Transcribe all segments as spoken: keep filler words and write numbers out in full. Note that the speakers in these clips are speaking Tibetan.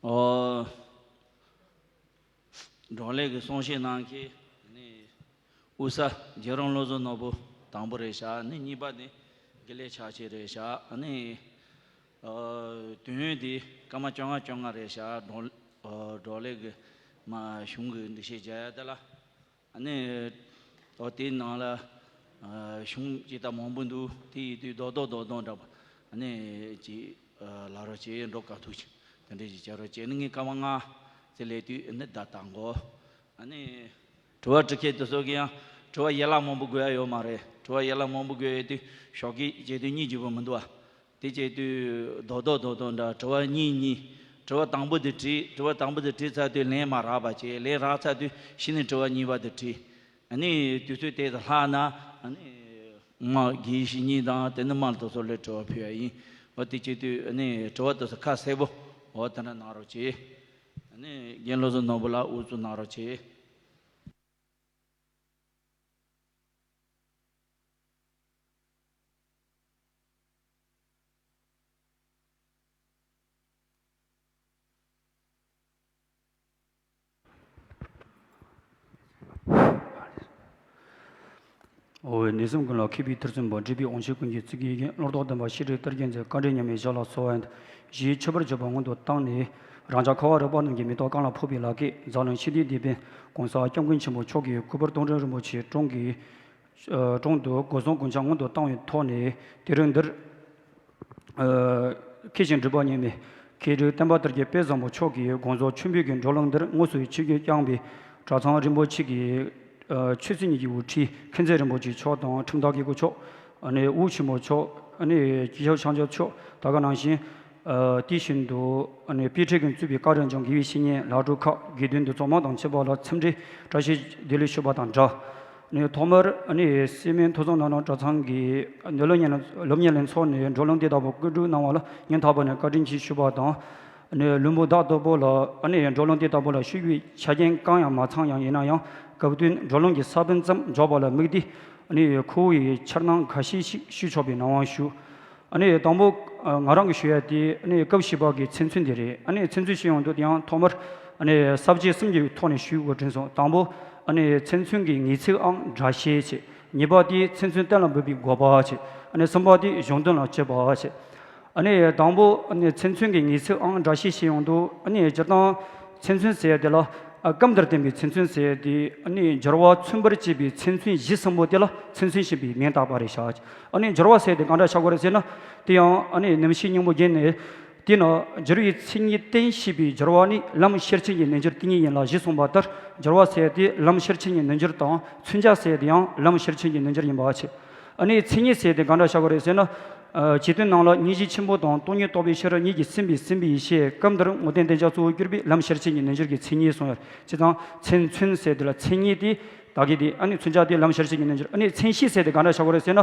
ཨོ། བགྲོ་གླེང་གི་གསུང་བཤད་གནང་མཁན་ནི་དབུ་ས་རྒྱལ་རོང་བློ་བཟང་ནོར་བུ་དང་པོ་རེད་ཤག་ནི་གཉིས་པ་ནི་དགེ་ལེགས་ཕྱག་ཆེན་རེད་ཤག་ནི། ཨོ། དུས་ཡུན་དེ་སྐར་མ་བཅོ་ལྔ་བཅོ་ལྔ་རེད་ཤག་བགྲོ་ཨོ། བགྲོ་གླེང་གི་མ་གཞུང་གི་འདུ་ཤེས་བརྒྱབ་ཡ་དེ་ལ། ཨ་ནི། ཨོ། དེའི་ནང་ལ་ཨ་གཞུང་ཇི་ལྟར་མང་པོ་འདུག་དེ་ཡིན་དུས་རྡོག་རྡོག་རྡོག་རྡོག་འདྲ་པོ་ཨ་ནི་ཅིག་ཨ་ལབ་རོགས་བྱེད། འགྲོ་ག་ཐུག་ཅིག་དེ་འདྲ་ཅིག་བྱ་རོགས་བྱེད། ནི་ངས་སྐར་མ་ལྔ་ཙམ་སླེབས་དུས་ཨ་ནི་བརྡ་བཏང་གོ་ཨ་ནི། དྲི་བ་དྲི་མཁན་དེ་ཚོ་གི་ཡང་དྲི་བ་ཡན་ལག་མང་པོ་དགོས་ཡ་ཡོད་མ་རེད། དྲི་བ་ཡན་ལག་མང་པོ་དགོས་ཡ་དུས་ཞོགས་ཀས་བྱེད་དུས་གཉིད་རྒྱུ་པོ་མི་འདུག་ཨ། དེ་བྱེད་དུས་རྡོག་རྡོག་རྡོག་རྡོག་འདྲ་དྲི་བ་གཉིས་གཉིས། དྲི་བ་དང་པོ་དེ་དྲིས། དྲི་བ་དང་པོ་དེ་དྲིས་ཚར་དུས་ལན་མ་རག་པ་བྱས། ལན་རག་ཚར་དུས་གཞི་ནས་དྲི་བ་གཉིས་པ་དེ་དྲིས། ཨ་ནི་དུས་ཚོད་དེ་ལྷག་ན་ཨ་ནི་མ་དགེ་བཤེས་གཉིས་དང་དེ་ནི་མ་དེ་ཚོ་ལ་དྲི་བ་ཕུལ་བ་ཡིན། འོ་དེ་བྱེད་དུས་ཨ་ནི་དྲི་བ་དེ་ཚོ་ཁ་གསལ་པོ་འོ་དེ་འདྲ་གནང་རོགས་བྱེད། ཨ་ནི་རྒན་བློ་བཟང་ནོར་བུ་ལགས་དབུ་གཙོ་གནང་རོགས་བྱེད། ཨོ་ཝེ། གནས་གསུམ་ཀུན་ལ་མཁས་པའི་ཐུགས་སྲས་པོ། འདྲེན་པའི་དབང་ཕྱུག་ཀུན་གྱི་གཙུག་གི་རྒྱན། བློ་ལྡོག་ལྡན་པ་ཤེས་རིག་གཏེར་གྱི་མཛོད། བཀའ་དྲིན་མཉམ་མེད་ཞབས་ལ་གསོལ་བ་ཡིན། ཞེས་མཆོད་པར་བརྗོད་པ་སྔོན་དུ་བཏང་ནས། རང་ཅག་ཁ་བ་རི་པ་རྣམས་ཀྱི་མེ་ཏོག་རྐང་ལ་ཕོག་པའི་ལག་སྐྱེས་འཛམ་གླིང་ཞི་བདེའི་དེད་དཔོན་༸གོང་ས་༸སྐྱབས་མགོན་ཆེན་པོ་མཆོག་གི་སྐུ་པར་སྟོང་ཕྲེང་རིན་པོ་ཆེའི་དྲུང་གི་ཨ་དྲུང་དུ་སྒོ་གསུམ་གུས་ཕྱག་སྔོན་དུ་བཏང་བའི་ཐོག་ནས། དེ་རིང་འདིར་ཨ་མཁས་ཤིང་གྲུབ་པ་ཉམས་མེད་མཁས་གྲུབ་བསྟན་པ་དར་རྒྱས་དཔལ་བཟང་པོ་མཆོག་གི་དགོངས་རྫོགས་ཆོས་འཕེལ་གྱི་བགྲོ་གླེང་འདིར་དངོས་སུ་ཆིབས་བསྒྱུར་བསྐྱངས་པའི་གྲྭ་ཚང་རིན་པོ་ཆེ་གི་ཨ་ཆོས་སྲིད་གཉིས་ཀྱི་དབུ་ཁྲིད་མཁྱེན་བརྩེ་རིན་པོ་ཆེ་མཆོག་དང་ཁྲིམས་བདག་དགེ་བསྐོས་མཆོག་ཨ་ནི་དབུ་ཆེན་མོ་མཆོག་ཨ་ནི་སྐྱེས་མཆོག་ཕྱག་མཆོག་མཆོག་ད་ག་ནང་བཞིན་ཨ་དེ་བཞིན་དུ་ཨ་ནི་དཔེ་ཁྲིད་ཀྱིས་གཙོས་པའི་བཀའ་དྲིན་ཅན་དགེ་བའི་བཤེས་གཉེན་ལག་གྲུབ་ཁག་དགེ་འདུན་འདུ་ཚོགས་མང་དང་བཅས་པ་ལ་འཚམས་འདྲི་བཀྲ་ཤིས་བདེ་ལེགས་ཞུ་བ་དང་སྦྲགས། ཨ་ནི་ཐོག་མར་ཨ་ནི་སེར་སྨད་མཐོ་བསམ་ནང་ནང་གྲྭ་ཚང་གི་ཨ་ནི་སློབ་གཉེར་སློབ་གཉེར་ལྷན་ཚོགས་ནས་བགྲོ་གླེང་དེ་ལྟ་བུ་བཀོད་སྒྲིག་གནང་བ་ལ་སྙིང་ཐག་པ་ནས་བཀའ་དྲིན་ཆེ་ཞུ་བ་དང་། ཨ་ནི་བློན་པོ་ཟླ་ལྟ་བུ་ལ་ཨ་ནི་བགྲོ་གླེང་དེ་ལྟ་བུ་ལ་ཞུགས་པའི་ཆ་རྐྱེན་གང་ཡང་མ་ཚང་ཡང་ཡིན་ན་ཡང་སྐབས་བསྟུན་བགྲོ་གླེང་གི་ས་བོན་ཙམ་འཇོག་པ་ལ་དམིགས་ཏེ་ཨ་ནི་ཁོ་བོ་ཡི་འཆར་སྣང་འགའ་ཤས་ཤིག་ཞུ་ཆོག་པའི་གནང་བ་ཞུ། ཨ་ནི་དང་པོ་ཨ་ང་རང་གིས་ཞུ་ཡ་དེ་ཨ་ནི་སྐབས་བཞི་པ་གི་ཚེ་མཚོན་དེ་རེད། ཨ་ནི་ཚེ་མཚོན་ཞུ་ཡོང་དུས་དེ་ཡང་ཐོག་མར་ཨ་ནི་ས་བཅད་གསུམ་གྱི་ཐོག་ནས་ཞུ་དགོས་དྲན་སོང་། དང་པོ་ཨ་ནི་ཚེ་མཚོན་གྱི་ངེས་ཚིག་ཨང་སྒྲ་བཤད་བྱས། གཉིས་པ་དེ་ཚེ་མཚོན་གཏན་ལ་འབེབས་པའི་དགོས་པ་བྱས། ཨ་ནི་གསུམ་པ་དེ་གཞུང་དོན་ལ་དཔྱད་པ་བྱས། ཨ་ནི་དང་པོ་ཨ་ནི་ཚེ་མཚོན་གྱི་ངེས་ཚིག་ཨང་སྒྲ་བཤད་ཞུ་ཡོང་དུས་ཨ་ནི་སྤྱིར་བཏང་ཚེ་མཚོན་ཟེར་ཡ་དེ་ལ་ཨ་སྐབས་འདིར་བསྟན་པའི་ཚེ་མཚོན་ཟེར་ཡ་དེ་ཨ་ནི་སྦྱོར་བ་མཚོན་པར་བྱེད་པའི་ཚེ་མཚོན་གཞི་གསུམ་པོ་དེ་ལ་ཚེ་མཚོན་ཞེས་པའི་མིང་བཏགས་པ་རེད་ཤག་ཨ་ནི་སྦྱོར་བ་ཟེར་དེ་གང་འདྲ་ཆགས་ཀྱི་རེད་ཟེར་ན། དེ་ཡང་ཨ་ནི་རྣམ་བཤད་སྙིང་པོ་བརྒྱད་ནས། དེས་ན་སྦྱོར་བའི་མཚན་ཉིད་བསྟན་ཞེས་པའི་སྦྱོར་བ་ནི་ལམ་ཤེར་ཕྱིན་གྱི་རྣལ་འབྱོར་དེ་ཉིད་ཡིན་ལ། ཞེས་གསུངས་པ་ལྟར་སྦྱོར་བ་ཟེར་དེ་ལམ་ཤེར་ཕྱིན་གྱི་རྣལ་འབྱོར་དང་མཚོན་བྱ་ཟེར་དེ་ཡང་ལམ་ཤེར་ཕྱིན་གྱི་རྣལ་འབྱོར་ཡིན་པ་བྱས། ཨ་ནི་མཚན་ཉིད་ཟེར་དེ་གང་འདྲ་ཆགས་ཀྱི་རེད་ཟེར་ན། ཨ་རྗེས་དོན་ནང་ལ་སྙིང་རྗེ་ཆེན་པོ་དང་སྟོང་ཉིད་རྟོགས་པའི་ཤེས་རབ་གཉིས་ཀྱིས་ཟིན་པའི་ཟིན་པའི་ཡེ་ཤེས་སྐབས་འདིར་ངོ་བསྟན་བསྟན་བྱ་གཙོ་བོར་གྱུར་པའི་ལམ་ཤེར་ཕྱིན་གྱི་རྣལ་འབྱོར་གྱི་མཚན་ཉིད་གསུངས་ཡོད། བྱས་ཙང་ཚེ་མཚོན་ཟེར་དེ་ལ་མཚན་ཉིད་དེ་བདག་གི་དེ་ཨ་ནི་མཚོན་བྱ་དེ་ལམ་ཤེར་ཕྱིན་གྱི་རྣལ་འབྱོར། ཨ་ནི་མཚན་གཞི་ཟེར་དེ་གང་འདྲ་ཆགས་ཀྱི་རེད་ཟེར་ན།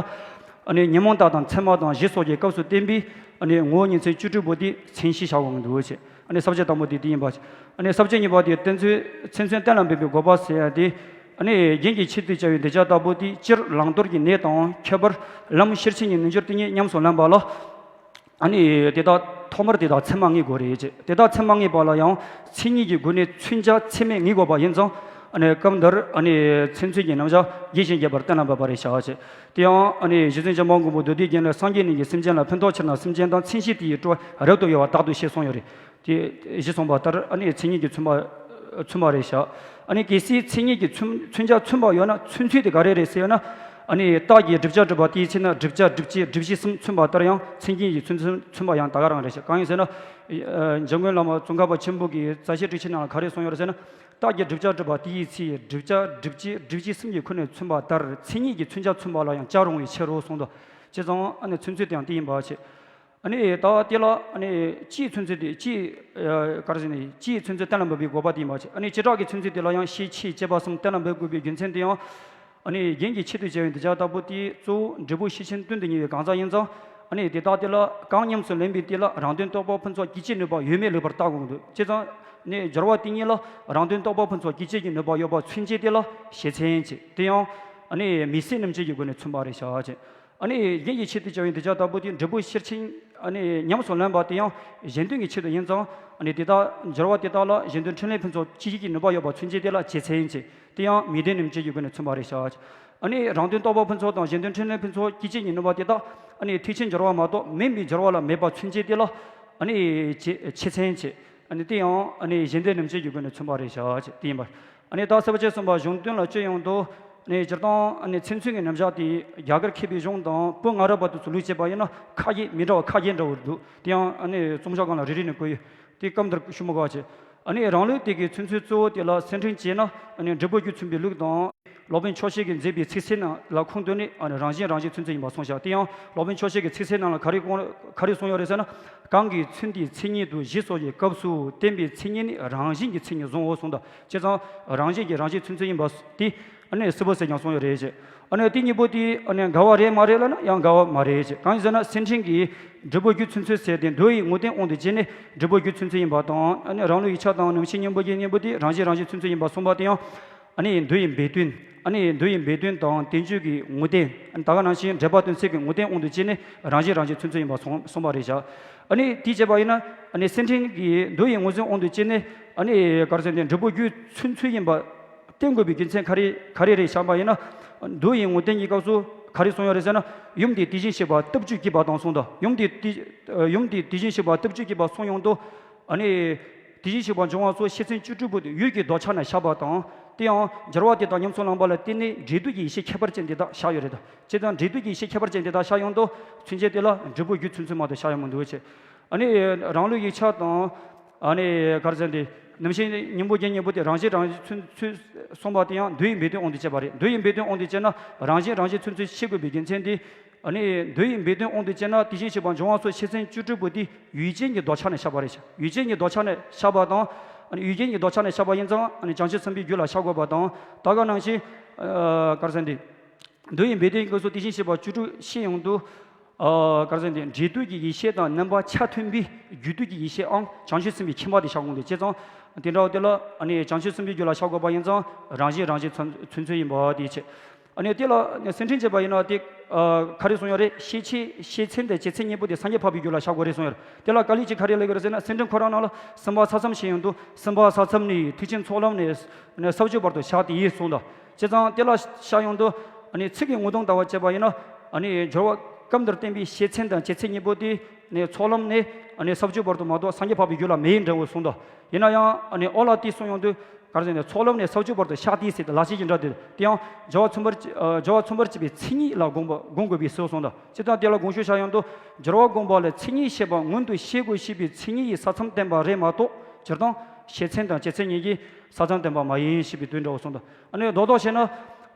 ཨ་ནི་ཉོན་མོངས་དག་དང་མཚན་མ་དང་བཞི་སོགས་ཀྱི་སྐབས་སུ་བསྟན་པའི་ཨ་ནི་ངོ་བོ་ཉིན་མཚན་བཅུ་དྲུག་པོ་དེ་མཚན་གཞི་བཞག་དགོས་ཀྱི་འདུག་ཅེས། ཨ་ནི་ས་བཅད་དང་པོ་དེ་དེ་ཡིན་པ། ཨ་ནི་ས་བཅད་གཉིས་པ་དེ་བསྟན་ཚུལ་མཚན་མཚོན་གཏན་ལ་འབེབས་པའི་དགོས་པ་ཟེར་ཡ་དེ། ཨ་ནི་རྒྱན་གྱི་ཆེད་དུ་བྱ་བའི་གདུལ་བྱ་ལྟ་བུ་དེ་སྤྱིར་བླང་དོར་གྱི་གནས་དང་ཁྱད་པར་ལམ་ཤེར་ཕྱིན་གྱི་རྣལ་འབྱོར་དེ་ཉིད་ཉམས་སུ་ལེན་པ་ལ། ཨ་ནི་དེ་དག་ཐོག་མར་དེ་དག་མཚན་མ་ངེས་དགོས་རེད་ཅེས། དེ་དག་མཚན་མ་ངེས་པ་ལ་ཡང་མཚན་ཉིད་ཀྱི་སྒོ་ནས་མཚོན་བྱ་ཚད་མས་ངེས་དགོས་པ་ཡིན་ཙང་། ཨ་ནི་སྐབས་འདིར་ཨ་ནི་མཚན་མཚོན་གྱི་རྣམ་གཞག་རྒྱས་ཤིང་རྒྱས་པར་གཏན་ལ་འབེབས་པ་རེད་བྱ་བ་བྱས། དེ་ཡང་ཨ་ནི་རྗེ་བཙུན་བྱམས་པ་མགོན་པོ་མདོ་སྡེའི་རྒྱན་ལས། སངས་རྒྱས་ནི་ཡིས་སེམས་ཅན་ལ། ཕན་ཐོགས་ཕྱིར་ན་སེམས་ཅན་དང་། མཚན་གཞི་དེ་ཡི་སྤྲོས་པ་རབ་ཏུ་གཡོ་བ་དག་ཏུ་ཞེས་གསུངས་ཡོད་རེད། དེ་གཞི་གསུངས་པ་ལྟར་ཨ་ནི་མཚན་ཉིད་ཀྱིས་མཚོན་པ་མཚོན་པ་རེད་བྱ། ཨ་ནི་གལ་སྲིད་མཚན་ཉིད་ཀྱིས་མཚོན་མཚོན་བྱ་མཚོན་པ་ཡོད་ན་མཚོན་ཚུལ་དེ་ག་རེ་རེད་ཟེར་ན། ཨ་ནི་རྟགས་ཀྱིས་བསྒྲུབ་བྱ་སྒྲུབ་པ་དེའི་ཚེ་ན་བསྒྲུབ་བྱ་བསྒྲུབ་བྱེད་སྒྲུབ་བྱེད་གསུམ་མཚོན་པ་ལྟར་ཡང་མཚན་ཉིད་ཀྱིས་མཚོན་མཚོན་མཚོན་པ་ཡང་ད་ག་རང་རེད་བྱ། གང་ཡིན་ཟེར་ན། ཨ་འཇམ་མགོན་བླ་མ་ཙོང་ཁ་པ་ཆེན་པོ་གིས་རྩ་ཤེ་དྲུག་ཅུའི་ནང་ལ་ག་རེ་གསུངས་ཡོད་རེད་ཟེར་ན། རྟགས་ཀྱིས་བསྒྲུབ་བྱ་སྒྲུབ་པ་དེའི་ཚེ་བསྒྲུབ་བྱ་སྒྲུབ་བྱེད་སྒྲུབ་བྱེད་གསུམ་གྱི་ཁོ་ནས་མཚོན་པ་ལྟར་མཚན་ཉིད་ཀྱིས་མཚོན་བྱ་མཚོན་པ་ལ་ཡང་སྦྱར་རུང་བའི་ཕྱིར་རོ་གསུངས་འདུག་བྱས་ཙང་ཨ་ནི་མཚོན་ཚུལ་དེ་ཡང་དེ་ཡིན་པ་བྱས། ཨ་ནི་ད་དེ་ལ་ཨ་ནི་སྤྱིའི་མཚོན་ཚུལ་དེ་སྤྱིའི་ཨ་ག་རེ་ཟེར་ནས་སྤྱིའི་མཚོན་ཚུལ་གཏན་ལ་འབེབས་པའི་དགོས་པ་དེ་ཡིན་པ་བྱས། ཨ་ནི་བྱེ་བྲག་གི་མཚོན་ཚུལ་དེ་ལ་ཡང་ཤེས་ཕྱིས་དཔྱད་པ་གསུམ་གཏན་ལ་འབེབས་དགོས་པའི་རྒྱུ་མཚན་དེ་ཡང་། ཨ་ནི་རྒྱན་གྱི་ཆེད་དུ་བྱ་བའི་གདུལ་བྱ་ལྟ་བུ་དེ་གཙོ་བོ་འབྲས་བུ་ཤེར་ཕྱིན་དོན་དུ་གཉེར་བའི་གང་ཟག་ཡིན་ཙང་། ཨ་ནི་དེ་དག་དེ་ལ་གང་ཉམས་སུ་ལེན་པའི་དེ་ལ་རང་དོན་རྟོགས་པ་ཕུན་ཚོགས་སྐྱེད་བྱེད་ནུས་པ་ཡོད་མེད་ལེགས་པར་བརྟག་དགོས་ཀྱི་འདུག་བྱས་ཙང་ནི་སྦྱོར་བ་དེ་ཉིད་ལ་རང་དོན་རྟོགས་པ་ཕུན་ཚོགས་སྐྱེད་བྱེད་ཀྱི་ནུས་པ་ཡོད་པ་མཚོན་བྱེད་དེ་ལ་བཤད་མཚན་བྱེད། དེ་ཡང་ཨ་ནི་མིག་གསལ་རྣམ་བཅད་ཀྱི་སྒོ་ནས་མཚོན་པ་རེད་བྱ་བ་བྱེད། ཨ་ནི་རྒྱན་གྱི་ཆེད་དུ་བྱ་བའི་འདོད་ཆགས་ལྟ་བུ་དེ་འབྲས་བུ་ཤེར་ཕྱིན་ཨ་ནི་ཉམས་སུ་ལེན་པ་དེ་ཡང་གཞན་དོན་གྱི་ཆེད་དུ་ཡིན་ཙང་། ཨ་ནི་དེ་དག་སྦྱོར་བ་དེ་དག་ལ་གཞན་དོན་འཕྲིན་ལས་ཕུན་ཚོགས་སྐྱེད་བྱེད་ཀྱི་ནུས་པ་ཡོད་པ་མཚོན་བྱེད་དེ་ལ་བྱེད་ཚད་ཡིན་ཅེས། དེ་ཡང་མི་ལྡན་ནུས་བྱེད་ཀྱི་སྒོ་ནས་མཚོན་པ་རེད་བཞག། ཨ་ནི་རང་དོན་རྟོགས་པ་ཕུན་ཚོགས་དང་གཞན་དོན་འཕྲིན་ལས་ཕུན་ཚོགས་སྐྱེད་བྱེད་ཀྱི་ནུས་པ་དེ་དག་ཨ་ནི་ཐེག་ཆེན་སྦྱོར་བ་མ་གཏོགས་མིན་པའི་སྦྱོར་བ་ལ་མེད་པ་མཚོན་བྱེད་དེ་ལ་ཨ་ནི་བྱེད་བྱེད་ཚད་ཡིན་ཅེས། ཨ་ནི་དེ་ཡང་ཨ་ནི་གཞན་ལྡན་རྣམ་བཅད་ཀྱི་སྒོ་ནས་མཚོན་པ་རེད་བཞག་ཅེས་དེ་ཡིན་པ། ཨ་ནི་ད་སྲིད་པ་ཆེན་གསུམ་པ་གཞུང་དོན་ལ་སྤྱི་ཡོངས་དུ། ཨ་ནི་སྤྱིར་བཏང་ཨ་ནི་ཚུལ་མཚོན་གྱི་རྣམ་གཞག་དེ་རྒྱ་གར་མཁས་པའི་གཞུང་དང་བོད་སྔ་རབས་པ་དེ་ཚོ་ལུགས་བྱས་པ་ཡིན་ན་ཁ་གྱེས་མི་འདྲ་བ་ཁ་གྱེས་འདྲ་བོ་འདུག། དེ་ཡང་ཨ་ནི་རྩོམ་བྱ་སྒང་ལ་རེ་རེ་ནས་བཀོད་ཡོད། དེ་སྐབས་འདིར་ཞུ་མི་དགོས་པ་བྱས། ཨ་ནི་རང་ལུགས་དེ་གའི་ཚུལ་མཚོན་གཙོ་བོ་དེ་ལ་སེར་ཕྲེང་བྱས་ན། ཨ་ནི་འབྲས་བུ་རྒྱུ་མཚོན་པའི་ལུགས་དང་། སློབ་དཔོན་ཆོས་བཤད་ཀྱིས་མཛད་པའི་ཚིག་གསལ་རྣམས་ལ་ཁུངས་བཏོན་ནས། ཨ་ནི་རང་བཞིན་རང་བཞིན་ཚུལ་མཚོན་ཡིན་པ་གསུངས་བཞག། དེ་ཡང་སློབ་དཔོན་ཆོས་བཤད་ཀྱི་ཚིག་གསལ་རྣམས་ལ་ག་རེ་གོང་ག་རེ་གསུངས་ཡོད་རེད་ཟེར་ན། གང་གིས་ཚུལ་འདིའི་མཚན་ཉིད་དུ་གཞི་སོགས་ཀྱི་སྐབས་སུ་བསྟན་པའི་མཚན་ཉིད་ནི་རང་བཞིན་གྱི་མཚན་ཉིད་བཟུང་ངོ་གསུངས་དང་། བྱས་ཙང་རང་བཞིན་གྱི་རང་བཞིན་ཚུལ་མཚོན་ཡིན་པ་དེ་ཨ་ནི་སྲིད་པ་ཟེར་ཀྱང་གསུངས་ཡོད་རེད་ཅེས། ཨ་ནི་དེ་གཉིས་པོ་དེ་ཨ་ནི་འགལ་བ་རེད་མ་རེད་ལབ་ན་ཡང་འགལ་བ་མ་རེད་ཅེས། གང་ཡིན་ཟེར་ན་སེར་ཕྲེང་གིས་འབྲས་བུ་རྒྱུ་མཚན་མཚོན་ཟེར་ཏེ་མདོ་ཡི་ངོ་བསྟན་དབང་དུ་བྱས་ནས་འབྲས་བུ་རྒྱུ་མཚན་མཚོན་ཡིན་པ་དང་། ཨ་ནི་རང་ལུགས་ཡིག་ཆ་དང་ནུབ་ཕྱིན་སྙིང་པོ་རྒྱན་གཉིས་པོ་དེ་རང་བཞིན་རང་བཞིན་ཚུལ་མཚོན་ཡིན་པ་གསུངས་པ་དེ་ཡང་། ཨ་ནི་མདོ་ཡི་སྦས་དོན། ཨ་ནི་མདོ་ཡི་སྦས་དོན་དང་བསྟན་བཅོས་ཀྱི་ངོ་བསྟན། ད་ག་ནང་བཞིན་འགྲེལ་པ་སྟོན་ཚད་ཀྱི་ངོ་བསྟན་དབང་དུ་བྱས་ནས་རང་བཞིན་རང་བཞིན་ཚུལ་མཚོན་ཡིན་པ་གསུངས་གསུངས་པ་རེད་བཞག། ཨ་ནི་དེ་བྱས་པ་ཡིན་ན་ཨ་ནི་སེར་ཕྲེང་གིས་མདོ་ཡི་ངོ་བསྟན་དབང་དུ་བྱས་ནས། ཨ་ནི་ག་རེ་ཟེར་ན་འབྲས་བུ་རྒྱུ་མཚན་མཚོན་ཡིན་པ་བསྟན་དགོས་པའི་རྒྱུ་མཚན་ག་རེ་ག་རེ་རེད་བཞག་པ་ཡིན་ན། མདོ་ཡི་ངོ་བསྟན་གྱི་སྐབས་སུ་ག་རེ་གསུངས་ཡོད་རེད་ཟེར་ན། ཡུམ་དེས་དེ་བཞིན་གཤེགས་པ་སྟོབས་བཅུས་བསྐྱེད་པ་དང་གསུངས་དང་། ཡུམ་དེས་དེ་ཡུམ་དེས་དེ་བཞིན་གཤེགས་པ་སྟོབས་བཅུས་བསྐྱེད་པ་གསུངས་ཡོང་དུས། ཨ་ནི། དེ་བཞིན་གཤེགས་པ་འབྱུང་བ་སོགས་ཤེས་ཚད་བཅུ་དྲུག་པོ་དེ་ཡུལ་གྱི་ལྡོག་ཆ་ནས་བཞག་པ་དང་། དེ་ཡང་སྦྱོར་བ་དེ་དག་ཉམས་སུ་བླངས་པ་ལ་བརྟེན་ནས་འབྲས་དུས་ཀྱི་ཡེ་ཤེས་ཁྱད་པར་ཅན་དེ་དག་བཞག་ཡོད་རེད་ད། བྱས་ཙང་འབྲས་དུས་ཀྱི་ཡེ་ཤེས་ཁྱད་པར་ཅན་དེ་དག་བཞག་ཡོང་དུས་མཚོན་བྱེད་དེ་ལ་འབྲས་བུ་རྒྱུ་མཚན་མཚོན་མ་གཏོགས་བཞག་ཡོང་མི་འདུག་ཅེས། ཨ་ནི་རང་ལུགས་ཡིག་ཆ་དང་། ཨ་ནི་ག་རེ་ཟེར་འདི། ནུབ་ཕྱིན་སྙིང་པོ་རྒྱན་གཉིས་པོ་དེ་རང་བཞིན་རང་བཞིན་མཚོན་མཚོན་གསུངས་པ་དེ་ཡང་མདོ་ཡི་སྦས་དོན་དབང་དུ་བྱས་པ་རེད། མདོ་ཡི་སྦས་དོན་དབང་དུ་བྱས་ན་རང་བཞིན་རང་བཞིན་མཚོན་ཚུལ་ཤེས་དགོས་པའི་རྒྱུ་མཚན་དེ། ཨ་ནི་མདོ་ཡི་སྦས་དོན་དབང་དུ་བྱས་ན་དེ་བཞིན་གཤེགས་པ་འབྱུང་བ་སོགས་ཤེས་ཚད་བཅུ་དྲུག་པོ་དེ་ཡུལ་ཅན་གྱི་ལྡོག་ཆ་ནས་བཞག་པ་རེད་ཤག། ཡུལ་ཅན་གྱི་ལྡོག་ཆ་ནས་བཞག་པ་དང་། ཨ་ནི་ཡུལ་ཅན་གྱི་ལྡོག་ཆ་ནས་བཞག་པ་ཡིན་ཙང་ཨ་ནི་བྱང་ཆུབ་སེམས་དཔའི་རྒྱུད་ལ་བཞག་དགོས་པ་དང་། ད་ག་ནང་བཞིན། ཨ་ག་རེ་ཟེར་འདི། མདོ་ཡི་སྦས་དོན་སྐབས་སུ་དེ་བཞིན་གཤེགས་པ་བཅུ་དྲུག་ཤེས་ཡོང་དུས། ཨ་ག་རེ་ཟེར་འདི། འབྲས་དུས་ཀྱི་ཡེ་ཤེས་དང་རྣམ་པ་ཆ་མཐུན་པའི་རྒྱུ་དུས་ཀྱི་ཡེ་ཤེས་ཨང་བྱང་ཆུབ་སེམས་དཔའི་མཁྱེན་པ་དེ་བཞག་དགོས་འདུག། བྱས་ཙང་དེ་འདྲ་བ་དེ་ལ་ཨ་ནི་བྱང་ཆུབ་སེམས་དཔའི་རྒྱུད་ལ་བཞག་དགོས་པ་ཡིན་ཙང་རང་བཞིན་རང་བཞིན་མཚོན་མཚོན་ཚུལ་ཡིན་པ་དེའི་ཕྱིར། ཨ་ནི་དེ་ལ་ནི་སེར་ཕྲེང་བྱས་པ་ཡིན་ན་དེ། ཨ་ག་རེ་གསུངས་ཡོད་རེད། ཤེས་བྱེད་ཤེས་ཚད་དང་བྱེད་ཚད་གཉིས་པོ་དེ་སངས་རྒྱས་འཕགས་པའི་རྒྱུད་ལ་བཞག་དགོས་རེད་གསུངས་ཡོད་རེད། དེ་ལ་དཀའ་ལས་ཅིག་ག་རེ་སླེབས་ཀྱི་རེད་ཟེར་ན་སེར་ཕྲེང་ཁོ་རང་ནང་ལ་གསུམ་པ་ས་མཚམས་ཤེས་ཡོང་དུས་གསུམ་པ་ས་མཚམས་ནས་ཐེག་ཆེན་ཚོགས་ལམ་ནས་ནས་ས་བཅུའི་བར་དུ་བཞག་སྟེ་ཡིན་གསུངས་དང་། བྱས་ཙང་དེ་ལ་བཞག་ཡོང་དུས་ཨ་ནི་ཚིག་གི་ངོ་གདོང་ལྟ་བ་བྱས་པ་ཡིན་ན། ཨ་ནི་སྦྱོར་བ་སྐབས་འདིར་བསྟན་པའི་ཤེས་ཚད་དང་བྱེད་ཚད་གཉིས་པོ་དེ་ནི་ཚོགས་ལམ་ནས་ཨ་ནི་ས་བཅུའི་བར་དུ་མ་གཏོགས་སངས་རྒྱས་འཕགས་པའི་རྒྱུད་ལ་མེད་འདྲ་བོ་གསུངས་དང་། ཡིན་ན་ཡང་ཨ་ནི་ཨོ་ལ་དེ་གསུངས་ཡོང་དུས། ག་རེ་ཟེར་ནས་ཚོགས་ལམ་ནས་ས་བཅུའི་བར་དུ་བཞག་སྟེ་ཟེར་ཏེ་ལ་ཕྱི་ཡི་འདྲ་དེ་དེ་ཡང་སྦྱོར་བ་མཚོན་པར་བྱ་ཨ་སྦྱོར་བ་མཚོན་པར་བྱེད་པའི་མཚན་ཉིད་ལ་དགོངས་པ་དགོངས་དགོས་པའི་ཕྱིར་གསུངས་དང་། སྤྱིར་བཏང་དེ་ལ་དགོངས་ཞུ་བྱ་ཡོང་དུས་སྦྱོར་བ་དགོངས་པ་ལ་མཚན་ཉིད་ཤེས་པ་སྔོན་དུ་ཤེས་དགོས་ཞེས་པའི་མཚན་ཉིད་ཀྱིས་ས་མཚམས་བསྟན་པ་རེད་མ་གཏོགས་སྤྱིར་བཏང་ཤེས་ཚད་དང་བྱེད་ཚད་གཉིས་ཀྱིས་ས་མཚམས་བསྟན་པ་མ་ཡིན་ཞེས་པའི་དོན་འདྲ་བོ་གསུངས་དང་། ཨ་ནི་རྡོག་རྡོག་བྱས་ན་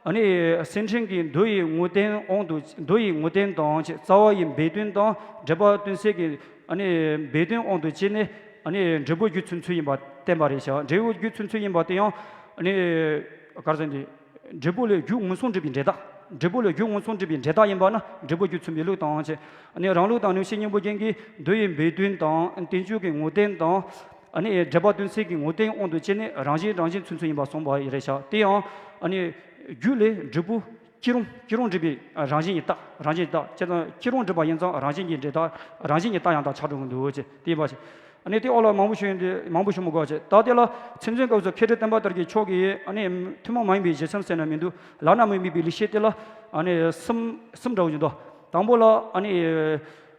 ཨ་ནི་སེར་ཕྲེང་གིས་མདོ་ཡི་ངོ་བསྟན་དབང་དུ་མདོ་ཡི་ངོ་བསྟན་དང་རྩ་བ་ཡི་སྦས་དོན་དང་འགྲེལ་པ་སྟོན་ཚད་ཀྱི་ཨ་ནི་སྦས་དོན་དབང་དུ་བྱས་ནས་ཨ་ནི་འབྲས་བུ་རྒྱུ་མཚན་མཚོན་ཡིན་པ་བསྟན་པ་རེད་བཞག། འབྲས་བུ་རྒྱུ་མཚན་མཚོན་ཡིན་པ་དེ་ཡང་ཨ་ནི་ག་རེ་ཟེར་འདི། འབྲས་བུ་ལས་རྒྱུ་མངོན་སུམ་འགྲུབ་པའི་འབྲས་རྟགས། འབྲས་བུ་ལས་རྒྱུ་མངོན་སུམ་འགྲུབ་པའི་འབྲས་རྟགས་ཡིན་པ་ན་འབྲས་བུ་རྒྱུ་མཚན་པའི་ལུགས་དང་བཅས། ཨ་ནི་རང་ལུགས་དང་ནུབ་ཕྱིན་སྙིང་པོ་རྒྱན་གྱིས་མདོ་ཡི་སྦས་དོན་དང་བསྟན་བཅོས་ཀྱི་ངོ་བསྟན་དང་། ཨ་ནི་འགྲེལ་པ་སྟོན་ཚད་ཀྱི་ངོ་བསྟན་དབང་དུ་བྱས་ནས་རང་བཞིན་རང་བཞིན་མཚོན་ཚུལ་ཡིན་པ་གསུངས་པ་རེད་བཞག། དེ་ཡང་ཨ་ནི་རྒྱུ་ལས་འབྲས་བུ། སྐྱེ་རུང་སྐྱེ་རུང་འགྲུབ་པའི་རང་བཞིན་གྱི་རྟགས། རང་བཞིན་གྱི་རྟགས། བྱས་ཙང་སྐྱེ་རུང་འགྲུབ་པ་ཡིན་ཙང་རང་བཞིན་གྱི་འབྲས་རྟགས། རང་བཞིན་གྱི་རྟགས་ཡང་དག་ཆགས་འགྲོ་གི་འདུག་ཅེས་དེ་ཡིན་པ་ཞིག། ཨ་ནི་དེ་འོག་ལ་མང་པོ་ཞུ་ཡིན་དེ་མང་པོ་ཞུ་མི་དགོས་ཅེས། ད་དེ་ལ་ཚིག་མཛོད་སྐབས་སུ་མཁས་གྲུབ་བསྟན་པ་དར་རྒྱས་མཆོག་གིས་ཨ་ནི་ཐུན་མོང་མ་ཡིན་པའི་གཞི་མཚམས་ཟེར་ན་མི་འདུག། བླ་ན་མེད་པའི་ལེགས་བཤད་དེ་ལ་ཨ་ནི་གསུམ་གསུམ་འདྲ་བོ་ཅིག་འདུག། དང་པོ་ལ་ཨ་ནི་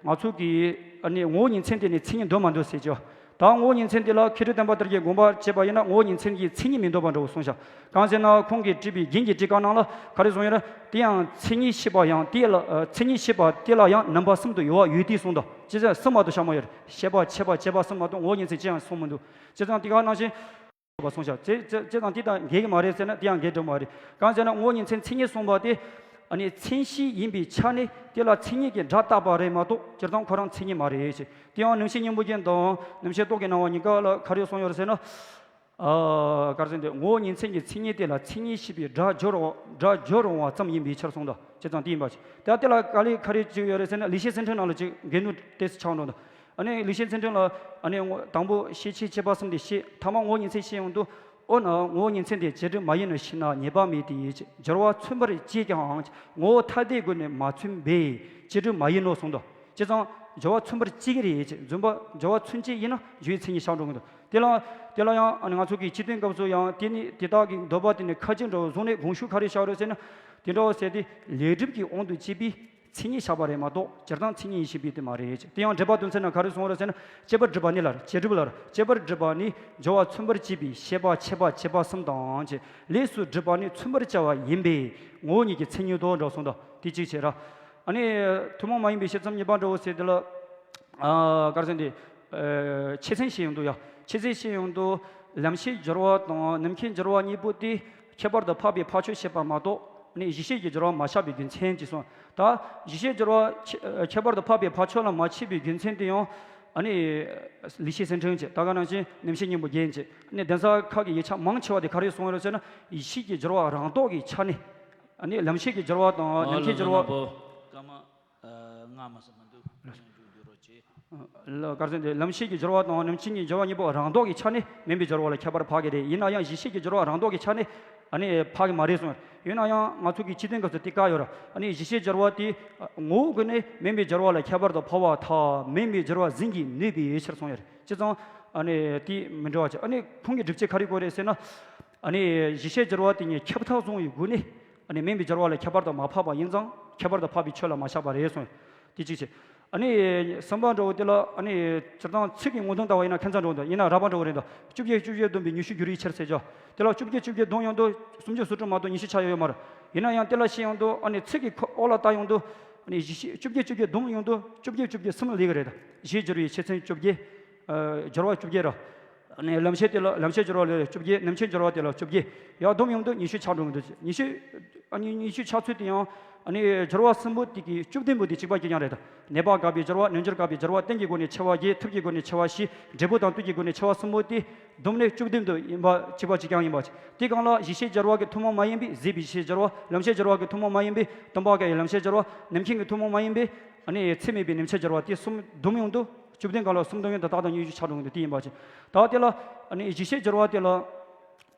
ང་ཚོ་གིས་ཨ་ནི་ངོ་བོ་ཉིན་མཚན་དེ་ནི་མཚན་ཉིད་འདོད་མ་འདོད་ཟེར་གྱི། ད་ངོ་བོ་ཉིན་མཚན་དེ་ལ་མཁས་གྲུབ་བསྟན་པ་དར་རྒྱས་དགོངས་པ་བྱས་པ་ཡིན་ན་ངོ་བོ་ཉིན་མཚན་གྱི་མཚན་ཉིད་མི་འདོད་པ་འདྲ་བོ་གསུངས་ཤག། གང་ཟེར་ན་ཁོང་གིས་བྲིས་པའི་རྒྱན་གྱི་ཊཱི་ཀ་ནང་ལ་ག་རེ་གསུངས་ཡོད་རེད། དེ་ཡང་མཚན་ཉིད་ཤེས་པ་ཡང་དེ་ལ་ཨ་མཚན་ཉིད་ཤེས་པ་དེ་ལ་ཡང་རྣམ་པ་གསུམ་དུ་དབྱེ་བ་ཡོད་དེ་གསུངས་འདུག། ཅི་ཟེར་གསུམ་མ་གཏོགས་བཞག་མ་ཡོད་རེད། ཤེས་པ་ཆད་པ་བྱེད་པ་གསུམ་མ་གཏོགས་ངོ་བོ་ཉིན་མཚན་ཅི་ཡང་གསུངས་མི་འདུག། བྱས་ཙང་དེ་ག་ནང་བཞིན། པ་གསུངས་ཤག། བྱས་བྱས་བྱས་ཙང་དེ་དང་འགལ་གྱི་མ་རེད་ཟེར་ན་དེ་ཡང་འགལ་འགྲོ་མ་རེད། གང་ཟེར་ན་ངོ་བོ་ཉིན་མཚན་མཚན་ཉིད་གསུངས་པ་དེ། ཨ་ནི་མཚན་གཞི་ཡིན་པའི་ཆ་ནས་དེ་ལ་མཚན་ཉིད་ཀྱི་སྒྲ་བཏགས་པ་རེད་མ་གཏོགས་སྤྱིར་བཏང་ཁོ་རང་མཚན་ཉིད་མ་རེད་ཅེས། དེ་ཡང་ནུབ་ཕྱིན་སྙིང་པོ་རྒྱན་དང་ནུབ་ཕྱིན་རྟོག་གེའི་སྣང་བ་གཉིས་ཀ་ལ་ག་རེ་གསུངས་ཡོད་རེད་ཟེར་ན། ཨ་ག་རེ་ཟེར་འདོད། ངོ་བོ་ཉིན་མཚན་གྱི་མཚན་ཉིད་དེ་ལ་མཚན་ཉིད་ཤེས་པའི་སྒྲ་སྦྱོར་རུང་སྒྲ་སྦྱོར་རུང་བ་ཙམ་ཡིན་པའི་ཕྱིར་གསུངས་དང་། བྱས་ཙང་དེ་ཡིན་པ་ཞིག། དེ་དེ་ལ་ག་ལེ་ག་རེ་བྱས་ཡོད་རེད་ཟེར་ན་ལེགས་བཤད་ཚན་ཁྲིད་ནང་ལ་ཅིག་འགལ་འདུ་ཏོག་ཙམ་ཆགས་འགྲོ་འདུག། ཨ་ནི་ལེགས་བཤད་ཚན་ཁྲིད་ལ་ཨ་ནི་དང་པོ་ཤེས་བྱེད་ཁྱད་པར་གསུམ་དེ་བཤད། ཐ་མ་ངོ་བོ་ཉིན་མཚན་བཤད་ཡོང་དུས། འོ་ན་ངོ་བོ་ཉིན་མཚན་དེ་བྱེད་སྒྲུབ་མ་ཡིན་ནོ་ཞེ་ན། ཉེས་པ་མེད་དེ། སྦྱོར་བ་མཚོན་པར་བྱེད་ཀྱང་ངོ་བོ་ཐ་དད་སྒོ་ནས་མ་མཚོན་པས་བྱེད་སྒྲུབ་མ་ཡིན་ནོ་གསུངས་འདུག་བྱས་ཙང་སྦྱོར་བ་མཚོན་པར་བྱེད་ཀྱི་རེད། རྫུན་པ་སྦྱོར་བ་མཚོན་བྱེད་ཡིན་ན་སྦྱོར་བའི་མཚན་ཉིད་བཞག་འགྲོ་གི་འདུག་དེ་ལ་དེ་ལ་ཡང་ང་ཚོ་གི་སྤྱི་དོན་སྐབས་སུ་ཡང་དེ་ནི་དེ་དག་གི་འདོད་པ་དེ་ནི་ཁ་ཅིག་འདྲ་བོ་བཟུང་ནས་དགོངས་ཞུ་ག་རེ་བཞག་རེད་ཟེར་ན། དེ་འདྲ་བོ་ཟེར་དེ་ལས་སྒྲིབ་ཀྱི་དབང་དུ་བྱས་པའི་མཚན་ཉིད་བཞག་པ་རེད་མ་གཏོགས་སྤྱིར་བཏང་མཚན་ཉིད་ཡིན་ཞེས་པའི་དེ་མ་རེད། དེ་ཡང་འགྲེལ་པ་དོན་ཚན་ན་ག་རེ་གསུངས་རེད་ཟེར་ན། བྱེད་པར་སྒྲུབ་པ་ནི་ལར། བྱེད་སྒྲུབ་ལར། བྱེད་པར་སྒྲུབ་པ་ནི་སྦྱོར་བ་མཚོན་པར་བྱེད་པའི་ཤེས་པ་མཆེད་པ་མཆེད་པ་གསུམ་དང་བཅས། ལས་སུ་སྒྲུབ་པ་ནི་མཚོན་པར་བྱ་བ་ཡིན་པས་ངོ་བོ་ཉིད་ཀྱི་མཚན་ཉིད་དོ་འདྲ་གསུངས་དང་དེ་གཅིག་བྱས་ར། ཨ་ནི་ཐུན་མོང་མ་ཡིན་པའི་བཤད་མཚམས་གཉིས་པ་འདྲ་བོ་ཟེར་དེ་ལ། ཨ་ག་རེ་ཟེར་འདི། ཨ་ཆེད་ཚན་བཤད་ཡོང་དུས་ཡ། ཆེད་ཚན་བཤད་ཡོང་དུས་ལམ་ཤེས་སྦྱོར་བ་དང་ནམ་མཁའི་སྦྱོར་བ་གཉིས་པོ་དེ་ཁྱད་པར་དུ་འཕགས་པའི་འཕགས་ཆོས་བཤད་པ་མ་གཏོགས་ནི་གཞི་ཤེས་ཀྱི་སྦྱོར་བ་མ་བཤད་པའི་རྒྱུ་མཚན་ཅེས་གསུངས། ད་གཞི་ཤེས་སྦྱོར་བ་ཁྱད་ཁྱད་པར་དུ་འཕགས་པའི་འཕགས་ཆོས་ལ་མ་བཤད་པའི་རྒྱུ་མཚན་དེ་ཡང་ཨ་ནི་ལེགས་བཤད་གསེར་ཕྲེང་བཅས་ད་ག་ནང་བཞིན་ནམ་ཤེས་སྙིང་པོ་རྒྱན་བཅས་ནི་གདན་ས་ཁག་གི་ཡིག་ཆ་མང་ཆེ་བ་དེ་ག་རེ་གསུངས་ཡོད་རེད་ཟེར་ན། ཡེ་ཤེས་ཀྱི་སྦྱོར་བ་རང་ལྡོག་གི་ཆ་ནས་ཨ་ནི་ལམ་ཤེས་ཀྱི་སྦྱོར་བ་དང་ནམ་མཁའི་སྦྱོར་བ། སྐར་མ། ཨ་ང་མ་ཟིན་མི་འདུག་ཡང་འཇུག་འགྱུར་རོ་ཅེས། ལ་གར་ཟིན་ཏེ་ལམ་ཤེས་ཀྱི་སྦྱོར་བ་དང་ནམ་མཁའི་སྦྱོར་བ་གཉིས་པོ་རང་ལྡོག་གི་ཆ་ནས་མིན་པའི་སྦྱོར་བ་ལ་ཁྱད་པར་འཕགས་ཀྱི་རེད། ཡིན་ན་ཡང་གཞི་ཤེས་ཀྱི་སྦྱོར་བ་རང་ལྡོག་གི་ཆ་ནས་ཨ་ནི་འཕགས་ཀྱི་མ་རེད་གསུངས། ཡིན་ན་ཡང་ང་ཚོ་གི་སྤྱི་དོན་སྐབས་སུ་དེ་བཀག་ཡོད་ར། ཨ་ནི་གཞི་ཤེས་སྦྱོར་བ་དེ་ངོ་བོ་ཀུན་ནས་མིན་པའི་སྦྱོར་བ་ལ་ཁྱད་པར་དུ་འཕགས་པར་ཐལ། མིན་པའི་སྦྱོར་བ་ཟིན་གྱིས་ནུས་པའི་ཕྱིར་གསུངས་ཡོད་རེད། བྱས་ཙང་ཨ་ནི་དེ་མི་འགྲོ་བ་ཅིག་ཨ་ནི་ཁོང་གི་སྒྲུབ་བྱེད་ག་རེ་དགོས་རེད་ཟེར་ན། ཨ་ནི་གཞི་ཤེས་སྦྱོར་བ་དེ་ཉིད་ཁྱབ་མཐའ་བཟུང་བའི་སྒོ་ནས། ཨ་ནི་མིན་པའི་སྦྱོར་བ་ལ་ཁྱད་པར་དུ་མ་འཕགས་པ་ཡིན་ཙང་ཁྱད་པར་དུ་འཕགས་པའི་ཆོས་ལ་མ་བཞག་པ་རེད་གསུངས། དེ་གཅིག་བྱས། ཨ་ནི་གསུམ་པ་འདྲ་བོ་དེ་ལ་ཨ་ནི་སྤྱིར་བཏང་ཚིག་གི་ངོ་དོན་ལྟ་བ་ཡིན་ན་ཁ་སང་འདྲ་བོ་འདུག་ཡིན་ན་རགས་པ་འདྲ་བོ་རེད་འདུག་བཅོ་བརྒྱད་བཅོ་བརྒྱད་བསྡོམས་པས་ཉི་ཤུ་འགྱུར་བའི་ཕྱིར་ཟེར་ཅོ། དེ་ལ་བཅོ་བརྒྱད་བཅོ་བརྒྱད་བསྡོམས་ཡོང་དུས་སུམ་ཅུ་སོ་དྲུག་མ་གཏོགས་ཉི་ཤུ་ཆགས་ཡོད་ཡོད་མ་རེད། ཡིན་ན་ཡང་དེ་ལ་བཤད་ཡོང་དུས་ཨ་ནི་ཚིག་གི་ཁོ་འོག་ལ་ལྟ་ཡོང་དུས་ཨ་ནི་བཞི་བཅོ་བརྒྱད་བཅོ་བརྒྱད་བསྡོམས་ཡོང་དུས་བཅོ་བརྒྱད་བཅོ་བརྒྱད་གསུམ་ལ་སླེབས་ཀྱི་རེད། གཞི་སྦྱོར་བའི་ཆེད་ཚན་བཅོ་བརྒྱད། ཨ་སྦྱོར་བ་བཅོ་བརྒྱད་ར། ནས་ལམ་ཤེས་དེ་ལ་ལམ་ཤེས་སྦྱོར་བ་ལ་བཅོ་བརྒྱད། ནམ་མཁའི་སྦྱོར་བ་དེ་ལ་བཅོ་བརྒྱད། ཡར་བསྡོམས་ཡོང་དུས་ཉི་ཤུ་ཆགས་འགྲོ་གི་འདུག་ཉི་ཤུ། ཨ་ནི་ཉི་ཤུ་ཆགས་ཚུལ་དེ་ཡང་ཨ་ནི་སྦྱོར་བ་གསུམ་པོ་དེ་གི་བཅུ་བདུན་པོ་དེ་གཅིག་པ་གཅིག་རྐྱང་རེད་ད། གནས་པ་དགག་པའི་སྦྱོར་བ། རྣལ་འབྱོར་དགག་པའི་སྦྱོར་བ། རྟེན་གྱི་སྒོ་ནས་ཕྱེ་བ་བརྒྱད། ཐབས་ཀྱི་སྒོ་ནས་ཕྱེ་བ་བཞི། འབྲས་བུ་དང་དུས་ཀྱི་སྒོ་ནས་ཕྱེ་བ་གསུམ་པོ་དེ་བསྡོམས་ནས་བཅུ་བདུན་དུ་ཡིན་པ་གཅིག་པ་གཅིག་རྐྱང་ཡིན་པ། དེ་གང་ལ་གཞི་ཤེས་སྦྱོར་བ་གི་ཐུན་མོང་མ་ཡིན་པའི་གཟིགས་པའི་གཞི་ཤེས་སྦྱོར་བ། ལམ་ཤེས་སྦྱོར་བ་གི་ཐུན་མོང་མ་ཡིན་པའི་སྟོང་པ་དགག་པའི་ལམ་ཤེས་སྦྱོར་བ། ནམ་མཁའི་གི་ཐུན་མོང་མ་ཡིན་པའི་ཨ་ནི་ཚད་མེད་པའི་ནམ་མཁའི་སྦྱོར་བ། དེ་གསུམ་བསྡོམས་ཡོང་དུས། བཅུ་བདུན་གང་ལ་གསུམ་བསྡོམས་ཡོད་དུ་རྟགས་དང་སྙན་ཞུ་ཆགས་འགྲོ་གི་འདུག་དེ་ཡིན་པ་ཅིག་ད་དེ་ལ་ཨ་ནི་གཞི་ཤེས་སྦྱོར་བ་དེ་ལ་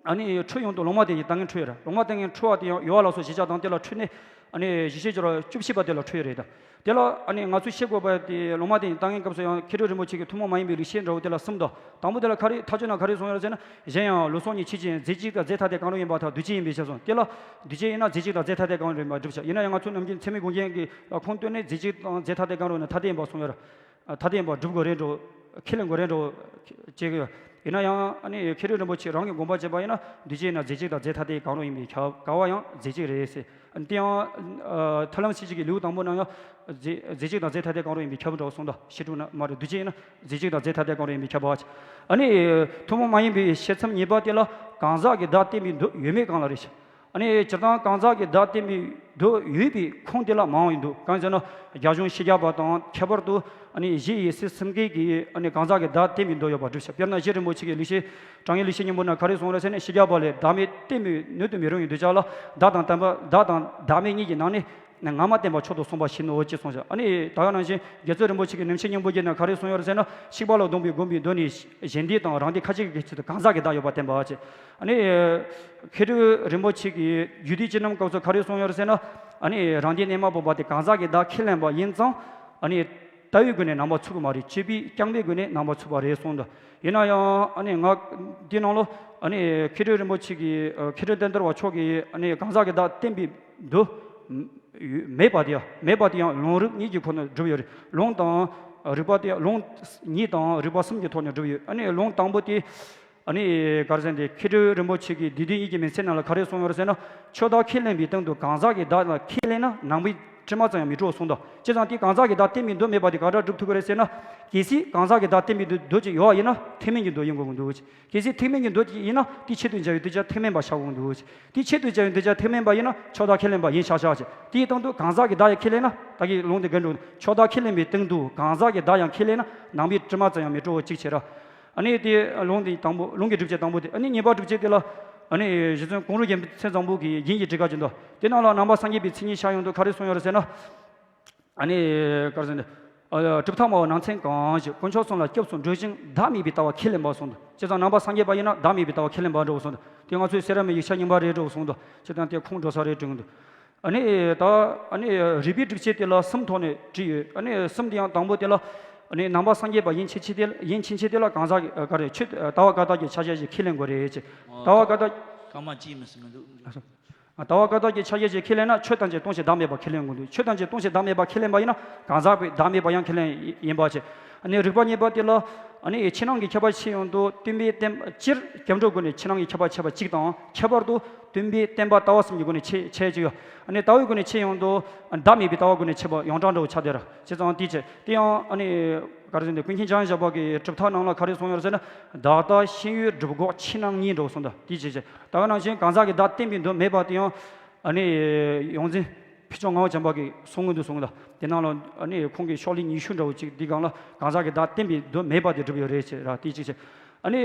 ཨ་ནི་འཁྲུལ་ཡོང་དུ་ལུང་མ་བསྟན་གྱི་ལྟ་ངན་འཁྲུལ་ཡོད་རེད། ལུང་མ་བསྟན་གྱི་འཁྲུལ་བ་དེ་ཡང་ཡོད་བ་ལ་སོགས་གཞི་བཅའ་དང་དེ་ལ་འཁྲུལ་ནས་ཨ་ནི་གཞི་ཤེས་སྦྱོར་བ་བཅུ་བཞི་པ་དེ་ལ་འཁྲུལ་ཡོད་རེད་ད། དེ་ལ་ཨ་ནི་ང་ཚོས་ཤེས་དགོས་པ་དེ་ལུང་མ་བསྟན་གྱི་ལྟ་ངན་སྐབས་སུ་ཡང་མཁས་གྲུབ་རིན་པོ་ཆེ་གི་ཐུན་མོང་མ་ཡིན་པའི་ལེགས་བཤད་འདྲ་བོ་དེ་ལ་གསུམ་དང་། དང་པོ་དེ་ལ་ག་རེ་མཐའ་དཔྱོད་ན་ག་རེ་གསུངས་ཡོད་རེད་ཟེར་ན། གཞན་ཡང་ལུགས་ཟུང་གཉིས་ཆོས་ཅན། རྫས་གཅིག་དང་རྫས་ཐ་དད་གང་རུང་ཡིན་པར་ཐལ། འདུས་བྱས་ཡིན་པའི་ཕྱིར་གསུངས། དེ་ལ་འདུས་བྱས་ཡིན་ན་རྫས་གཅིག་དང་རྫས་ཐ་དད་གང་རུང་ཡིན་པར་སྒྲུབ་བྱ། ཡིན་ན་ཡང་ང་ཚོ་ནམ་རྒྱུན་ཚད་མའི་དགོངས་རྒྱན་གྱི་ཁུངས་བཏོན་ནས་རྫས་གཅིག་དང་རྫས་ཐ་དད་གང་རུང་ཡིན་ན་ཐ་དད་ཡིན་པར་གསུངས་ཡོད་རེད། ཐ་དད་ཡིན་པར་སྒྲུབ་དགོས་རེད་འགྲོ། ཁས་ལེན་དགོས་རེད་འགྲོ། བྱེད་ཀྱི་ཡོད། ཡིན་ན་ཡང་ཨ་ནི་མཁས་གྲུབ་རིན་པོ་ཆེ་རང་གི་དགོངས་པ་བྱས་པ་ཡིན་ན་འདུས་བྱས་ཡིན་ན་རྫས་གཅིག་དང་རྫས་ཐ་དད་གང་རུང་ཡིན་པས་ཁྱབ། དགག་པ་ཡང་རྫས་གཅིག་རེད་ཟེར། དེ་ཡང་ཨ་ཐར་ལམ་ཚིག་གཅིག་གི་ལེའུ་དང་པོ་ནང་ཡང་རྫས་རྫས་གཅིག་དང་རྫས་ཐ་དད་གང་རུང་ཡིན་པས་ཁྱབ་འགྲོ་གསུངས་དང་། ཕྱི་དྲོ་ན་མ་རེད། འདུས་བྱས་ཡིན་ན་རྫས་གཅིག་དང་རྫས་ཐ་དད་གང་རུང་ཡིན་པས་ཁྱབ་པ། ཨ་ནི་ཐུན་མོང་མ་ཡིན་པའི་བཤད་མཚམས་གཉིས་པ་དེ་ལ་གང་ཟག་གི་བདག་བསྟན་པའི་མདོ་ཡོད་མེད་གང་ལ་རེ་ཞིག་ཨ་ནི་སྤྱིར་བཏང་གང་ཟག་གི་བདག་བསྟན་པའི་མདོ་ཡོད་པའི་ཁུངས་དེ་ལ་མང་བ་ཡིན་འདུག་གང་ཟེར་ན་རྒྱ་གཞུང་ཤེས་རྒྱ་པ་དང་ཁྱད་པར་དུ་ཨ་ནི་གཞི་ཡེ་ཤེས་གསུམ་ཀའི་གི་ཨ་ནི་གང་ཟག་གི་བདག་བསྟན་པའི་མདོ་ཡོད་པར་སྒྲུབ་བྱ། དཔེར་ན་རྗེ་རིན་པོ་ཆེ་གི་ལེགས་བཤད་དྲང་ངེས་ལེགས་བཤད་སྙིང་པོ་ན་ག་རེ་གསུངས་རེད་ཟེར་ན། ཤེས་རྒྱ་པ་ལས་བདག་མེད་བསྟན་པའི་སྣོད་དུ་མི་རུང་བའི་འདོད་ཆགས་ལ། བདག་དང་བདེན་པ། བདག་དང་བདག་མེད་གཉིས་ཀྱི་ནང་ནས་ནས་སྔ་མ་བསྟན་པ་མཆོག་ཏུ་གསུངས་པ་ཞིག་ནོ་ཅེས་གསུངས་ཤག་ཨ་ནི་ད་ག་ནང་བཞིན་རྒྱལ་ཚབ་རིན་པོ་ཆེ་གིས་ནམ་ཤེས་སྙིང་པོ་རྒྱན་ན་ག་རེ་གསུངས་ཡོད་རེད་ཟེར་ན། ཤེས་པ་ལ་སྡོམ་པའི་སྒོམ་པའི་མདོ་ནི་གཞན་སྡེ་དང་རང་སྡེ་ཁ་ཅིག་གི་ཆེད་དུ་གང་ཟག་གི་བདག་ཡོད་པར་བསྟན་པ་ཅེས། ཨ་ནི་མཁས་གྲུབ་རིན་པོ་ཆེ་གིས་རྒྱུད་སྡེ་བཅུ་རྣམས་སྐབས་སུ་ག་རེ་གསུངས་ཡོད་རེད་ཟེར་ན། ཨ་ནི་རང་སྡེ་རྣལ་མ་སྤོབས་པ་དེ་གང་ཟག་གི་བདག་ཁས་ལེན་པ་ཡིན་ཙང་། ཨ་ནི་ལྟ་བའི་སྒོ་ནས་ནང་པ་ཚུགས་ཀྱི་མ་རེད། སྤྱོད་པས་རྐྱང་པའི་སྒོ་ནས་ནང་པ་ཚུགས་པ་རེད་གསུངས་འདུག་ཡིན་ན་ཡང་ཨ་ནི་ང་འདི་ནང་ལོ་ཨ་ནི་མཁས་གྲུབ་རིན་པོ་ཆེ་གིས་ཨ་མཁས་གྲུབ་བསྟན་དར་བ་མཆོག་གིས་ཨ་ནི་གང་ཟག་གི་བདག་བསྟན་པའི་མདོ་མེད་པ་དེ་ཡང་། མེད་པ་དེ་ཡང་ལུང་རིགས་གཉིས་ཀྱི་ཁོ་ནས་གྲུབ་ཡོད་རེད། ལུང་དང་རིགས་པ་དེ་ཡང་ལུང་གཉིས་དང་རིགས་པ་གསུམ་གྱི་ཐོག་ནས་གྲུབ་ཡོད། ཨ་ནི་ལུང་དང་པོ་དེ་ཨ་ནི་ག་རེ་ཟེར་ན། དེ་མཁས་གྲུབ་རིན་པོ་ཆེ་གིས་སྡེ་བདུན་དབྱིག་གི་མིང་ཚིག་ནང་ལ་ག་རེ་གསུངས་ཡོད་རེད་ཟེར་ན། ཆོས་བདག་ཁས་ལེན་པའི་སྟེང་དུ་གང་ཟག་གི་བདག་ལ་ཁས་ལེན་ན་ནང་པའི་དྲི་མ་ཙམ་ཡང་མི་འགྲོ་གསུངས་འདུག་བྱས་ཙང་དེ་གང་ཟག་གི་བདག་བསྟན་པའི་མདོ་མེད་པ་དེ་ག་འདྲ་སྒྲུབ་ཐུབ་ཀྱི་རེད་ཟེར་ན། གལ་སྲིད་གང་ཟག་གི་བདག་བསྟན་པའི་མདོ་ཅིག་ཡོད་པ་ཡིན་ན་ཐེག་དམན་གྱི་མདོ་ཡིན་དགོས་ཀྱི་འདུག་གལ་སྲིད་ཐེག་དམན་གྱི་མདོ་ཅིག་ཡིན་ན་དེ་ཆེད་དུ་བྱ་བའི་གདུལ་བྱ་ཐེག་དམན་པ་བཞག་དགོས་ཀྱི་འདུག་དེ་ཆེད་དུ་བྱ་བའི་གདུལ་བྱ་ཐེག་དམན་པ་ཡིན་ན་ཆོས་བདག་ཁས་ལེན་པ་ཡིན་ཤག་ཤག་ཅེས། དེའི་སྟེང་དུ་གང་ཟག་གི་བདག་ཡང་ཁས་ལེན་ན་ད་གིན་ལུང་དེ་འགལ་འགྲོ། ཆོས་བདག་ཁས་ལེན་པའི་སྟེང་དུ་གང་ཟག་གི་བདག་ཡང་ཁས་ལེན་ན་ནང་པའི་དྲི་མ་ཙམ་ཡང་མི་འགྲོ་བ་གཅིག་བྱས་ར། ཨ་ནི་དེ་ལུང་དེ་དང་པོ། ལུང་གི་སྒྲུབ་བྱེད་དང་པོ་དེ། ཨ་ནི་གཉིས་པ་སྒྲུབ་བྱེད་དེ་ལ་ཨ་ནི་རྗེ་བཙུན་གུང་རུ་རྒྱལ་མཚན་བཟང་པོ་གིས་རྒྱན་གྱི་བྲིས་ཁ་བྱིན་འདུག་དེ་ནང་ལ་ནང་པ་སངས་རྒྱས་པའི་མཚན་ཉིད་ཤར་ཡོང་དུས་ག་རེ་གསུངས་ཡོད་རེད་ཟེར་ན། ཨ་ནི་ག་རེ་ཟེར་ན། ཨ་གྲུབ་མཐའ་སྨྲ་བ་ནང་ཚན་གང་ཞིག་དཀོན་མཆོག་གསུམ་ལ་སྐྱབས་སུ་འགྲོ་ཞིང་བདག་མེད་པའི་ལྟ་བ་ཁས་ལེན་པ་གསུངས་འདུག་བྱས་ཙང་ནང་པ་སངས་རྒྱས་པ་ཡིན་ན་བདག་མེད་པའི་ལྟ་བ་ཁས་ལེན་པ་འདྲ་བོ་གསུངས་འདུག་དེ་ང་ཚོའི་སེ་ར་མི་ཡིག་ཆ་རྙིང་པ་རེད་འདྲ་བོ་གསུངས་འདུག་བྱས་ཙང་དེ་ཁུངས་འགྲོ་ས་རེད་དྲན་གྱི་འདུག་ཨ་ནི་ད་ཨ་ནི་རིགས་པའི་སྒྲུབ་བྱེད་དེ་ལ་གསུམ་ཐོག་ནས་བྲིས་ཡོད། ཨ་ནི་གསུམ་དེ་ཡང་དང་པོ་དེ་ལ་ཨ་ནི་ནང་པ་སངས་རྒྱས་པ་ཡིན་ཕྱིན་ཆད་དེ་ཡིན་ཕྱིན་ཆད་དེ་ལ་གང་ཟག་གི་ཨ་ག་རེ་ཆོས་ལྟ་བ་བཀའ་རྟགས་ཀྱི་ཕྱག་རྒྱ་ཞིག་ཁས་ལེན་དགོས་རེད་ཅེས། ལྟ་བ་བཀའ་རྟགས། སྐར་མ་གཅིག་མི་སྲིད་མི་འདུག་ལྟ་བ་བཀའ་རྟགས་ཀྱི་ཕྱག་རྒྱ་ཞིག་ཁས་ལེན་ན་ཆོས་ཐམས་ཅད་སྟོང་ཞིང་བདག་མེད་པ་ཁས་ལེན་དགོས་འདུག་ཆོས་ཐམས་ཅད་སྟོང་ཞིང་བདག་མེད་པ་ཁས་ལེན་པ་ཡིན་ན་གང་ཟག་པའི་བདག་མེད་པ་ཡང་ཁས་ལེན་ཡིན་པ་བྱས། ཨ་ནི་རིགས་པ་གཉིས་པ་དེ་ལ་ཨ་ནི་ཕྱི་ནང་གི་ཁྱད་པར་ཕྱེ་ཡོང་དུས་སྟོན་པའི་བསྟན་སྤྱིར་སྐྱབས་འགྲོའི་སྒོ་ནས་ཕྱི་ནང་གི་ཁྱད་པར་ཕྱེ་བ་གཅིག་དང་། ཁྱད་པར་དུ་སྟོན་པའི་བསྟན་པ་ལྟ་བ་གསུམ་གྱི་སྒོ་ནས་ཕྱེ་ཕྱེ་ཅིག་ཡོད། ཨ་ནི་ལྟ་བའི་སྒོ་ནས་ཕྱེ་ཡོང་དུས་བདག་མེད་པའི་ལྟ་བའི་སྒོ་ནས་ཕྱེ་བ་ཡོངས་གྲགས་འདྲ་བོ་ཆགས་བསྡད་ར། བྱས་ཙང་དེ་བྱས་དེ་ཡང་ཨ་ནི་ག་རེ་ཟེར་ན་ཀུན་མཁྱེན་འཇམ་དབྱངས་བཞད་པ་གི་གྲུབ་མཐའ་ནང་ལ་ག་རེ་གསུངས་ཡོད་རེད་ཟེར་ན། བདག་ལྟ་ཤེས་ཡུལ་སྒྲུབ་འགོག་ཕྱི་ནང་གཉིས་འདྲ་བོ་གསུངས་འདུག་དེ་བྱས་བྱས་ད་ག་ནང་བཞིན་གང་ཟག་གི་བདག་བསྟན་པའི་དོན་མེད་པ་དེ་ཡང་ཨ་ནི་ཡོངས་འཛིན་ཕུན་ཚོགས་ངག་དབང་བྱམས་པ་གིས་གསུང་གི་འདུག་གསུངས་གི་འདུག་དེ་ནང་ལ་ཨ་ནི་ཁོང་གིས་ཤོག་ལྷེ་ཉི་ཤུ་འདྲ་བོ་ཅིག་འདི་སྒང་ལ་གང་ཟག་གི་བདག་བསྟན་པའི་དོན་མེད་པ་དེ་སྒྲུབ་ཡོད་རེད་ཅེས་ར། དེ་གཅིག་བྱས། ཨ་ནི་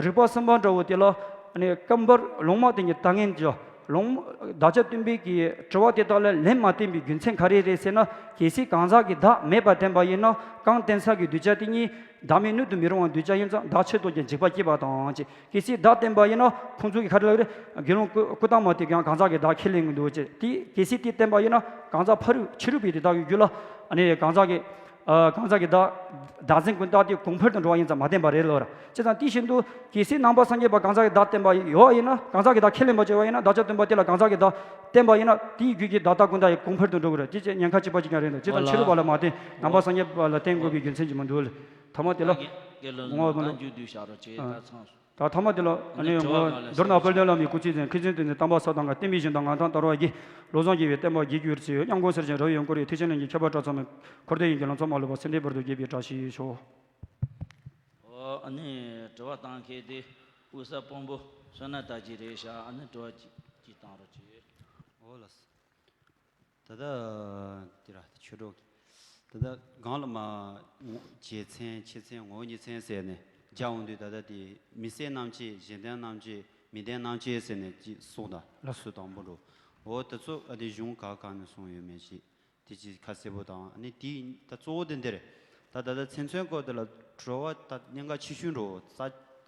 རིགས་པ་གསུམ་པ་འདྲ་བོ་དེ་ལ་ཨ་ནི་སྐབས་འབར་ལུང་མ་བསྟན་གྱི་ལྟ་ངན་གྱི་ལུང་བདག་ཅག་སྟོན་པའི་གི་དྲི་བ་དེ་དག་ལ་ལན་མ་བསྟན་པའི་རྒྱུ་མཚན་ག་རེ་རེད་ཟེར་ན། གལ་སྲིད་གང་ཟག་གི་བདག་མེད་པར་བསྟན་པ་ཡིན་ན་གང་བསྟན་ས་གི་གདུལ་བྱ་དེ་གཉིས་བདག་མེད་སྣོད་དུ་མི་རུང་བར་འདུས་བྱས་ཡིན་ཙང་བདག་ཆད་དོ་ཀྱང་འཇིགས་པ་སྐྱེས་པ་དང་ཅེས། གལ་སྲིད་བདག་བསྟན་པ་ཡིན་ན་ཁོང་ཚོ་གི་ག་རེ་ལབ་རེད། དགེ་སློང་སྐུ་སྐུ་བལྟམས་མ་དེ་ཀྱང་གང་ཟག་གི་བདག་ཁས་ལེན་གྱི་འདུག་ཅེས། དེ་གལ་སྲིད་དེ་བསྟན་པ་ཡིན་ན་གང་ཟག་ཕ་རོལ་ཕྱི་རོལ་པའི་དེ་དག་གི་རྒྱུད་ལ་ཨ་ནི་གང་ཟག་གི་ཨ་གང་ཟག་གི་བདག་བདག་འཛིན་ཀུན་བཏགས་དེ་གོང་འཕེལ་དུ་འགྲོ་བ་ཡིན་ཙང་མ་བསྟན་པ་རེད་ལབ་ར། བྱས་ཙང་དེ་བཞིན་དུ་གལ་སྲིད་ནང་པ་སངས་རྒྱས་པ་གང་ཟག་གི་བདག་བསྟན་པ་ཡོད་པ་ཡིན་ན། གང་ཟག་གི་བདག་ཁས་ལེན་པ་བྱས་པ་ཡིན་ན། བདག་ཅག་སྟོན་པ་དེ་ལ་གང་ཟག་གི་བདག་བསྟན་པ་ཡིན་ན་དེའི་རྒྱུད་ཀྱི་བདག་ལྟ་ཀུན་བཏགས་ཡི་གོང་འཕེལ་དུ་འགྲོ་གི་རེད། དེ་ཅེས་ཉེན་ཁ་གཅིག་པ་གཅིག་རྐྱང་རེད་འདུག་བྱས་ཙང་ཕྱི་རོལ་པ་ལ་མ་བསྟན་ནང་པ་སངས་རྒྱས་པ་ལ་བསྟན་དགོས་པའི་རྒྱུ་མཚན་གྱི་མི་འདུག་ལ། ཐ་མ་དེ་ལ་ངོ་བོ་ལ། ད་ཐ་མ་དེ་ལ་ཨ་ནི་ངོ་མདོར་ན་དཔལ་ལྡན་བླ་མའི་སྐུ་ཚེ་ཟིན། མཁས་བཙུན་དོན་ནི་དམ་པ་ས་དང་ཀ་བསྟན་པའི་ཞིང་དང་ངག་དང་དར་བ་ཡི། བློ་བཟང་རྒྱལ་བའི་བསྟན་པ་རྒྱས་གྱུར་ཅིག་སྙམ་དགོངས་སེར་ཆེན་རབ་ཡོན་སྐོར་ཡི་ཐེག་ཆེན་ལྷུན་གྱིས་ཁྱབ་པ་གྲགས་ཚང་མའི་འཁོར་འདས་ཡན་གྱི་ལམ་ཚང་མ་ལུས་པ་སེམས་ལྡན་བར་དུ་རྒྱས་པའི་བཀྲ་ཤིས་ཤོག་ཨོ་ཨ་ནི་དྲི་བ་བཏང་མཁན་དེ་དབུས་ས་དཔོན་པོ་བསོད་ནམས་རྟགས་ཅན་རེད་ཤག་ཨ་ནི་དྲི་བ་ཅིག་ཅིག་བཏང་རོགས་གྱིས། ཨོ་ལགས། ད་ལྟ་དེ་ར་ཆོས་གྲོགས་ད་ལྟ་སྒང་ལ་མ་རྒྱལ་མཚན་ཆེ་མཚན་ངོ་བོ་ཉིད་མཚན་ཟེར་ནས་རྒྱག་འོང་དུས། ད་ལྟ་དེ་མི་གསལ་རྣམ་བཅད། གཞན་དོན་རྣམ་བཅད། མི་ལྡན་རྣམ་བཅད་ཟེར་ནས་ཅིག་གསུངས་དང་། ལགས་སོ། དུས་དང་པོ་འགྲོ། འོ་དེ་ཚོ་ཨ་དེ་གཞུང་ག་གང་ནས་གསུངས་ཡོད་མེད་ཅིག་དེ་ཅིག་ཁ་གསལ་པོ་དང་། ཨ་ནི་དེ་ད་གཙོ་བོ་དེ་འདིར་ད་ད་ལྟ་ཚེ་མཚོན་སྐོར་དེ་ལ་དྲི་བ་ད་གནད་འགག་ཆེ་ཤོས་འགྲོ། རྩ་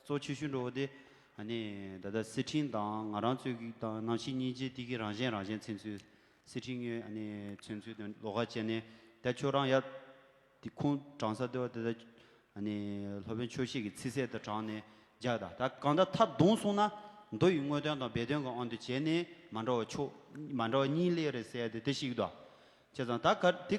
གཙོ་ཆེ་ཤོས་འགྲོ་བ་དེ་ཨ་ནི་ད་ལྟ་གསེར་ཕྲེང་དང་ང་རང་ཚོའི་གི་དང་རྣམ་ཤེས་སྙིང་རྗེ་དེ་གི་རང་བཞིན་རང་བཞིན་མཚོན་ཚུལ། གསེར་ཕྲེང་ངོས་ཨ་ནི་མཚོན་ཚུལ་དང་ལོགས་ཀ་བྱས་ནས། ད་ཁྱོད་རང་ཡར་དེ་ཁུངས་དྲངས་ས་དེ་བ་དེ་ད་ཨ་ནི་སློབ་དཔོན་ཆོས་བཤེས་ཀྱི་ཚིག་གསལ་དུ་དྲངས་ནས་རྒྱག་ད། ད་གང་ལྟར་མཐར་བསྡོམས་སོང་ན་མདོ་ཡི་དངོས་དོན་དང་སྦས་དོན་གྱི་དབང་དུ་བྱས་ནས་མ་འདྲ་བ་ཕྱོགས་མ་འདྲ་བ་གཉིས་སླེབས་རེད་ཟེར་ཡ་དེ་དེ་ཞིག་འདུག་བྱས་ཙང་ད་ག་དེ་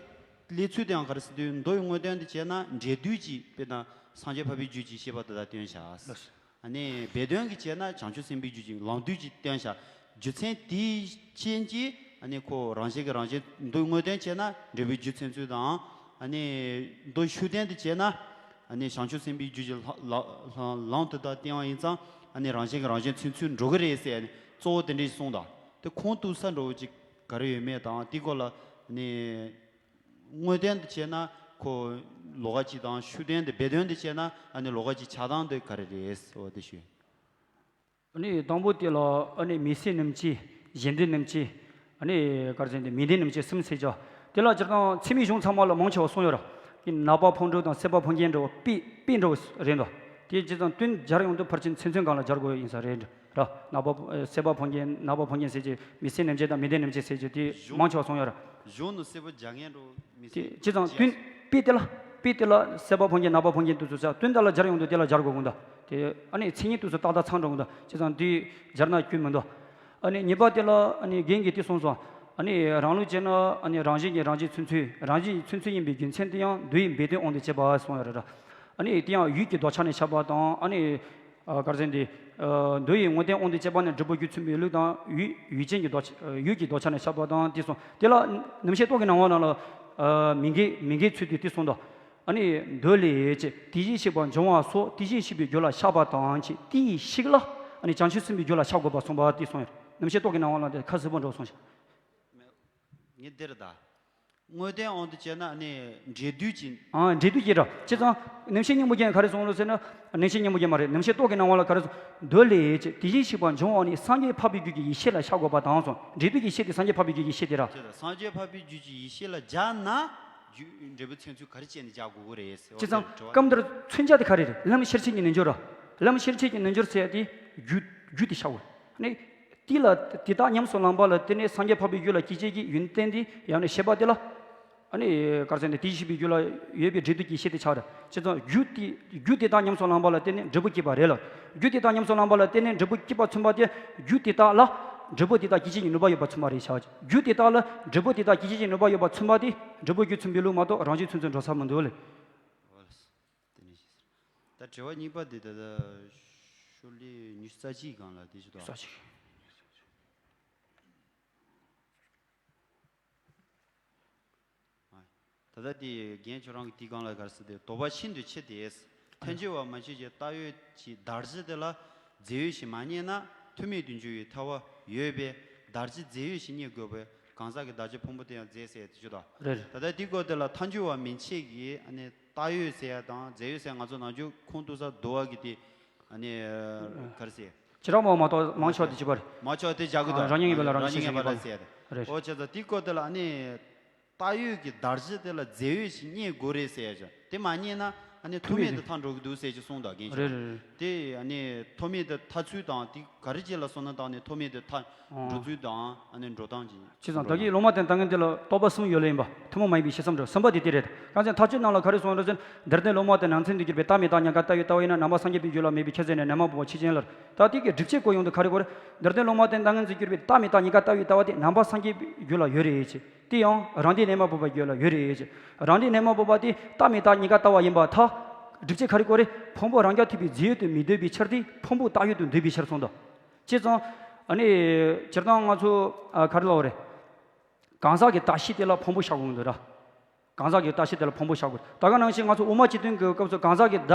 སླེབས་ཚུལ་དེའང་ག་རེ་ཟེར་དུས། མདོ་ཡི་དངོས་དོན་དུ་བྱས་ན་འབྲས་རྡུལ་གྱི་དཔེར་ན་སངས་རྒྱས་འཕགས་པའི་རྒྱུད་ཀྱི་བཤད་པ་དེ་དག་སྟོན་བཞག་ཨ་ནི་སྦས་དོན་གྱི་བྱས་ན་བྱང་ཆུབ་སེམས་དཔའི་རྒྱུད་ཀྱི་ལམ་བདུན་གྱི་སྟོན་བྱ། རྒྱུ་མཚན་དེའི་རྐྱེན་གྱིས་ཨ་ནི་ཁོ་རང་བཞིན་གྱི་རང་བཞིན་མདོའི་དངོས་དོན་བྱས་ན་འབྲས་བུའི་རྒྱུ་མཚན་ཚུལ་དང་། ཨ་ནི་མདོ་ཤུགས་བསྟན་དུ་བྱས་ན་ཨ་ནི་བྱང་ཆུབ་སེམས་དཔའི་རྒྱུད་ཀྱི་ལྷ་ལྷ་ལྷ་ལམ་དེ་དག་བསྟན་པ་ཡིན་ཙང་ཨ་ནི་རང་བཞིན་གྱི་རང་བཞིན་མཚོན་ཚུལ་འགྲོ་གི་རེད་ཟེར། ཨ་ནི་གཙོ་བོ་དེ་འདྲ་ཞིག་གསུངས་དང་། དེ་ཁུངས་གཏུགས་ས་འདྲ་བོ་ཅིག་ག་རེ་ཡོད་མེད་དང་། དེའི་སྐོར་ལ་ཨ་ནི། དངོས་དོན་དུ་བྱས་ན་ཁོ་ལོགས་ཀ་གཅིག་དང་། ཤུགས་བསྟན་དེ། སྦས་དོན་དུ་བྱས་ན་ཨ་ནི་ལོགས་ཀ་གཅིག་ཆགས་སྟངས་དེ་ག་རེ་རེད་ཟེར་བ་དེ་ཞུ། ཨ་ནི་དང་པོ་དེ་ལ་ཨ་ནི་མི་གསལ་རྣམ་བཅད། གཞན་དོན་རྣམ་བཅད། ཨ་ནི་ག་རེ་ཟེར་ན་དེ་མི་ལྡན་རྣམ་བཅད་གསུམ་ཟེར་བྱ། དེ་ལ་སྤྱིར་བཏང་ཚད་མའི་གཞུང་ཚང་མ་ལ་མང་ཆེ་བ་གསུངས་ཡོད་ར། དེ་ནག་པ་ཕོ་འགྲོས་དང་སྲེད་པ་ཕོ་རྒྱན་འདྲ་བ་དཔེ་དཔེ་འདྲ་བ་རེད་འདུག་དེ་སྤྱིར་བཏང་དོན་སྦྱར་ཡོང་དུས་ཕལ་ཆེར་ཚེ་མཚོན་སྒང་ལ་སྦྱར་དགོས་ཡིན་ས་རེད་འདྲ། ར། ནག་པོ། ཨ། སྲེད་པ་ཕོ་རྒྱན། ནག་པོ་ཕོ་རྒྱན་ཟེར་གྱི་མི་གསལ་རྣམ་བཅད་དང་མི་ལྡན་རྣམ་བཅད་ཟེར་གྱི་དེ་གཞུང་མང་ཆེ་བ་གསུངས་ཡོད་ར། གཞུང་ནི་སྲེད་པ་རྒྱ་ངན་འགྲོ་མི་དེ་སྲེད་སྤྱི་དང་བསྟུན་དཔེ་དེ་ལ། དཔེ་དེ་ལ་སྲེད་པ་ཕོ་རྒྱན་ནག་པོ་ཕོ་རྒྱན་དུ་ཚུད་ས་དོན་དག་ལ་སྦྱར་ཡོང་དུས་དེ་ལ་སྦྱར་དགོས་གོ་ད། དེ་ཨ་ནི་མཚན་ཉིད་དུ་ཚུད་ཏག་ཏག་ཚང་འགྲོ་གོ་ད། སྤྱི་དང་དེ་སྦྱར་ན་སྐྱོན་མི་འདུག་ཨ་ནི་གཉིས་པ་དེ་ལ་ཨ་ནི་རྒན་གྱིས་དེ་གསུངས་སོང་། ཨ་ནི་རང་ལུགས་བྱས་ན་ཨ་ནི་རང་བཞིན་གྱིས་རང་བཞིན་མཚོན་ཚུལ། རང་བཞིན་མཚོན་ཚུལ་ཡིན་པའི་རྒྱུ་མཚན་དེ་ཡང་མདོ་ཡི་སྦས་དོན་དབང་དུ་བྱས་པ་གསུངས་ཡོད་རེད་ར། ཨ་ནི་དེ་ཡང་ཡུལ་གྱི་ལྡོག་ཆ་ནས་ཁྱབ་པ་དང་། ཨ་ནི། ཨ། ག་རེ་ཟེར་འདི། ཨ། མདོ་ཡི་དངོས་བསྟན་དབང་དུ་བྱས་པ་ནི་འབྲས་བུ་རྒྱུ་མཚན་མེད་ལུགས་དང་། ཡུལ་ཡུལ་ཅན་གྱི་ལྡོག་ཆ། ཡུལ་གྱི་ལྡོག་ཆ་ནས་ཁྱབ་པ་དང་དེ་གསུངས། དེ་ལ་རྣམ་བཤད་ཏོག་གི་སྣང་བ་ནང་ལ། ཨ། མི་འགལ་མི་འགལ་ཚུལ་དེ་དེ་གསུངས་དང་། ཨ་ནི་མདོ་ལས་ཅེས་དེ་བཞིན་གཤེགས་པ་འབྱུང་བ་སོགས་དེ་བཞིན་གཤེགས་པའི་རྒྱུད་ལ་ཤར་བ་དང་ཅེས་དེ་ཡི་ཤུགས་ལ་ཨ་ནི་བྱང་ཆུབ་སེམས་དཔའི་རྒྱུད་ལ་ཤར་དགོས་པ་གསུངས་པ་དེ་གསུངས་ཡོད། རྣམ་བཤད་ཏོག་གི་སྣང་བ་ལ་དེ་ཁ་གསལ་པོ་འདྲ་བོ་གསུངས་ཤག་ངས་འདིར་ད། དངོས་བསྟན་དབང་དུ་བྱས་ན་ནི་འབྲས་རྡུལ་གྱི། ཨ། འབྲས་རྡུལ་གྱི་ར། བྱས་ཙང་རྣམ་བཤད་སྙིང་པོ་རྒྱན་ག་རེ་གསུངས་ལོ་ཟེར་ན། རྣམ་བཤད་སྙིང་པོ་རྒྱན་མ་རེད། རྣམ་བཤད་ཏོག་གི་སྣང་བ་ལ་ག་རེ་གསུངས། མདོ་ལས་ཅེས་དེ་བཞིན་གཤེགས་པ་འབྱུང་བ་ནི་སངས་རྒྱས་འཕགས་པའི་རྒྱུད་ཀྱི་ཡེ་ཤེས་ལ་ཤར་དགོས་པ་དང་གསུངས། འབྲས་རྡུལ་གྱི་ཡེ་ཤེས་དེ་སངས་རྒྱས་འཕགས་པའི་རྒྱུད་ཀྱི་ཡེ་ཤེས་དེ་ར། བྱས་ཙང་སངས་རྒྱས་འཕགས་པའི་རྒྱུད་ཀྱི་ཡེ་ཤེས་ལ་སྦྱར་ན་རྒྱུ་འབྲས་བུ་མཚོན་ཚུལ་ག་རེ་བྱས་ནས་སྦྱར་དགོས་ཀྱི་རེད་ཟེར་བ། བྱས་ཙང་དེ་རེད་དྲི་བ་སྐབས་འདིར་མཚོན་བྱ་དེ་ག་རེ་རེད། ལམ་ཤེར་ཕྱིན་གྱི་རྣལ་འབྱོར་ར། ལམ་ཤེར་ཕྱིན་གྱི་རྣལ་འབྱོར་ཟེར་ཡ་དེ་རྒྱུ་རྒྱུ་དེ་ཤར་བ། ཨ་ནི་དེ་ལ་དེ་དག་ཉམས་སུ་བླངས་པ་ལ་བརྟེན་ནས་སངས་རྒྱས་འཕགས་པའི་རྒྱུད་ལ་སྐྱེ་བྱེད་ཀྱི་ཡོན་ཏན་དེ་ཡང་ནི་ཤེས་པ་དེ་ལ། ཨ་ནི་ག་རེ་ཟེར་ན་དེ་ཤེས་པའི་རྒྱུད་ལ་ཡོད་པའི་འབྲས་རྡུལ་གྱི་ཤེས་དེ་ཆགས་ར། བྱས་ཙང་རྒྱུ་དེ་རྒྱུ་དེ་དག་ཉམས་སུ་བླངས་པ་ལ་བརྟེན་ནས་འབྲས་བུ་སྐྱེས་པ་རེད་ལ། རྒྱུ་དེ་དག་ཉམས་སུ་བླངས་པ་ལ་བརྟེན་ནས་འབྲས་བུ་སྐྱེས་པ་མཚོན་པ་དེ་རྒྱུ་དེ་དག་ལ་འབྲས་བུ་དེ་དག་སྐྱེད་བྱེད་ཀྱི་ནུས་པ་ཡོད་པ་མཚོན་པ་རེད་བྱ། རྒྱུ་དེ་དག་ལ་འབྲས་བུ་དེ་དག་སྐྱེད་བྱེད་ཀྱི་ནུས་པ་ཡོད་པ་མཚོན་པ་དེ་འབྲས་བུ་རྒྱུ་མཚུངས་པའི་ལུགས་མ་གཏོགས་རང་བཞིན་མཚུངས་ཚུལ་འགྲོ་ས་མི་འདུག་ལེ། ད་དྲི་བ་གཉིས་པ་འདི་ད་ལྟ་ཤོ་ལོ་ཀ་ཉི་ཤུ་རྩ་གཅིག་སྒང་ལ་དེ་ཞིག་འདུག་ཨ། རྩ་གཅིག་ད་ལྟ་དེ་རྒན་ཁྱོད་རང་གི་དེའི་སྒང་ལ་ག་རེ་ཟེར་ཏེ། དོགས་པ་ཤིན་ཏུ་ཆེ་སྟེ། ཐལ་འགྱུར་བ་མན་ཆད་ཀྱི་བཏགས་ཡོད་ཀྱི་བདག་གཞི་དེ་ལ་རྫས་ཡོད་ཞེས་མ་རྙེད་ན་ཐོགས་མེད་དུ་འགྱུར་བའི་ཐལ་བ་ཡོད་པས། བདག་གཞི་རྫས་ཡོད་ཞེས་རྙེད་དགོས་པས། གང་ཟག་གི་བདག་གཞི་ཕུང་པོ་དེ་ཡང་རྫས་ཟེར་དེ་ཆོས་དང་། རེད། ད་ལྟ་དེའི་སྐོར་དེ་ལ་ཐལ་འགྱུར་བ་མན་ཆད་ཀྱི་ཨ་ནི་བཏགས་ཡོད་ཟེར་ཡ་དང་རྫས་ཡོད་ཟེར་ཡ་ང་ཚོ་ནང་ཆོས་ཁུངས་གཏུགས་ས་འདུལ་བ་གི་དེ་ཨ་ནི་ག་རེ་ཟེར། བྱེ་བྲག་སྨྲ་བ་མ་གཏོགས་མང་ཆེ་བ་དེ་བྱེད་པ་རེད། མང་ཆེ་བ་དེ་བྱ་དགོས་དང་། རང་ཉིད་ངེས་པ་ལ་རང་བཞིན་ཤེས་པ་ལ་ཟེར་ཡ་དེ། རེད། འོ་བྱས་ཙང་དེའི་སྐོར་དེ་ལ་ཨ་ནི། བཏགས་ཡོད་ཀྱི་བདག་གཞི་དེ་ལ་རྫས་ཡོད་ཞེས་རྙེད་དགོས་རེད་ཟེར་ཡ་ཅིག་དེ་མ་རྙེད་ན་ཨ་ནི་ཐོགས་མེད་དུ་མཐའ་འགྲོ་གི་འདུག་ཟེར་ཅིག་གསུངས་དང་རྒན་ཁྱོད། རེད་རེད་རེད། དེ་ཨ་ནི་ཐོགས་མེད་དུ་མཐའ་ཚུལ་དང་དེ་ག་རེ་ཅིག་ལ་སོང་ན་དང་ནི་ཐོགས་མེད་དུ་མཐའ་འགྲོ་ཚུལ་དང་ཨ་ནི་འགྲོ་སྟངས་ཅིག་བྱས་ཙང་བདག་གིས་སློབ་མ་དེ་ལྟ་ངན་དེ་ལ་རྟོག་པ་གསུམ་ཡོད་ལེ་ཡིན་པ་ཐུན་མོང་མ་ཡིན་པའི་ཤེས་ཙམ་འགྲོ་གསུམ་པ་དེ་དེ་རེད། གང་ཅི་མཐའ་དཔྱོད་ནང་ལ་ག་རེ་གསུངས་རེད་ཟེར་ན། འདིར་བསྟན་སློབ་མ་དེ་ནང་ཚན་དུ་གྱུར་པའི་བཏགས་མེད་བཏགས་ཉེས་དགག་བཏགས་ཡོད་ལྟ་བ་ཡིན་ན་ནང་པ་སངས་རྒྱས་པའི་རྒྱུད་ལ་མེད་པའི་ཁྱད་ཚད་ནི་རྣལ་མ་བུམ་པ་ཆོས་ཅན་ལ། ད་དེ་གི་སྒྲུབ་བྱེད་སྐོར་ཡོང་དུས་ག་རེ་གོ་རེད། འདིར་བསྟན་སློབ་མ་དེ་ལྟ་ངན་དུ་གྱུར་པའི་བཏགས་མེད་བཏགས་ཉེས་དགག་བཏགས་ཡོད་ལྟ་བ་དེ་ནང་པ་སངས་རྒྱས་པའི་རྒྱུད་ལ་ཡོད་རེད་ཅེས། དེ་ཡང་རང་སྡེ་རྣལ་མ་བུམ་པའི་རྒྱུད་ལ་ཡོད་རེད་ཅེས། རང་སྡེ་རྣལ་མ་བུམ་པ་དེ་བཏགས་མེད་བཏགས་ཉེས་དགག་ལྟ་བ་ཡིན་པར་ཐལ། སྒྲུབ་བྱེད་ག་རེ་གོ་རེད། ཕུང་པོ་རང་རྐྱ་ཐུབ་པའི་རྫས་ཡོད་དུ་མི་འདོད་པའི་ཕྱིར་ཏེ་ཕུང་པོ་བཏགས་ཡོད་དུ་འདོད་པའི་ཕྱིར་གསུངས་དོ། བྱས་ཙང་། ཨ་ནི། སྤྱིར་བཏང་ང་ཚོ་ཨ་ག་རེ་ལབ་དགོས་རེད། གང་ཟག་གི་བདག་ཤེས་དེ་ལ་ཕུང་པོ་བཞག་དགོས་ཀྱི་འདུག་ར། གང་ཟག་གི་བདག་ཤེས་དེ་ལ་ཕུང་པོ་བཞག་དགོས། ད་ག་ནང་བཞིན་ང་ཚོ་དབུ་མ་སྤྱི་དོན་གྱི་སྐབས་སུ་གང་ཟག་གི་བདག་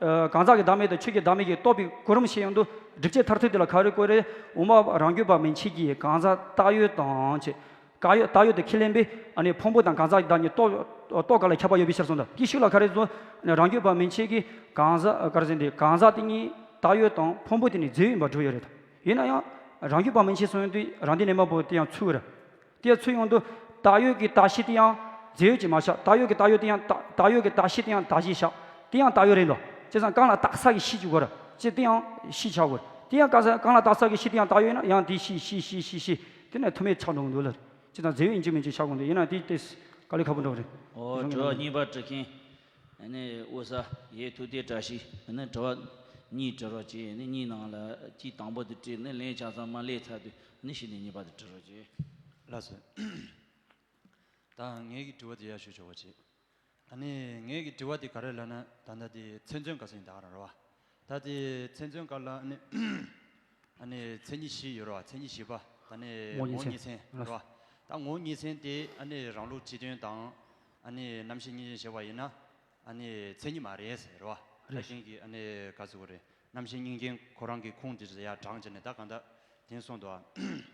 ཨ་གང་ཟག་གི་བདག་མེད་དང་ཆོས་ཀྱི་བདག་མེད་ཀྱི་རྟོགས་པའི་གོ་རིམ་བཤད་ཡོང་དུས་སྒྲུབ་བྱེད་མཐར་ཐུག་དེ་ལ་ག་རེ་བཀོད་རེད། དབུ་མ་རང་རྒྱུད་པ་མན་ཆད་ཀྱིས་གང་ཟག་བཏགས་ཡོད་དང་བཅས། བཏགས་ཡོད་བཏགས་ཡོད་དེ་ཁས་ལེན་པས་ཨ་ནི་ཕུང་པོ་དང་གང་ཟག་གི་བདག་ཉིད་རྟོགས་རྟོགས་ག་ལ་ཁྱབ་པ་ཡོད་པའི་ཕྱིར་གསུངས་དང་། དེའི་ཤུགས་ལ་ག་རེ་གསུངས། རང་རྒྱུད་པ་མན་ཆད་ཀྱིས་གང་ཟག་ག་རེ་ཟེར་འདི་གང་ཟག་དེ་ཉིད་བཏགས་ཡོད་དང་ཕུང་པོ་དེ་ནི་རྫས་ཡིན་པར་སྒྲུབ་ཡོད་རེད་དང་། ཡིན་ན་ཡང་། རང་རྒྱུད་པ་མན་ཆད་གསུངས་ཡོང་དུས་རང་སྡེ་རྣལ་མ་བུམ་པ་དེ་ཡང་ཚུར་ར། དེ་ཡང་ཚུར་ཡོང་དུས་བཏགས་ཡོད་ཀྱི་བདག་ཤེས་དེ་ཡང་རྫས་ཡོད་ཅིག་མ་བཞག་བཏགས་ཡོད་ཀྱི་བཏགས་ཡོད་དེ་ཡང་བཏགས་བཏགས་ཡོད་ཀྱི་བདག་ཤེས་དེ་ཡང་བདག་ཅེས་བཞག་དེ་ཡང་བཏགས་ཡོད་རེད་འདུག་བྱས་ཙང་གང་ལ་བཏགས་ས་གི་ཤེས་ཅིག་དགོས་ར། ཅེས་དེ་ཡང་ཤེས་བྱ་དགོས། དེ་ཡང་གང་ས་གང་ལ་བཏགས་ས་གི་ཤེས་དེ་ཡང་བཏགས་ཡོད་ན་ཡང་དེ་ཤེས་ཤེས་ཤེས་ཤེས་ཤེས་དེ་ནས་ཐུག་མེད་ཆགས་འགྲོ་གི་འདུག་ལ། བྱས་ཙང་རྫས་ཡོད་ཡིན་གཅིག་མིན་གཅིག་ཆགས་དགོས་འདུག་ཡིན་ན་དེ་དེ་དཀའ་ལས་ཁག་པོ་འགྲོ་གི་རེད། འོ་དྲི་བ་གཉིས་པ་དྲི་མཁན། ཨ་ནི་འོ་ས་ཡའི་ཐུགས་གཏད་བཀྲ་ཤིས། ཨ་ནི་དྲི་བ་གཉིས་དྲི་རོགས་བྱས། ཨ་ནི་གཉིས་ནང་ལ་གཅིག་དང་པོ་དེ་དྲིས་ནི་ལན་ཆ་ཚང་མ་སླེབས་ཚར་དུས་ཨ་ནི་གཞི་ནས་གཉིས་པ་དེ་དྲི་རོགས་བྱས། ལགས་སོ། ད་ངའི་གི་དྲི་བ་དེ་ཡར་ཞུ་ཆོག་པ་བྱེད། ཨ་ནི་ངའི་གི་དྲི་བ་དེ་ག་རེ་ལབ་ན་ད་ལྟ་དེ་ཚེ་མཚོན་ག་ས་ཡིན་ད་ག་རང་རེད་བ། ད་དེ་ཚེ་མཚོན་ག་ལ་ཨ་ནི་ཨ་ནི་མཚན་ཉིད་བཞི་ཡོད་རེད་བ། མཚན་ཉིད་བཞི་པ་ད་ནི་ངོ་བོ་ངོ་བོ་ཉིད་མཚན་ཉིད་མཚན་རེད་བ། ད་ངོ་བོ་ཉིད་མཚན་དེ་ཨ་ནི་རང་ལུགས་སྤྱི་དོན་དང་ཨ་ནི་རྣམ་ཤེས་གཉིས་ཅན་བྱས་པ་ཡིན་ན་ཨ་ནི་མཚན་ཉིད་མ་རེད་ཟེར་རེད་བ། ད་རེད། གཞན་གྱི་ཨ་ནི་ག་ཟེར་དགོས་རེད། རྣམ་ཤེས་གཉིས་ཀྱི་ཁོ་རང་གི་ཁུངས་དེ་ཚོ་ཡར་དྲངས་བྱས་ནས་ད་གང་ལྟར་དེ་གསུངས་འདུག་ཨ།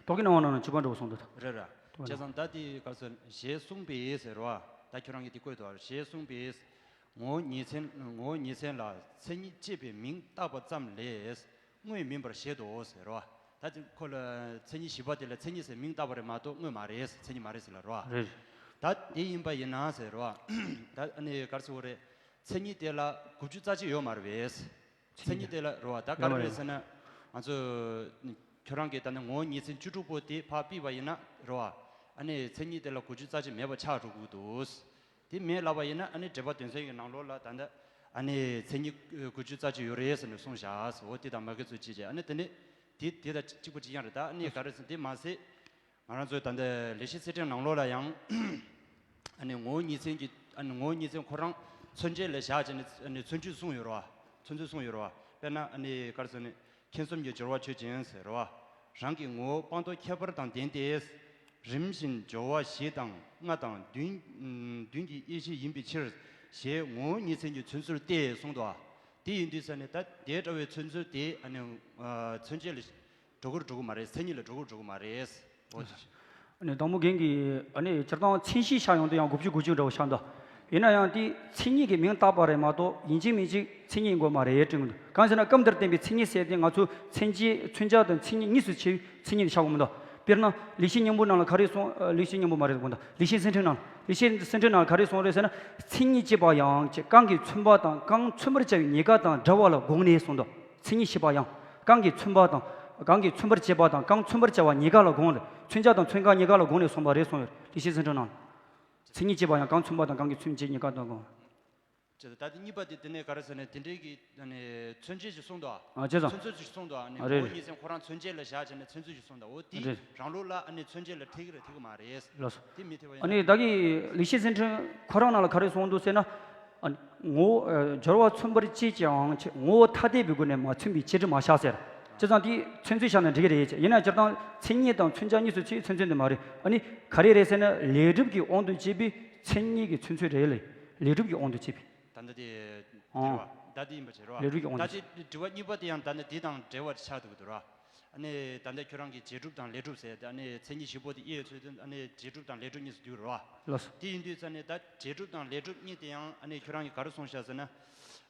རྟོག་གེ་སྣང་བ་རྣམས་ལ་འཇུག་པར་འགྲོ་གསུངས་འདུག་རེད་རེད། རྟོག་གེ་བྱས་ཙང་ད་དེ་ག་ཟེར་ཞེས་གསུངས་པས་ཟེར་བ། ད་ཁྱོད་རང་གིས་དེ་བཀོད་འདུག་ཨ། ཞེས་གསུངས་པས། ངོ་བོ་ཉིད་མཚན་ངོ་བོ་ཉིད་མཚན་ལ་མཚན་ཉིད་ཅེས་པའི་མིང་བཏགས་པ་ཙམ་ལས་དངོས་མིན་པར་བཞེད་དོ་ཟེར་བ། ད་དེ་ཁོ་ལ་མཚན་ཉིད་བཞི་པ་དེ་ལ་མཚན་ཉིད་ཟེར་མིང་བཏགས་པ་རེད་མ་གཏོགས་དངོས་མ་རེད། མཚན་ཉིད་མ་རེད་ཟེར་ལ་རེད་བ། རེད། ད་དེ་ཡིན་པ་ཡིན་ན་ཟེར་བ། ད་ཨ་ནི་ག་རེ་ཟེར་དགོས་རེད། མཚན་ཉིད་དེ་ལ་དགུ་བཅུ་རྩ་གཅིག་ཡོད་མ་རེད་པས། མཚན་ཉིད་དེ་ལ་རེད་བ། ད་ག་རེ་རེད་ཟེར་ན། ང་ཚོ་ཁྱོད་རང་གིས་ད་ནི་ངོ་བོ་ཉིད་མཚན་བཅུ་དྲུག་པོ་དེ་ཕར་ཕུད་པ་ཡིན་ན་རེད་བ། ཨ་ནི་མཚན་ཉིད་དེ་ལ་དགུ་བཅུ་རྩ་གཅིག་མེད་པ་ཆགས་འགྲོ་གི་འདུག་དེ་མེད་ལབ་པ་ཡིན་ན་ཨ་ནི་འགྲེལ་པ་དོན་ཚན་གྱི་ནང་ལོགས་ལ་ད་ལྟ་ཨ་ནི་མཚན་ཉིད་དགུ་བཅུ་རྩ་གཅིག་ཡོད་རེད་ཟེར་ནས་གསུངས་བཞག་འོ་དེ་དང་མ་འགལ་ཚུལ་ཅི་བྱས། ཨ་ནི་དེ་ནི་དེ་དེ་དང་གཅིག་པ་གཅིག་རྐྱང་རེད། ད་ཨ་ནི་ག་རེ་ཟེར་དེ་མ་ཟད། ང་རང་ཚོའི་ད་ལྟ་ལེགས་བཤད་གསེར་ཕྲེང་ནང་ལོགས་ལ་ཡང་། ཨ་ནི་ངོ་བོ་ཉིད་མཚན་གྱི་ཨ་ནི་ངོ་བོ་ཉིད་མཚན་ཁོ་རང་མཚོན་བྱེད་ལ་བཞག་བྱས་ནས་ཨ་ནི་མཚོན་བྱེད་གསུངས་ཡོད་རེད་བ། མཚོན་བྱེད་གསུངས་ཡོད་རེད་བ། དཔེར་ན་ཨ་ནི་ག་རེ་ཟེར་ནས་མཁྱེན་གསུམ་གྱི་སྦྱོར་བ་ཆོས་ཅན་ཟེར་རེད་བ། རང་གི་ངོ་བོ་སྤངས་རྟོགས་ཁྱད་པར་དང་ལྡན་ཏེ། རིམ་བཞིན་སྦྱོར་བ་བཞི་དང་ལྔ་དང་བདུན་བདུན་གྱི་དབྱེ་གཞི་ཡིན་པའི་ཕྱིར། ཞེས་ངོ་བོ་ཉིད་མཚན་གྱི་མཚོན་ཚུལ་ཏེ་གསུངས་འདུག་བ། དེ་ཡིན་དུས་ས་ནས་ད་དེ་འདྲ་བའི་མཚོན་ཚུལ་དེ་ཨ་ནི་མཚོན་བྱེད་ལ། འགྲོ་གི་རེད་འགྲོ་གི་མ་རེད། མཚན་ཉིད་ལ་འགྲོ་གི་རེད་འགྲོ་གི་མ་རེད། འོ་དེ། ཨ་ནི་དང་པོ་རྒན་གྱིས་ཨ་ནི་སྤྱིར་བཏང་མཚན་གཞི་ཆགས་ཡོང་དུས་ཡང་དགུ་བཅུ་དགུ་བཅུ་འདྲ་བོ་ཆགས་འདུག་ཡིན་ན་ཡང་དེ་མཚན་ཉིད་ཀྱི་མིང་བཏགས་པ་རེད་མ་གཏོགས་ཡིན་གཅིག་མིན་གཅིག་མཚན་ཉིད་ཡིན་དགོས་མ་རེད་དྲན་གྱི་འདུག་གང་ཟེར་ན་སྐབས་འདིར་བསྟན་པའི་མཚན་ཉིད་ཟེར་དེ་ང་ཚོ་མཚན་བྱེད་མཚོན་བྱ་དང་མཚན་ཉིད་གཉིས་སུ་ཕྱེ་བའི་མཚན་ཉིད་དེ་ཆགས་དགོས་མི་འདུག་དཔེར་ན་ལེགས་བཤད་སྙིང་པོ་ནང་ལ་ག་རེ་གསུངས། ལེགས་བཤད་སྙིང་པོ་མ་རེད་དགོངས་དག་ལེགས་བཤད་གསེར་ཕྲེང་ནང་ལ། ལེགས་བཤད་གསེར་ཕྲེང་ནང་ལ་ག་རེ་གསུངས་རེད་ཟེར་ན། མཚན་ཉིད་ཅེས་པ་ཡང་ཅེས་གང་གིས་མཚོན་པ་དང་གང་མཚོན་པར་བྱ་བའི་ཉེས་དགག་དང་འདྲ་བ་ལ་དགོངས་ནས་གསུངས་འདུག་མཚན་ཉིད་ཤེས་པ་ཡང་གང་གིས་མཚོན་པ་དང་། གང་གིས་མཚོན་པར་བྱེད་པ་དང་གང་མཚོན་པར་བྱ་བ་གཉིས་ཀ་ལ་དགོངས་ཏེ། མཚོན་བྱ་དང་མཚོན་བྱེད་གཉིས་ཀ་ལ་དགོངས་ནས་གསུངས་པ་རེད་གསུངས་ཡོད། ལེགས་བཤད་ཚན་ཁྲིད་ནང་། མཚན་ཉིད་ཅེས་པ་ཡང་གང་མཚོན་པ་དང་གང་གིས་མཚོན་བྱེད་གཉིས་ཀ་དང་དགོངས། ཅེས། ད་དེ་གཉིས་པ་དེ་དེ་ནས་ག་རེ་ཟེར་ན་དེ་འདྲའི་གི་ཨ་ནི་མཚོན་བྱེད་ཅིག་གསུངས་འདུག་ཨ། ཨ་ཅེ་ཙང་། མཚོན་ཚུལ་ཅིག་གསུངས་འདུག་ཨ་ནི་ཨ་རེད་ངོ་བོ་རེད། ཉིད་མཚན་ཁོ་རང་མཚོན་བྱེད་ལ་བཞག་བྱས་ནས་མཚོན་ཚུལ་ཅིག་གསུངས་འདུག་འོ་དེ་རེད། རང་ལུགས་ལ་ཨ་ནི་མཚོན་བྱེད་ལ་འཁྲིལ་གི་རེད་འཁྲིལ་གི་མ་རེད། ལགས་སོ། དེ་མི་འཁྲིལ་བ་ཡིན་ན། ཨ་ནི་བདག་གིས་ལེགས་བཤད་ཚན་ཁྲིད་ཁོ་རང་ནང་ལ་ག་རེ་གསུངས་འདུག་ཟེར་ན། ཨ་ནི་ངོ་བོ་ཨ་སྦྱོར་བ་མཚོན་པར་བྱེད་ཀྱང་ངོ་བོ་ཐ་དད་པའི་སྒོ་ནས་མ་མཚོན་པའི་བྱེད་སྒྲིབ་མ་བཞག་ཟེར། ཅེས་ཙང་དེ་མཚོན་ཚུལ་བཞག་ན་འགྲིག་གི་རེད་ཅེས། ཡིན་ན་སྤྱིར་བཏང་མཚན་ཉིད་དང་མཚོན་བྱ་གཉིས་སུ་ཕྱེ་བའི་མཚོན་ཚུལ་འདི་མ་རེད། ཨ་ནི་ག་རེ་རེད་ཟེར་ན་ལས་སྒྲིབ་ཀྱི་དབང་དུ་བྱས་པའི་མཚན་ཉིད་ཀྱི་མཚོན་ཚུལ་རེད་ལས། ལས་སྒྲིབ་ཀྱི་དབང་དུ་བྱས་པའི། ད་ལྟ་དེ་ཨང་། དེ་རེད་བ། ད་དེ་ཡིན་པ་བྱེད་རོགས། ལས་སྒྲིབ་ཀྱི་དབང་དུ་ད་བྱས། དེ་དྲི་བ་གཉིས་པ་དེ་ཡང་ད་ནི་དེ་དང་འབྲེལ་བ་ཆགས་འདུག་གི་འདུག་ར། ཨ་ནི་ད་ལྟ་ཁྱོད་རང་གིས་རྗེས་སྒྲུབ་དང་ལས་སྒྲུབ་ཟེར་ཏེ། ཨ་ནི་མཚན་ཉིད་བཞི་པོ་དེ་དབྱེ་ཡོད་ཚུལ་དུ་ཨ་ནི་རྗེས་སྒྲུབ་དང་ལས་སྒྲུབ་གཉིས་སུ་འདུས་རོ། ལགས་སོ། དེ་ཡིན་དུས་ཙ་ནི་ད་རྗེས་སྒྲུབ་དང་ལས་སྒྲུབ་གཉིས་དེ་ཡང་ཨ་ནི་ཁྱོད་རང་གིས་ག་རེ་གསུངས་བཞག་ཟེར་ན།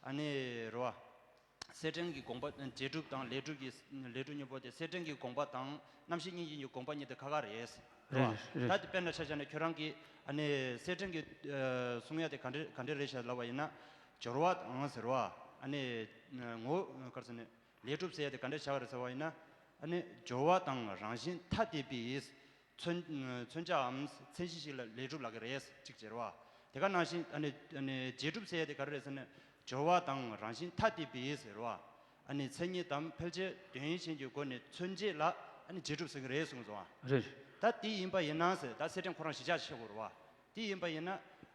ཨ་ནི་རོ། གསེར་ཕྲེང་གི་དགོངས་པ། རྗེས་སྒྲུབ་དང་ལས་སྒྲུབ་ཀྱི་ལས་སྒྲུབ་གཉིས་པོ་དེ་གསེར་ཕྲེང་གི་དགོངས་པ་དང་རྣམ་ཤེས་གཉིས་ཀྱི་དགོངས་པ་གཉིས་དེ་ཁ་ཁ་རེད། རེད་རེད། ད་དེ་དཔེར་ན་ཆ་བཞག་ན་ཁྱོད་རང་གིས་ཨ་ནི་གསེར་ཕྲེང་གི་ཨ་གསུང་ཡ་དེ་ག་འདྲ་ག་འདྲ་རེད་ཤག་ལབ་པ་ཡིན་ན། སྦྱོར་བ་དང་ཟེར་བ། ཨ་ནི་ངོ་བོ་ག་རེ་ཟེར་ནས་ལས་སྒྲུབ་ཟེར་ཡ་དེ་ག་འདྲ་ཆགས་རེད་ཟེར་བ་ཡིན་ན། ཨ་ནི་སྦྱོར་བ་དང་རང་བཞིན་ཐ་དད་པའི་མཚོན་མཚོན་བྱའམ་མཚན་གཞི་ཞིག་ལ་ལས་སྒྲུབ་ལབ་ཀྱི་རེད། གཅིག་བྱེད་རོ། དེ་ག་ནང་བཞིན་ཨ་ནི་ཨ་ནི་རྗེས་སྒྲུབ་ཟེར་ཡ་དེ་ག་རེ་རེད་ཟེར་ན། སྦྱོར་བ་དང་རང་བཞིན་ཐ་དད་པའི་ཟེར་བ། ཨ་ནི་མཚན་ཉིད་དམ་ཕལ་ཆེར་དོན་ཡོད་ཅན་གྱི་སྒོ་ནས་མཚོན་བྱེད་ལ་ཨ་ནི་རྗེས་སྒྲུབ་ཟེར་གྱི་རེད་གསུངས་སོང་ཨ། རེད། ད་དེ་ཡིན་པ་ཡིན་ན་ཟེར། ད་གསེར་ཕྲེང་ཁོ་རང་གཞིར་བཞག་བྱེད་དགོས་རེད་བ། དེ་ཡིན་པ་ཡིན་ན།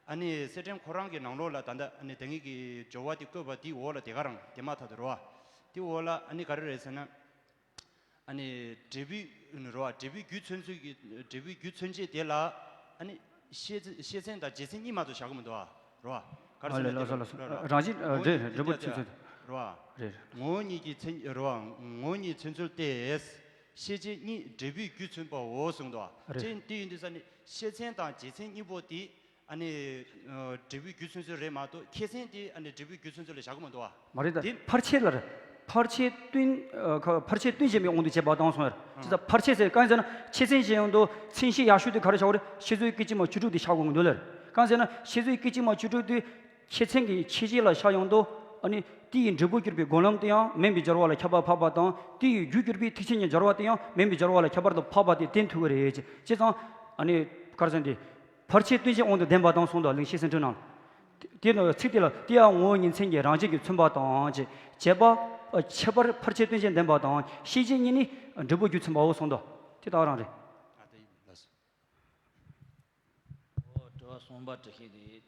ཨ་ནི་གསེར་ཕྲེང་ཁོ་རང་གི་ནང་ལོགས་ལ་ད་ལྟ་ཨ་ནི་དེ་ངེད་ཀྱི་སྦྱོར་བ་དེ་བཀོད་པ་དེའི་འོག་ལ་དེ་ག་རང་དེ་མ་ཐག་ཏུ་རེད་བ། དེའི་འོག་ལ་ཨ་ནི་ག་རེ་རེད་ཟེར་ན། ཨ་ནི་འབྲས་བུའི་རེད་བ། འབྲས་བུའི་རྒྱུ་མཚོན་ཚུལ་གྱི་འབྲས་བུའི་རྒྱུ་མཚོན་བྱེད་དེ་ལ་ཨ་ནི་ཤེས་ཤེས་མཚན་དང་རྗེས་མཚན་གཉིས་མ་གཏོགས་བཞག་གི་མི་འདུག་ཨ། རེད་བ། ག་རེ་ཟེར་ན། ལགས་སོ་ལགས་སོ། རང་བཞིན་ངོ་བོ་རེད་རེད། འབྲས་བུ་ཉིད་མཚོན་ཚུལ། རེད་བ། རེད། ངོ་བོ་ཉིད་ཀྱི་མཚན། རེད་བ། ངོ་བོ་ཉིད་མཚོན་ཚུལ་ཏེ། ཤེས་བྱེད་གཉིས་འབྲས་བུའི་རྒྱུ་མཚོན་པའོ་གསུངས་འདུག་ཨ། རེད། དེ་དེ་ཡིན་དུས་ས་ནི་ཤེས་མཚན་དང་རྗེས་མཚན་གཉིས་པོ་དེ། ཨ་ནི་ཨ་འབྲས་བུའི་རྒྱུ་མཚོན་ཚུལ་རེད་མ་གཏོགས་ཁྱད་མཚན་དེ་ཨ་ནི་འབྲས་བུའི་རྒྱུ་མཚོན་ཚུལ་ལ་བཞག་གི་མི་འདུག་བ། མ་རེད་ད། དེ་ཕར་ཕྱིན་ལ་རེད། ཕར་ཕྱིན་སྟོན། ཨ་ཁ་ཕར་ཕྱིན་སྟོན་བྱེད་མའི་དབང་དུ་བྱས་པ་དང་གསུངས་ཡོད་རེད། ཨ་ཅི་ད་ཕར་ཕྱིན་ཟེར་གང་ཟེར་ན་ཁྱད་མཚན་ཅན་ཡོང་དུས་མཚན་གཞི་ཡག་ཤོས་དེ་ག་རེ་བྱ་བ་རེད། ཤེས་བཟོད་སྐད་ཅིག་མ་བཅུ་དྲུག་དེ་བཞག་དགོས་ཀྱི་འདུག་ལ་རེད། གང་ཟེར་ན་ཤེས་བཟོད་སྐད་ཅིག་མ་བཅུ་དྲུག་དེ་ཁྱད་མཚན་གྱི་ཁྱད་གཞི་ལ་བཞག་ཡོང་དུས་ཨ་ནི་དེ་ཡི་འབྲས་བུ་གྱུར་པའི་སྒོམ་ལམ་དེ་ཡང་དམན་པའི་སྦྱོར་བ་ལ་ཁྱབ་པར་འཕགས་པ་དང་དེ་ཡི་རྒྱུ་གྱུར་པའི་ཐེག་ཆེན་གྱི་སྦྱོར་བ་དེ་ཡང་དམན་པའི་སྦྱོར་བ་ལ་ཁྱབ་པར་དུ་འཕགས་པ་དེ་བསྟན་ཐུབ་ཀྱི་རེད། ཅེས་ཙང་ཨ་ནི་ག་རེ་ཟེར་ན་དེ། ཕར་ཕྱིན་སྟོན་བྱེད་དབང་དུ་ལྡན་པ་དང་གསུངས་འདུག་ལེགས་བཤད་ཚན་ཁྲིད་ནང་། དེ་ནི་ཚིག་དེ་ལ་དེ་ཡང་ངོ་བོ་ཉིད་མཚན་གྱི་རང་བཞིན་གྱིས་མཚོན་པ་དང་ཅེས་བྱས་པ། ཁྱད་པར་ཕར་ཕྱིན་སྟོན་བྱེད་ལྡན་པ་དང་ཤེས་བྱེད་གཉིས་ནི་འབྲས་བུ་རྒྱུ་མཚན་པའོ་གསུངས་འདུག་དེ་ལྟ་བུ་རང་རེད། ཨ་དེ་ཡིན་ལགས་སོ། ཨོ་དྲི་བ་གསུམ་པ་དྲི་ཤེས་དེ།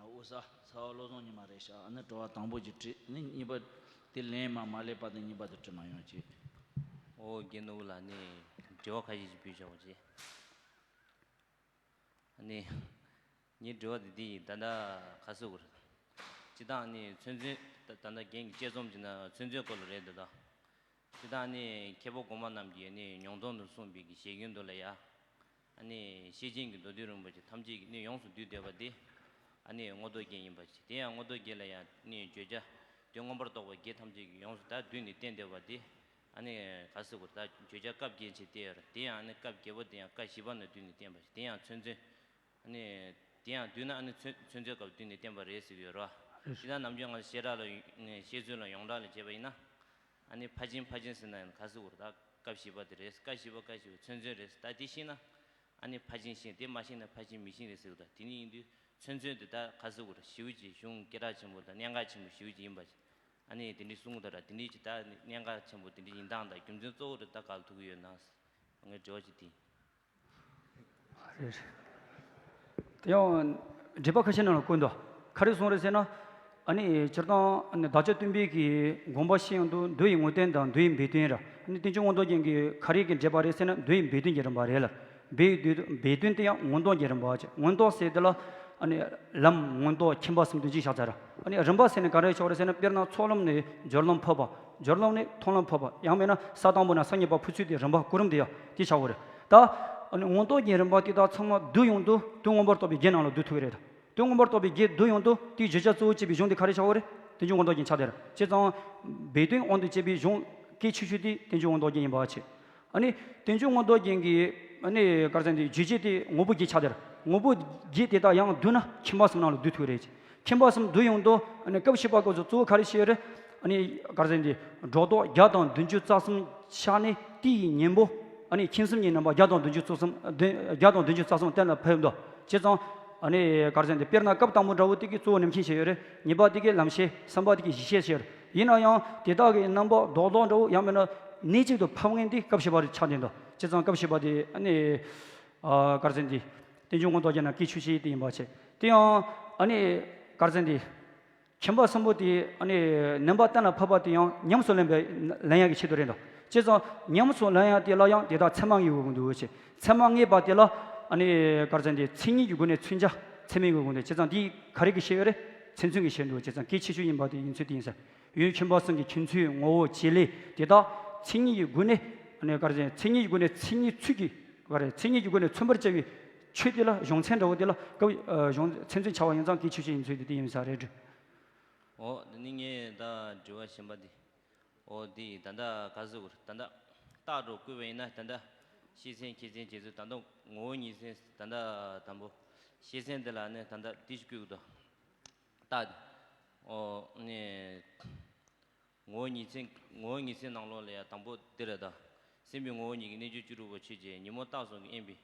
ཨོ་ས་ཚ་བ་བློ་བཟང་ཉི་མ་རེད་ཤག་ཨ་ནི་དྲི་བ་དང་པོ་ཅིག་དྲིས། ཨ་ནི་གཉིས་པ་དེ་ལན་མ་མ་སླེབས་པ་དང་གཉིས་པ་དེ་དྲི་མ་ཡོང་ཅིག་ཨོ་རྒན་ནོར་བུ་ལགས་ནི་དྲི་བ་ཁ་ཤས་ཤིག་ཕུལ་བྱ་བ་ཅིག་ཨ་ནི། ངའི་དྲི་བ་འདི་འདི་ཡིན། ད་ལྟ་ག་ཟེར་དགོས་རེད། སྤྱིར་བཏང་ནི་མཚོན་བྱེད་ད་ད་ལྟ་རྒན་གྱིས་དཔྱད་རྩོམ་བྱས་ན་མཚོན་བྱེད་སྐོར་ལ་རེད་འདུག་ད། སྤྱིར་བཏང་ནི་མཁས་པ་གོང་མ་རྣམས་ཀྱིས་ནི་མྱོང་སྟོང་དུ་གསུངས་པའི་གི་ཞལ་རྒྱུན་དུ་ལ་ཡ། ཨ་ནི་ཤེར་ཕྱིན་གྱི་མདོ་སྡེ་རིན་པོ་ཆེ་ཐམས་ཅད་ཀྱིས་ནི་ཡོངས་སུ་བསྡུས་བསྡད་པ་འདི་ཨ་ནི་མངོན་རྟོགས་རྒྱན་ཡིན་པ་ཞིག་དེ་ཡང་མངོན་རྟོགས་རྒྱན་ལ་ཡང་ནི་བརྗོད་བྱ་དོན་མངོན་པར་རྟོགས་པ་བརྒྱད་ཐམས་ཅད་ཀྱིས་ཡོངས་སུ་ད་བསྡུས་ནས་བསྟན་བསྡད་པ་འདི། ཨ་ནི་ག་ཟེར་དགོས་རེད། ད་བརྗོད་བྱ་སྐབས་བརྒྱད་ཅེས་བསྟན་ཡོད་རེད། དེ་ཡང་ཨ་ནི་སྐབས་བརྒྱད་པོ་དེ་ཡང་སྐབས་བཞི་པ་ནས་བསྡུས་ནས་བསྟན་པ་ཞིག་དེ་ཡང་མཚོན་བྱེད། ཨ་ནི་དེ་ཡང་བསྡུས་ན་ཨ་ནི་མཚོན་མཚོན་བྱེད་སྐབས་བསྡུས་ནས་བསྟན་པ་རེད་ཟེར་གྱི་ཡོད་རེད་བ། རེད། དེ་ད་ནམ་རྒྱུན་ང་ཚོ་བཤད་གྲྭ་ལ་ཡོང་བཤད་ཚུལ་ལ་ཡོངས་གྲགས་ལ་བྱས་པ་ཡིན་ན། ཨ་ནི་ཕར་ཕྱིན་ཕར་ཕྱིན་ཟེར་ན་ཡང་ག་ཟེར་དགོས་རེད། ད་སྐབས་བཞི་པ་དེ་རེད། སྐབས་བཞི་པ་སྐབས་བཞི་པ་མཚོན་མཚོན་རེད། ད་དེ་ཤེས་ན་ཨ་ནི་ཕར་ཕྱིན་ཤེས། དེ་མ་ཤེས་ན་ཕར་ཕྱིན་མི་ཤེས་རེད་ཟེར་གྱི་རེད། དེ་ནི་ཡིན་དུས་མཚོན་མཚོན་དེ་ད་ག་ཟེར་དགོས་རེད། ཞེ་པོ་ཅིག་གཞུང་སྐད་གྲགས་ཆེན་པོ་དང་གནད་འགག་ཆེན་པོ་ཞེ་པོ་ཅིག་ཡིན་པ་ཞིག་ཨ་ནི་དེ་འདྲའི་གསུང་གི་འདུག་ར། དེ་འདྲའི་ཅིག་ད་གནད་འགག་ཆེན་པོ་དེ་འདྲའི་ཡིན་སྟངས་དང་རྒྱུ་མཚན་གཙོ་བོ་དེ་ད་ག་ལ་ཐུག་གི་ཡོད་ན། ངའི་དྲི་བ་ཅིག་དེ། རེད། དེ་ཡང་འགྲེལ་པ་ཁ་ཤས་ནང་ལ་བཀོད་འདུག་ག་རེ་གསུངས་རེད་ཟེར་ན། ཨ་ནི་སྤྱིར་བཏང་ཨ་ནི་བདག་ཅག་སྟོན་པའི་གི་དགོངས་པ་བཤད་ཡོང་དུས་མདོ་ཡི་ངོས་བསྟན་དང་མདོ་ཡི་སྦས་དོན་ར། ཨ་ནི་བསྟན་བཅོས་མངོན་རྟོགས་རྒྱན་གྱི་ག་རེ་གི་འགྲེལ་པ་རེད་ཟེར་ན་མདོ་ཡི་སྦས་དོན་གྱི་རིམ་པ་རེད་ལ། སྦས་དོན་སྦས་དོན་དེ་ཡང་མངོན་རྟོགས་ཀྱི་རིམ་པ་བྱས། མངོན་རྟོགས་ཟེར་དེ་ལ་ཨ་ནི་ལམ་མངོན་རྟོགས་མཁྱེན་པ་གསུམ་དུ་གཅིག་བཞག་ཚར་ར། ཨ་ནི་རིམ་པ་ཟེར་ནས་ག་རེ་ཆགས་རེད་ཟེར་ན་དཔེར་ན་ཚོགས་ལམ་ནས་སྦྱོར་ལམ་འཕགས་པ། སྦྱོར་ལམ་ནས་མཐོང་ལམ་འཕགས་པ། ཡང་མིན་ན་ས་དང་པོ་ནས་ས་གཉིས་པ་འཕགས་ཚུལ་དེ་རིམ་པ་གོ་རིམ་དེ་ཡང་དེ་ཆགས་ཡོད་རེད། ད་ཨ་ནི་མངོན་རྟོགས་ཀྱི་རིམ་པ་དེ་དག་ཚང་མ་བསྡུ་ཡོང་དུས་དོན་མངོན་པར་རྟོགས་པའི་རྒྱན་ནང་ལ་བསྡུ་ཐུབ་ཀྱི་རེད་ད། དོན་མངོན་པར་རྟོགས་པའི་རྒྱན་བསྡུ་ཡོང་དུས་དེའི་བརྗོད་བྱ་གཙོ་བོ་བྱས་པའི་གཞུང་དེ་ག་རེ་ཆགས་ཡོད་རེད། བསྟན་བཅོས་མངོན་རྟོགས་རྒྱན་ཆགས་བསྡད་རེད། བྱས་ཙང་སྦས་དོན་དབང་དུ་བྱས་པའི་གཞུང་གལ་ཆེ་ཤོས་དེ་བསྟན་བཅོས་མངོན་རྟོགས་རྒྱན་ཡིན་པ་བྱས། ཨ་ནི་བསྟན་བཅོས་མངོན་རྟོགས་རྒྱན་གྱི་ཨ་ནི་ག་རེ་ཟེར་ན་དེ་རྗོད་བྱེད་དེ་ངོ་བོ་བརྒྱད་ཆགས་བསྡད་རེད། ངོ་བོ་བརྒྱད་དེ་དག་ཡང་བསྡུ་ན་མཁྱེན་པ་གསུམ་ནང་ལ་བསྡུ་ཐུབ་ཀྱི་རེད། མཁྱེན་པ་གསུམ་བསྡུ་ཡོང་དུས་ཨ་ནི་སྐབས་བཞི་པ་སྐབས་སུ་གཙོ་བོ་ག་རེ་བཤད་ཡོད་རེད། ཨ་ནི་ག་རེ་ཟེར་འདི་སྒྲོ་འདོགས་བརྒྱ་དང་བདུན་ཅུ་རྩ་གསུམ་བཞག་ནས་དེ་ཡི་གཉེན་པོ་ཨ་ནི་མཁྱེན་གསུམ་གྱི་རྣམ་པ་བརྒྱ་དང་བདུན་ཅུ་རྩ་གསུམ་བདུན་བརྒྱ་དང་བདུན་ཅུ་རྩ་གསུམ་གཏན་ལ་ཕེབས་འདུག་བྱས་ཙང་ཨ་ནི་ག་རེ་ཟེར་འདི་དཔེར་ན་སྐབས་དང་པོ་འདྲ་བོ་དེ་གི་གཙོ་བོ་ནམ་མཁྱེན་བྱས་ཡོད་རེད། གཉིས་པ་དེ་གི་ལམ་ཤེས། གསུམ་པ་དེ་གི་གཞི་ཤེས་བྱས་ཡོད་རེད། ཡིན་ན་ཡང་དེ་དག་གི་རྣམ་པ་རྡོག་རྡོག་འདྲ་བོ་ཡང་མིན་ན་གནད་གཅིག་ཏུ་ཕབ་མཁན་དེ་སྐབས་བཞི་པ་རེ་ཆགས་བསྡད་འདུག་བྱས་ཙང་སྐབས་བཞི་པ་དེ་ཨ་ནི་ཨ་ག་རེ་ཟེར་འདི་རྟེན་འབྱུང་མངོན་རྟོགས་རྒྱན་ནམ་སྐྱེས་ཆོས་ཤེས་དེ་ཡིན་པ་བྱས། དེ་ཡང་ཨ་ནི་ག་རེ་ཟེར་འདི། ཁྱིམ་པ་གསུམ་པོ་དེ་ཨ་ནི་ནུས་པ་གཏན་ལ་ཕབ་པ་དེ་ཡང་ཉམས་སུ་ལེན་པའི་ལེན་ཡག་གི་ཆེད་དུ་རེད་འདུག་བྱས་ཙང་ཉམས་སུ་ལེན་ཡག་དེ་ལ་ཡང་དེ་དག་ཚད་མ་ངེས་དགོས་ཀྱི་འདུག་ཅེས། ཚད་མ་ངེས་པ་དེ་ལ་ཨ་ནི་ག་རེ་ཟེར་འདི་མཚན་ཉིད་ཀྱི་སྒོ་ནས་མཚོན་བྱ་ཚད་མས་ངེས་དགོས་ཀྱི་འདུག་བྱས་ཙང་འདི་ག་རེ་གི་ཤེས་ཡོད་རེད། མཚན་མཚོན་གྱི་ཤེས་འདུག་བྱས་ཙང་སྐད་ཆེ་ཤོས་ཡིན་པ་དེ་ཡིན་ཚུལ་དེ་ཡིན་ས། ཡུལ་ཁྱིམ་པ་གསུམ་གྱི་ཁྱིམ་མཚེས་ངོ་བོ་བྱེད་ལས་དེ་དག་མཚན་ཉིད་ཀྱི་སྒོ་ནས་ཨ་ནི་ག་རེ་ཟེར་མཚན་ཉིད་ཀྱི་སྒོ་ནས་མཚན་ཉིད་ཚུལ་གྱི་ག་རེ་མཚན་ཉིད་ཀྱི་སྒོ་ནས་མཚོན་པར་བྱ་བའི་ཆོས་དེ་ལ་གཞུང་ཚན་འདྲ་བོ་དེ་ལ་སྐབས་གཞུང་ཚན་མཚོན་བྱ་བ་ཡིན་ཙང་སྐད་ཆེ་ཤོས་ཡིན་ཚུལ་དེ་དེ་ཡིན་ས་རེད། འོ། འདི་ནི་ངས་ད་དྲི་བ་གཞན་པ་འདི། འོ། འདི་ད་ལྟ་ག་ཟེར་དགོས་རེད། ད་ལྟ་རྟགས་སྒྲོ་བཀོད་པ་ཡིན་ན་ད་ལྟ་ཤེས་ཚན་ཁྱད་ཚན་བྱེད་ཚུལ། ད་ལྟ་ངོ་བོ་ཉིད་ཚན། ད་ལྟ་དང་པོ་ཤེས་ཚན་འདི་ལ་ནི་ད་ལྟ་འདི་ཞིག་བཀོད་དགོས་འདུག་རྟགས་འདི། འོ། ནི་ངོ་བོ་ཉིད་ཚན། ངོ་བོ་ཉིད་ཚན་ནང་ལོགས་ལ་ཡང་དང་པོ་འདི་རེད་ད། སེམས་པའི་ངོ་བོ་ཉིད་ཀྱི་གནས་ཚུལ་བཅུ་དྲུག་པོ་ཆོས་ཅན། ཉོན་མོངས་རྟགས་གསུམ་གྱིས་དབེན་པའི།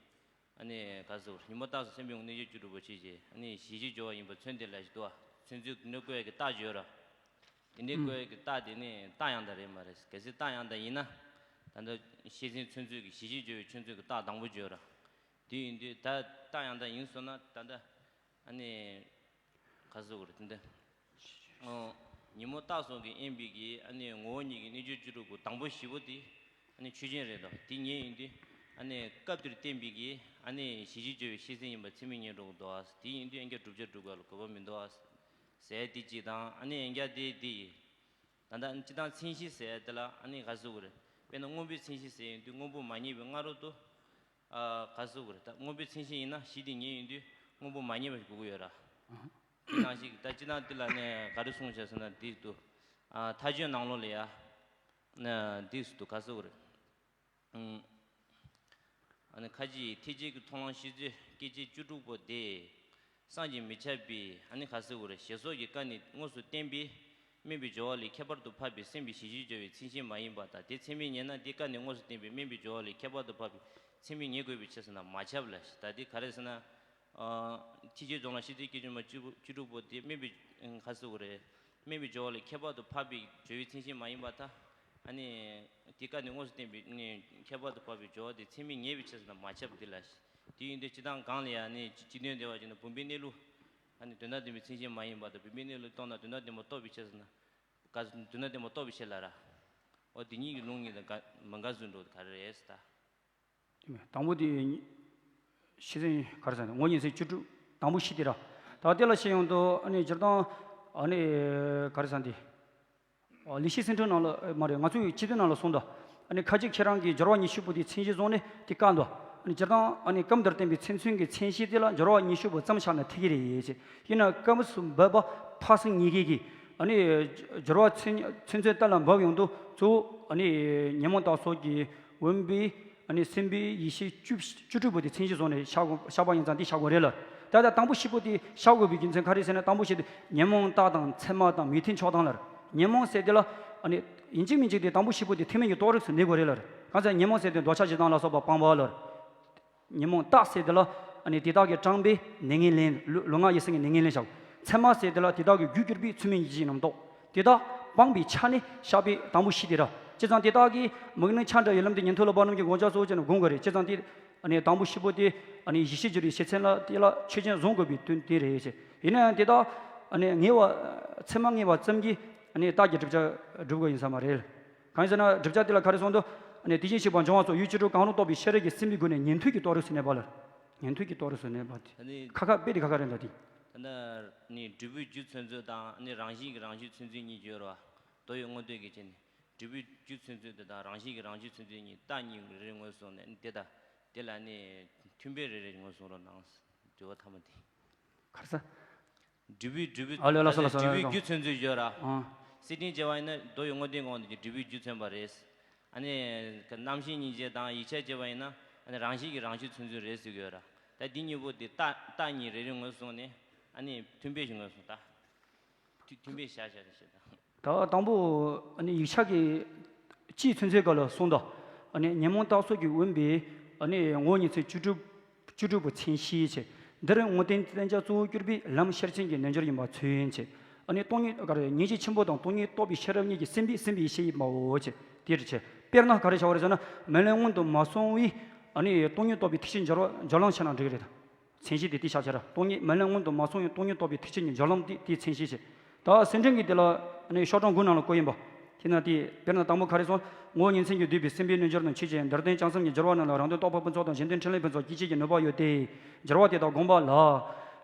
ཨ་ནི་ག་ཟེར། ཉོན་མོངས་རྟགས་གསུམ་སེམས་པའི་ངོ་བོ་གནས་ཚུལ་བཅུ་དྲུག་པོ་ཆོས་ཅན། ཨ་ནི་གཞི་གཅིག་སྦྱོར་བ་ཡིན་པ་མཚོན་དེ་ལ་ཞིག་འདུག་བ། མཚོན་ཚུལ་འདི་བཀོད་ཡག་གི་རྟགས་ཡོད་ར། དེ་འདྲའི་བཀོད་ཡག་གི་རྟགས་དེ་ནི་རྟགས་ཡང་དག་རེད་མ་རེད། གལ་སྲིད་རྟགས་ཡང་དག་ཡིན་ན། ད་ལྟ་ཤེས་ཚན་མཚོན་ཚུལ་གྱི་གཞི་གཅིག་སྦྱོར་བའི་མཚོན་ཚུལ་གྱི་རྟགས་དང་པོ་བརྗོད་ར། དེ་ཡིན་དུས་ད་རྟགས་ཡང་དག་ཡིན་སོང་ན་ད་ལྟ་ཨ་ནི་ག་ཟེར་དགོས་རེད་དེ་འདྲ། ཨོ། ཉོན་མོངས་རྟགས་གསུམ་གྱིས་དབེན་པའི་གི་ཨ་ནི་ངོ་བོ་ཉིད་ཀྱི་གནས་ཚུལ་བཅུ་དྲུག་པོ་དང་པོ་བཞི་པོ་དེ་ཨ་ནི་ཆོས་ཅན་རེད་དོ། དེ་ཉིད་ཡིན་དུས་ཨ་ནི་སྐབས་དེར་བསྟན་པའི་གི་ཨ་ནི་གཞི་གཅིག་སྦྱོར་བའི་ཤེས་ཚན་ཡིན་པ་ཚད་མས་ངེས་འགྲོ་གི་འདུག་ཨ། དེ་ཡིན་དུས་ཨ་ནི་བསྒྲུབ་བྱ་སྒྲུབ་པ་ལ་དགོས་པ་མི་འདུག་ཨ་ཟེར་དེ་གཅིག་དང་། ཨ་ནི་ཨ་ནི་དེ་དེ་ཡིན། ད་ལྟ་སྤྱིར་བཏང་མཚན་གཞི་ཟེར་ཡ་དེ་ལ་ཨ་ནི་ག་ཟེར་དགོས་རེད། དཔེར་ན་སྔོན་པོའི་མཚན་གཞི་ཟེར་ཡོང་དུས་སྔོན་པོ་མ་རྙེད་པའི་སྔ་རོལ་དུ། ཨ། ག་ཟེར་དགོས་རེད། ད་སྔོན་པོའི་མཚན་གཞི་ཡིན་ན་གཞི་དེ་རྙེད་ཡོང་དུས་སྔོན་པོ་མ་རྙེད་པ་ཞིག་དགོས་ཀྱི་ཡོད་ར། དེ་ནང་བཞིན་ད་སྤྱིར་བཏང་དེ་ལ་ནི་ག་རེ་གསུངས་བཞག་ཟེར་ན་འདི་འདུག་ཨ། མཐའ་དཔྱོད་ནང་ལོགས་ལ་ཡ། ན་འདི་འདུག་ག་ཟེར་དགོས་རེད། ཨུམ། ཨ་ནི་ཁ་ཅིག་ཐེག་ཆེན་གྱི་མཐོང་ལམ་ཤེས་ཚུལ་སྐད་ཅིག་བཅུ་དྲུག་པོ་དེ། བསམ་གྱིས་མི་ཁྱབ་པའི་ཨ་ནི་ག་ཟེར་དགོས་རེད། ཞེས་སོགས་ཀྱི་སྐབས་ནས་དངོས་སུ་བསྟན་པའི་དམན་པའི་སྦྱོར་བ་ལས་ཁྱད་པར་དུ་འཕགས་པའི་སེམས་ཀྱི་གཞི་གཅིག་སྦྱོར་བའི་མཚན་ཉིད་མ་ཡིན་པ་དང་། དེ་ཚད་མས་ངེས་ན་དེ་སྐབས་ནས་དངོས་སུ་བསྟན་པའི་དམན་པའི་སྦྱོར་བ་ལས་ཁྱད་པར་དུ་འཕགས་པའི་ཚད་མས་ངེས་དགོས་པའི་ཕྱིར་ཟེར་ན་མ་ཁྱབ་ལ། ད་དེ་ག་རེ་ཟེར་ན། ཨ། ཐེག་ཆེན་སྦྱོར་ལམ་ཤེས་ཚུལ་སྐད་ཅིག་མ་བཅུ་བཅུ་དྲུག་པོ་དེ་དམན་པའི་ག་ཟེར་དགོས་རེད། དམན་པའི་སྦྱོར་བ་ལས་ཁྱད་པར་དུ་འཕགས་པའི་སྦྱོར་བའི་མཚན་ཉིད་མ་ཡིན་པར་ཐལ། ཨ་ནི། དེ་སྐབས་ནས་དངོས་སུ་བསྟན་པའི་ནི་ཁྱད་པར་དུ་འཕགས་པའི་སྦྱོར་བ་དེ་ཚད་མས་ངེས་པའི་ཕྱིར་ཟེར་ན་མ་ཁྱབ་འདི་ལ། དེ་ཡིན་དུས་སྤྱིར་བཏང་གང་ལ་ཡང་ནི་སྤྱི་སྤྱི་དོན་བདེན་པ་བྱས་ན་བུམ་པའི་གནས་ལུགས། ཨ་ནི་དོན་དམ་བདེན་པའི་མཚན་ཉིད་མ་ཡིན་པར་ཐལ། བུམ་པའི་གནས་ལུགས་རྟོགས་ན་དོན་དམ་བདེན་པ་རྟོགས་པའི་ཕྱིར་ཟེར་ན། ག་དོན་དམ་བདེན་པ་རྟོགས་པའི་ཕྱིར་ལ་ར། འོ་དེ་གཉིས་ཀྱི་ལུང་གཉིས་དང་འགལ་མི་འགལ་ཟེར་འགྲོ་ག་རེ་རེད་ཟེར་ད། དེ་མིན་དང་པོ་དེ་ཤེས་ཚན་ག་རེ་ཟེར་ན་ངོ་བོ་ཉིད་ཚན་བཅུ་དྲུག་དང་པོ་བཞི་དེ་ར། ད་དེ་ལ་བཤད་ཡོང་དུས་ཨ་ནི་སྤྱིར་བཏང་ཨ་ནི་ག་རེ་ཟེར་འདི། ཨ། ལེགས་བཤད་སེམས་འགྲེལ་ནང་ལ་མ་རེད། ང་ཚོའི་སྤྱི་དོན་ནང་ལ་གསུངས་འདུག་ཨ་ནི་ཁ་ཅིག་ཁྱེད་རང་གིས་སྦྱོར་བ་ཉི་ཤུ་པོ་དེ་མཚན་གཞི་བཟུང་ནས་དེ་བཀག་འདུག་ཨ་ནི་སྤྱིར་བཏང་ཨ་ནི་སྐབས་འདིར་བསྟན་པའི་ཚིག་མཚོན་གྱི་མཚན་གཞི་དེ་ལ་སྦྱོར་བ་ཉི་ཤུ་པོ་ཙམ་བཞག་ན་འགྲིག་གི་རེད་ཅེས། ཡིན་ན་སྐབས་སུ་བབ་པ་འཕགས་སེང་གཉིས་ཀྱིས་ཨ་ནི་སྦྱོར་བ་ཚུན་ཚོད་གཏན་ལ་འབེབས་ཡོང་དུས་གཙོ་བོ་ཨ་ནི་ཉོན་མོངས་རྟགས་གསུམ་གྱིས་དབེན་པའི་ཨ་ནི་སེམས་དཔའི་ཡེ་ཤེས་བཅུ་བཅུ་དྲུག་པོ་དེ་མཚན་གཞི་བཟུང་ནས་བཞག་དགོས་བཞག་པ་ཡིན་ཙང་འདི་བཞག་དགོས་རེད་ལ། ད་ལྟ་དང་པོ་བཞི་པོ་དེ་བཞག་དགོས་པའི་རྒྱུ་མཚན་ག་རེ་ཟེར་ན། དང་པོ་བཞི་དེ་ཉོན་མོངས་རྟགས་དང་མཚན་མ་དང་མིག་མཐོང་ཕྱོགས་དང་ལ། ཉོན་མོངས་ཟེར་དེ་ལ་ཨ་ནི་ཡིན་གཅིག་མིན་གཅིག་དེ་དང་པོ་བཞི་པོ་དེ་ཐེག་དམན་གྱི་རྟོགས་རིགས་སུ་གནས་དགོས་རེད་ལ། གང་ཟེར་ཉོན་མོངས་ཟེར་དེ་འདོད་ཆགས་ཞེ་སྡང་ལ་སོགས་པ་སྤངས་པ་ལ། ཉོན་མོངས་རྟགས་ཟེར་དེ་ལ་ཨ་ནི་དེ་དག་གིས་དྲངས་པའི་གནས་ངན་ལེན། ལུས་ངག་ཡིད་གསུམ་གྱི་གནས་ངན་ལེན་བྱ་དགོས། མཚན་མ་ཟེར་དེ་ལ་དེ་དག་གི་རྒྱུར་གྱུར་པའི་ཚུལ་མིན་ཡིད་བྱེད་རྣམ་རྟོག་དེ་དག་སྤངས་པའི་ཆ་ནས་བཞག་པའི་དང་པོ་བཞི་དེ་ར། བྱས་ཙང་དེ་དག་གིས་མིག་ནི་ཆ་འདྲ་བའི་ལམ་དེ་ཉན་ཐོས་སློབ་དཔོན་རྣམས་ཀྱིས་གོ་ཆ་གཙོ་བོ་བྱས་ནས་སྒོམ་དགོས་རེད། བྱས་ཙང་དེ་ཨ་ནི་དང་པོ་བཞི་པོ་དེ་ཨ་ནི་གཞི་ཤེས་སྦྱོར་བའི་ཤེས་ཚན་ལ་དེ་ལ་ཆོས་ཅན་བཟུང་དགོས་པའི་དོན་དེ་རེད་ཅེས། ཡིན་ན་ཡང་དེ་དག་ཨ་ནི་ངེས་པ་ཚད་མ་ངེས་པ་ཙམ་གྱིས་ཨ་ནི་རྟགས་ཀྱི་བསྒྲུབ་བྱ་སྒྲུབ་དགོས་ཡིན་ས་མ་རེད། གང་ཡིན་ཟེར་ན་བསྒྲུབ་བྱ་དེ་ལ་ག་རེ་གསུངས་འདུག་ཨ་ནི་དེ་བཞིན་གཤེགས་པ་འབྱུང་བ་སོགས་ཡུལ་བཅུ་དྲུག་གང་རུང་རྟོགས་པའི་ཤེས་རབ་ཀྱི་སེམས་ཀྱི་སྒོ་ནས་ཉན་ཐོས་ཀྱི་རྟོགས་རིགས་སུ་གནས་པ་ལ། ཉན་ཐོས་ཀྱི་རྟོགས་རིགས་སུ་གནས་པ་དེ། ཨ་ནི་ཁ་ཁ་དཔེ་དེ་ཁ་ཁ་རེད་འདུག་དེ། ད་ལྟ་ནི་སྒྲུབ་པའི་རྒྱུ་མཚོན་ཚུལ་དང་ནི་རང་བཞིན་གྱི་རང་བཞིན་མཚོན་ཚུལ་གཉིས་ཡོད་རེད་བ། དོ་ཡོད་དངོས་བསྟན་གྱི་ཆ་ནས་སྒྲུབ་པའི་རྒྱུ་མཚོན་ཚུལ་དེ་དང་རང་བཞིན་གྱི་རང་བཞིན་མཚོན་ཚུལ་གཉིས་རྟགས་གཉིས་རེ་རེ་ངོས་བཟུང་ནས་དེ་དང་དེ་ལ་ནི་མཐུན་དཔེ་རེ་རེ་ངོས་བཟུང་རོགས་གནང་། དྲི་བ་ཐ་མ་དེ། ག་རེ་ཟེར། སྒྲུབ་པའི་སྒྲུབ་པའི་ཨ་ལེ་ལ་སོ་ལ་སོ་ལ་སྒྲུབ་པའི་རྒྱུ་མཚོན་ཚུལ་ཡོད་ར། ཨ། སེམས་ཅན་བྱས་པ་ཡིན་ན་དོ་ཡོད་དངོས་བསྟན་གྱི་དབང་དུ་གྱུར་སྒྲུབ་པའི་རྒྱུ་མཚོན་པ་རེད། ཨ་ནི་རྣམ་ཤེས་སྙིང་རྗེ་དང་ཡིག་ཆ་བྱས་པ་ཡིན་ན་ཨ་ནི་རང་བཞིན་གྱིས་རང་བཞིན་མཚོན་ཚུལ་རེད་ཟེར་གྱི་ཡོད་ར། ད་འདི་གཉིས་པོ་དེ་རྟགས་རྟགས་གཉིས་རེ་རེ་ངོས་བཟུང་ནས་ཨ་ནི་མཐུན་དཔེ་ཞིག་ངོས་བཟུང་ད། མཐུན་མཐུན་དཔེ་བཞག་བཞག་ནས་བཤད་ད། ད་དང་པོ་ཨ་ནི་ཡིག་ཆ་གི་སྤྱིའི་ཚུན་ཚོད་སྐབས་ལ་གསུངས་དོ། ཨ་ནི་ཉོན་མོངས་རྟགས་ཚོགས་ཀྱིས་དབེན་པའི་ཨ་ནི་ངོ་བོ་ཉིད་མཚན་བཅུ་དྲུག་བཅུ་དྲུག་པོ་མཚན་ཤས་བྱས། འདིར་ངོ་བོ་དོན་གཏན་གྱི་གཙོ་བོར་གྱུར་པའི་ལམ་ཤེར་ཕྱིན་གྱི་རྣལ་འབྱོར་ཡིན་པ་མཚོན་བྱས། ཨ་ནི་སྟོང་ཉིད་ག་རེ་ཉེར་ཞི་ཆེན་པོ་དང་སྟོང་ཉིད་རྟོགས་པའི་ཤེས་རབ་གཉིས་ཀྱིས་སེམས་པའི་སེམས་པའི་ཤེས་ཡིན་པའོ་བྱས། དེ་རུ་བྱས། དཔེར་ན་ག་རེ་བྱ་བ་རེད་ཟེར་ན། མི་ལམ་སྔོན་དུ་མ་སོང་བའི་ཨ་ནི་སྟོང་ཉིད་རྟོགས་པའི་ཐེག་ཆེན་སྦྱོར་བ་སྦྱོར་ལམ་ཆ་ན་འགྲིག་གི་རེད། མཚན་གཞི་དེ་དེ་ཤར་བྱ་ར། སྟོང་ཉིད་མི་ལམ་སྔོན་དུ་མ་སོང་བའི་སྟོང་ཉིད་རྟོགས་པའི་ཐེག་ཆེན་གྱི་སྦྱོར་ལམ་དེ་དེའི་མཚན་གཞི་བྱས། ད་སེམས་ཁྲིད་ཀྱི་དེ་ལ་ནི་ཤོག་གྲངས་དགུ་ནང་ལ་བཀོད་ཡིན་པ། དེ་ན་དེ་དཔེར་ན་དང་པོ་ག་རེ་སོང་། ངོ་བོ་ཉིད་མཚན་གྱིས་བསྡུས་པའི་སེམས་པའི་རྣལ་འབྱོར་དང་ཆོས་ཅན། འདིར་བསྟན་བྱང་སེམས་ཀྱི་སྦྱོར་བ་རྣམས་ལ་རང་དོན་རྟོགས་པ་ཕུན་ཚོགས་དང་གཞན་དོན་ཕྲིན་ལས་ཕུན་ཚོགས་སྐྱེད་བྱེད་ཀྱི་ནུས་པ་ཡོད་དེ། སྦྱོར་བ་དེ་དག་བསྒོམ་པ་ལ།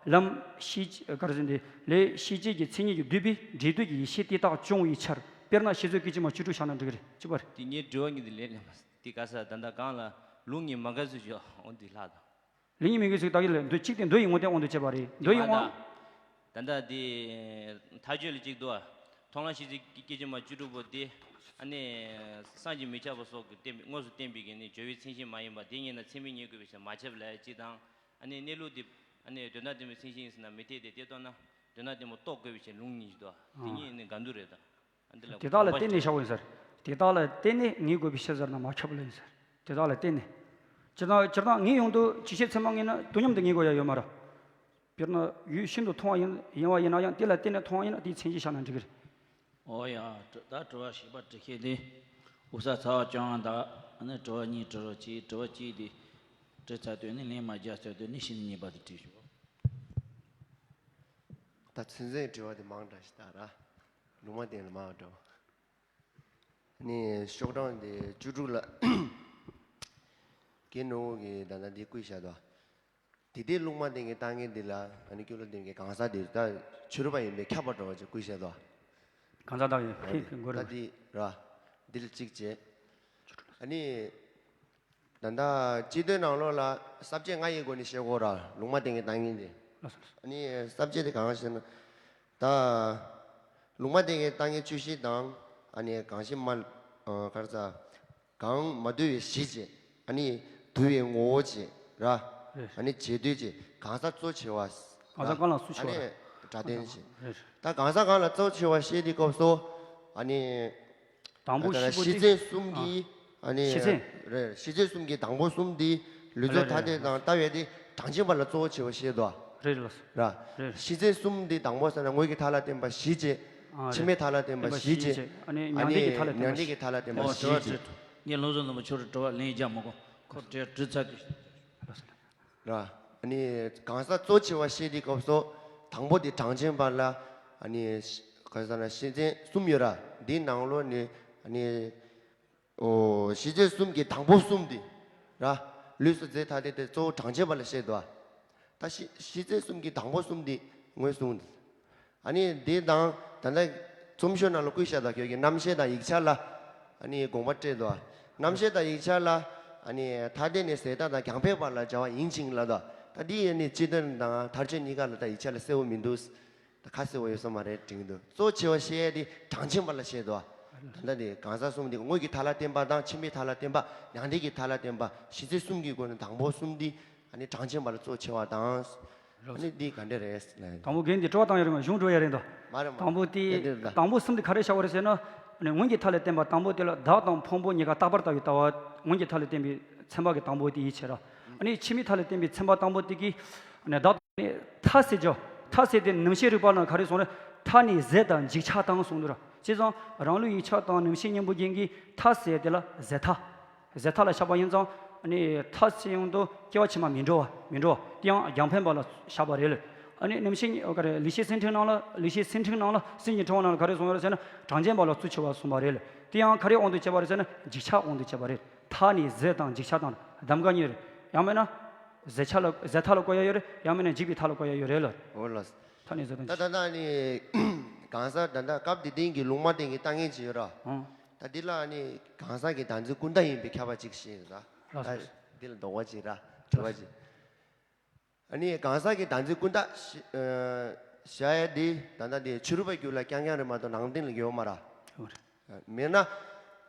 ལམ་ཤེས་ག་རེ་ཟེར་འདི་ལས་ཤེས་བྱེད་ཀྱི་མཚན་ཉིད་ཀྱིས་བསྡུས་པའི་འབྲས་དོད་ཀྱི་ཡེ་ཤེས་དེ་དག་སྐྱོང་བའི་ཕྱིར། དཔེར་ན་ཤེས་བཟོད་སྐད་ཅིག་མ་བཅུ་དྲུག་བཞག་ན་འགྲིག་གི་རེད། གཅིག་པ་རེད། དེ་ངའི་དྲི་བ་གཉིས་དེ་ལན་ལེན་པ་དེ་ག་ས་ད་ལྟ་གང་ལ་ལུང་གཉིས་མ་འགལ་ཚུལ་ཞོག་འོ་འདི་ལྷག་དང་། ལུང་གཉིས་མ་འགལ་ཚུལ་ད་གི་ལ་འདུ་གཅིག་དེ་མདོ་ཡི་དངོས་བསྟན་དབང་དུ་བྱས་པ་རེད། མདོ་ཡི་དབང་། ད་ལྟ་དེ་མཐའ་དཔྱོད་ལ་གཅིག་འདུག་མཐོང་ལམ་ཤེས་བྱེད་སྐད་ཅིག་མ་བཅུ་དྲུག་པོ་དེ་ཨ་ནི་བསམ་གྱིས་མི་ཁྱབ་པ་སོགས་ཀྱིས་བསྟན་པའི་དངོས་སུ་བསྟན་པའི་གི་ནི་སྦྱོར་བའི་མཚན་གཞི་མ་ཡིན་པ་དེ་ཉིད་ན་ཚད་མས་ངེས་དགོས་པའི་ཕྱིར་མ་ཁྱབ་ལབ་གཅིག་དང་། ཨ་ནི་གནས་ལུགས་དེ་ཨ་ནི་དོན་དམ་བདེན་པའི་མཚན་གཞི་ཡིན་ཟེར་ན་མི་འཐད་དེ། དེ་ལྟར་ན་དོན་དམ་བདེན་པ་རྟོགས་དགོས་པའི་ཕྱིར་ལུང་གཉིས་ཤིག་འདུག་དེ་གཉིས་ནི་འགལ་འདུ་རེད་དང་། ཨ་འདི་ལ་དེ་དག་ལ་བསྟན་ནས་བཞག་པ་ཡིན་ཟེར། དེ་དག་ལ་བརྟེན་ནས་ངེས་དགོས་པའི་ཕྱིར་ཟེར་ན་མ་ཁྱབ་ལ་ཡིན་ཟེར། དེ་དག་ལ་བརྟེན་ནས། སྤྱིར་བཏང་སྤྱིར་བཏང་ངེས་ཡོང་དུས་ཇི་སྐད་ཚད་མ་ངེས་ན་དུས་མཉམ་དུ་ངེས་དགོས་ཡ་ཡོད་མ་རེད། དཔེར་ན་ཡུལ་ཤིན་ཏུ་མཐོང་བ་ཡིན་ཡིན་པ་ཡིན་ན་ཡང་དེ་ལ་བརྟེན་ནས་མཐོང་བ་ཡིན་ན་དེའི་མཚན་གཞི་བཞག་ན་འགྲིག་གི་རེད། ཨོ་ཡ། དྲི་ད་དྲི་བ་བཞི་པ་དྲི་ཤེས་དེ། འུ་ས་ཚ་བ་ཅང་ད་ནི་དྲི་བ་གཉིས་དྲི་རོགས་གྱིས། དྲི་བ་གཅིག་དེ་དྲི་ཚར་དུས་ནི་ལན་མ་རྒྱག་ཚར་དུས་ནི་ཤི་ནི་ཉེས་པ་དེ་དྲིས་ཤོག་ད་ཚུན་ཚོད་དྲི་བ་དེ་མང་དྲགས་ཤིག་ད་ར། ལུང་མ་བསྟན་ལ་མང་དྲགས། ནི་ཤོག་གྲངས་དེ་བཅུ་དྲུག་ལ། ཀྱེ་ནོ་གི་ད་ལྟ་འདི་བསྐུལ་བཞག་དོ། དེ་དེ་ལུང་མ་བསྟན་གྱི་ལྟ་ངན་འདི་ལ་ཨ་ནི་ཀུན་སློང་ལྡན་གྱི་གང་ཟག་དེ་ད་ཕྱི་རོལ་པ་ཡིན་པས་ཁྱབ་པ་འགྲོ་བ་ཅིག་བསྐུལ་བཞག་དོ། གང་ཟག་དག་ཡིན་ཕེབས་ཀྱི་མགོ་ད་རུ། འདི་ར། འདི་ལ་གཅིག་བྱས། ཨ་ནི། ད་ལྟ་སྤྱི་དོན་ནང་ལོགས་ལ་ས་བཅད་ལྔ་ཡི་སྒོ་ནས་བཤད་དགོས་ར། ལུང་མ་བསྟན་གྱི་ལྟ་ངན་དེ། ལགས་སོ། ཨ་ནི་ས་བཅད་དེ་གང་ཞེ་ན། ད། ལུང་མ་བསྟན་གྱི་ལྟ་ངན་བཅུ་བཞི་དང་། ཨ་ནི་གང་ཞིག་མ། ཨ་ག་རེ་ཟ། གང་མ་དུལ་བའི་གཞི་བྱས། ཨ་ནི་དུལ་བའི་ངོ་བོ་བྱས་ར། རེད། ཨ་ནི་བྱེད་འདོད་བྱས་གང་ཟག་གཙོ་ཆེ་བ། གང་ཟག་གང་ལ་གཙོ་ཆེ་བ། ཨ་ནི་སྒྲ་དོན་བྱས། རེད། ད་གང་ཟག་གང་ལ་གཙོ་ཆེ་བ་བཤད་དུས་སྐབས་སུ། ཨ་ནི། དང་པོ་ད་ལྟ་བཞི་པོ་ཤེས་དེ། བཙན་གསུམ་གྱི། ཨ་ནི། ཤེས་བཙན། རེད། ཤེས་བཙན་གསུམ་གྱི་དང་པོ་གསུམ་དེ་ལུས་རྩལ་ཐ་དད་དང་ལྟ་བའི་དེ་གྲངས་ཅན་པ་ལ་གཙོ་བོ་ཆེ་བ་བཤད་དོ། རེད་ལགས་སོ། ར། རེད། ཤེས་བཙན་གསུམ་དེ་དང་པོ་ཟེར་ན་དངོས་ཀྱི་མཐའ་ལ་བརྟེན་པ་བཞི་བྱས། ཨ་ཕྱི་མའི་མཐའ་ལ་བརྟེན་པ་བཞི་བྱས། ཨ་ནི་མྱང་འདས་ཀྱི་མཐའ་ལ་བརྟེན་པ་མྱང་འདས་ཀྱི་མཐའ་ལ་བརྟེན་པ་བཞི་བྱས། ངས་བློ་བཟང་ནོར་བུ་མཆོག་ལ་དྲི་བ་ལན་རྒྱག་མ་དགོས། ཁོ་དྲི་དྲི་ཚར་དུས། ར། ཨ་ནི་གང་ཟག་གཙོ་ཆེ་བ་བཤད་དུས་སྐབས་སུ་དང་པོ་དེ་གྲངས་ཅན་པ་ལ། ཨ་ནི་ག་རེ་ཟེར་ན་ཤེས་བཙན་གསུམ་ཡོད་ར། འདིའི་ནང་ལོགས་ནས་ཨ་ནི། ཨོ། ཤེས་བཙན་གསུམ་གྱི་དང་པོ་གསུམ་དེ་ར། ལུས་སུ་རྫས་ཐ་དད་དེ་གཙོ་བོ་གྲངས་ཅན་པ་ལ་བཤད་དོ། ད་ཤེས་ཤེས་བཙན་གསུམ་གྱི་དང་པོ་གསུམ་དེ་ངོས་བཟུང་། ཨ་ནི་དེ་དང་ད་ལྟ་རྩོམ་ཤོག་ནང་ལ་བཀོད་བཞག་དང་ཁྱོད་ཀྱི་རྣམ་བཤད་དང་ཡིག་ཆ་ལ་ཨ་ནི་དགོངས་པ་སྤྲད་དོ། རྣམ་བཤད་དང་ཡིག་ཆ་ལ་ཨ་ནི་ཐ་དད་ནས་ཟད་མཐའ་དང་རྒྱང་འཕེན་པ་ལ་བྱ་བ་ཡིན་ཅིང་ལ་དོ། ད་འདི་ཨ་ནི་སྤྱི་དོན་དང་མཐར་ཆོད་གཉིས་ཀ་ལ་ད་ཡིག་ཆ་ལ་གསལ་བོ་མི་འདུག་ད་ཁ་གསལ་བོ་ཡོད་ས་མ་རེད་དྲན་གྱི་འདུག་གཙོ་ཆེ་བ་བཤད་ཡ་དེ་གྲངས་ཅན་པ་ལ་བཤད་དོ། ད་ལྟ་དེ་གང་ཟག་གསུམ་དེ་དངོས་ཀྱི་མཐའ་ལ་བརྟེན་པ་དང་ཕྱི་མའི་མཐའ་ལ་བརྟེན་པ། མྱང་འདས་ཀྱི་མཐའ་ལ་བརྟེན་པ། ཤེས་བཙན་གསུམ་གྱི་སྒོ་ནས་དང་པོ་གསུམ་དེ་ཨ་ནི་གྲངས་ཅན་པ་ལ་གཙོ་ཆེ་བ་དང་། ཨ་ནི་འདི་ག་འདྲ་རེད་ལབ་ཡ་དང་པོ་རྒན་དེ་དྲི་བ་བཏང་ཡ་རེད་མ་གཞུང་འགྲོ་ཡ་རེད་འདུག་མ་རེད་མ་དང་པོ་དེ་རེད་རེད་ལ། དང་པོ་གསུམ་དེ་ག་རེ་བྱ་བ་རེད་ཟེར་ན། ཨ་ནི་སྔོན་གྱི་མཐའ་ལ་བརྟེན་པ་དང་པོ་དེ་ལ་བདག་དང་ཕུང་པོ་གཉིས་ཀ་རྟག་པར་ལྟ་བའི་ལྟ་བ་སྔོན་གྱི་མཐའ་ལ་བརྟེན་པའི་ཚད་མ་གི་དང་པོ་དེ་ཡིད་ཆེས་ར། ཨ་ནི་ཕྱི་མའི་མཐའ་ལ་བརྟེན་པའི་ཚད་མ་དང་པོ་དེ་གིས་ཨ་ནི་བདག་ནི་མཐའ་ཟེར་རྒྱུ། མཐའ་ཟེར་དེ་ནང་བཤད་རིག་པ་ལ་ག་རེ་གསུངས་རེད། མཐའ་ནི་ཟད་དང་འཇིག་ཆགས་དང་གསུངས་འདུག་ར། བྱས་ཙང་རང་ལུགས་ཡིག་ཆ་དང་ནང་བཤད་སྙིང་པོ་རྒྱན་གྱི་མཐའ་ཟེར་དེ་ལ་ཟད་མཐའ། ཟད་མཐའ་ལ་བཞག་པ་ཡིན་ཙང་ཨ་ནི་མཐའ་ཟེར་ཡོང་དུས་སྐྱེ་བ་ཕྱི་མ་མི་འགྲོ་བ་མི་འགྲོ་བ་དེ་ཡང་རྒྱང་འཕེན་པ་ལ་བཞག་པ་རེད་ལ། ཨ་ནི་ནང་བཤད་ག་རེ་ལེགས་བཤད་སེམས་འགྲེལ་ནང་ལ་ལེགས་བཤད་སེམས་འགྲེལ་ནང་ལ་སེམས་ཀྱི་ཕྲེང་བ་ནང་ལ་ག་རེ་གསུངས་ཡོད་རེད་ཟེར་ན་གྲངས་ཅན་པ་ལ་གཙོ་ཆེ་བ་གསུངས་པ་རེད་ལ། དེ་ཡང་ག་རེ་དབང་དུ་བྱས་པ་རེད་ཟེར་ན་འཇིག་ཆགས་དབང་དུ་བྱས་པ་རེད། མཐའ་ནི་ཟད་དང་འཇིག་ཆགས་དང་གདམ་ག་གཉིས་རེད། ཡང་མིན་ན། ཟད་ཆགས་ལ་ཟད་མཐའ་ལ་བཀོད་ཡ་ཡོད་རེད། ཡང་མིན་ན་འཇིག་པའི་མཐའ་ལ་བཀོད་ཡ་ཡོད་རེད་ལ། འོ་ལགས། མཐའ་ནི་ཟད་དང་ད་ད་ད་ནི་གང་ཟག་ད་ལྟ་སྐབས་འདི་སྟེང་གི་ལུང་མ་བསྟན་གྱི་ལྟ་ངན་ཅིག་ཡོད་ར། ཨང་། ད་འདི་ལ་ནི་གང་ཟག་གི་བདག་འཛིན་ཀུན་བཏགས་ཡིན་པའི་ཁྱབ་པ་ཅིག་ཤེས་ཡོད་ར། ལགས་སོ། ད་འདི་ལ་དོགས་པ་ཅིག་ར་དྲི་བ་ཅིག་ཨ་ནི་གང་ཟག་གི་བདག་འཛིན་ཀུན་བཏགས་ཞེས་ཞེས་ཡ་འདི་ད་ལྟ་འདི་ཕྱི་རོལ་པ་རྒྱུད་ལ་རྐྱང་རྐྱང་རེད་མ་གཏོགས་ནང་བསྟན་ལ་ཡོད་མ་ར། ཡོད་རེད། མེད་ན།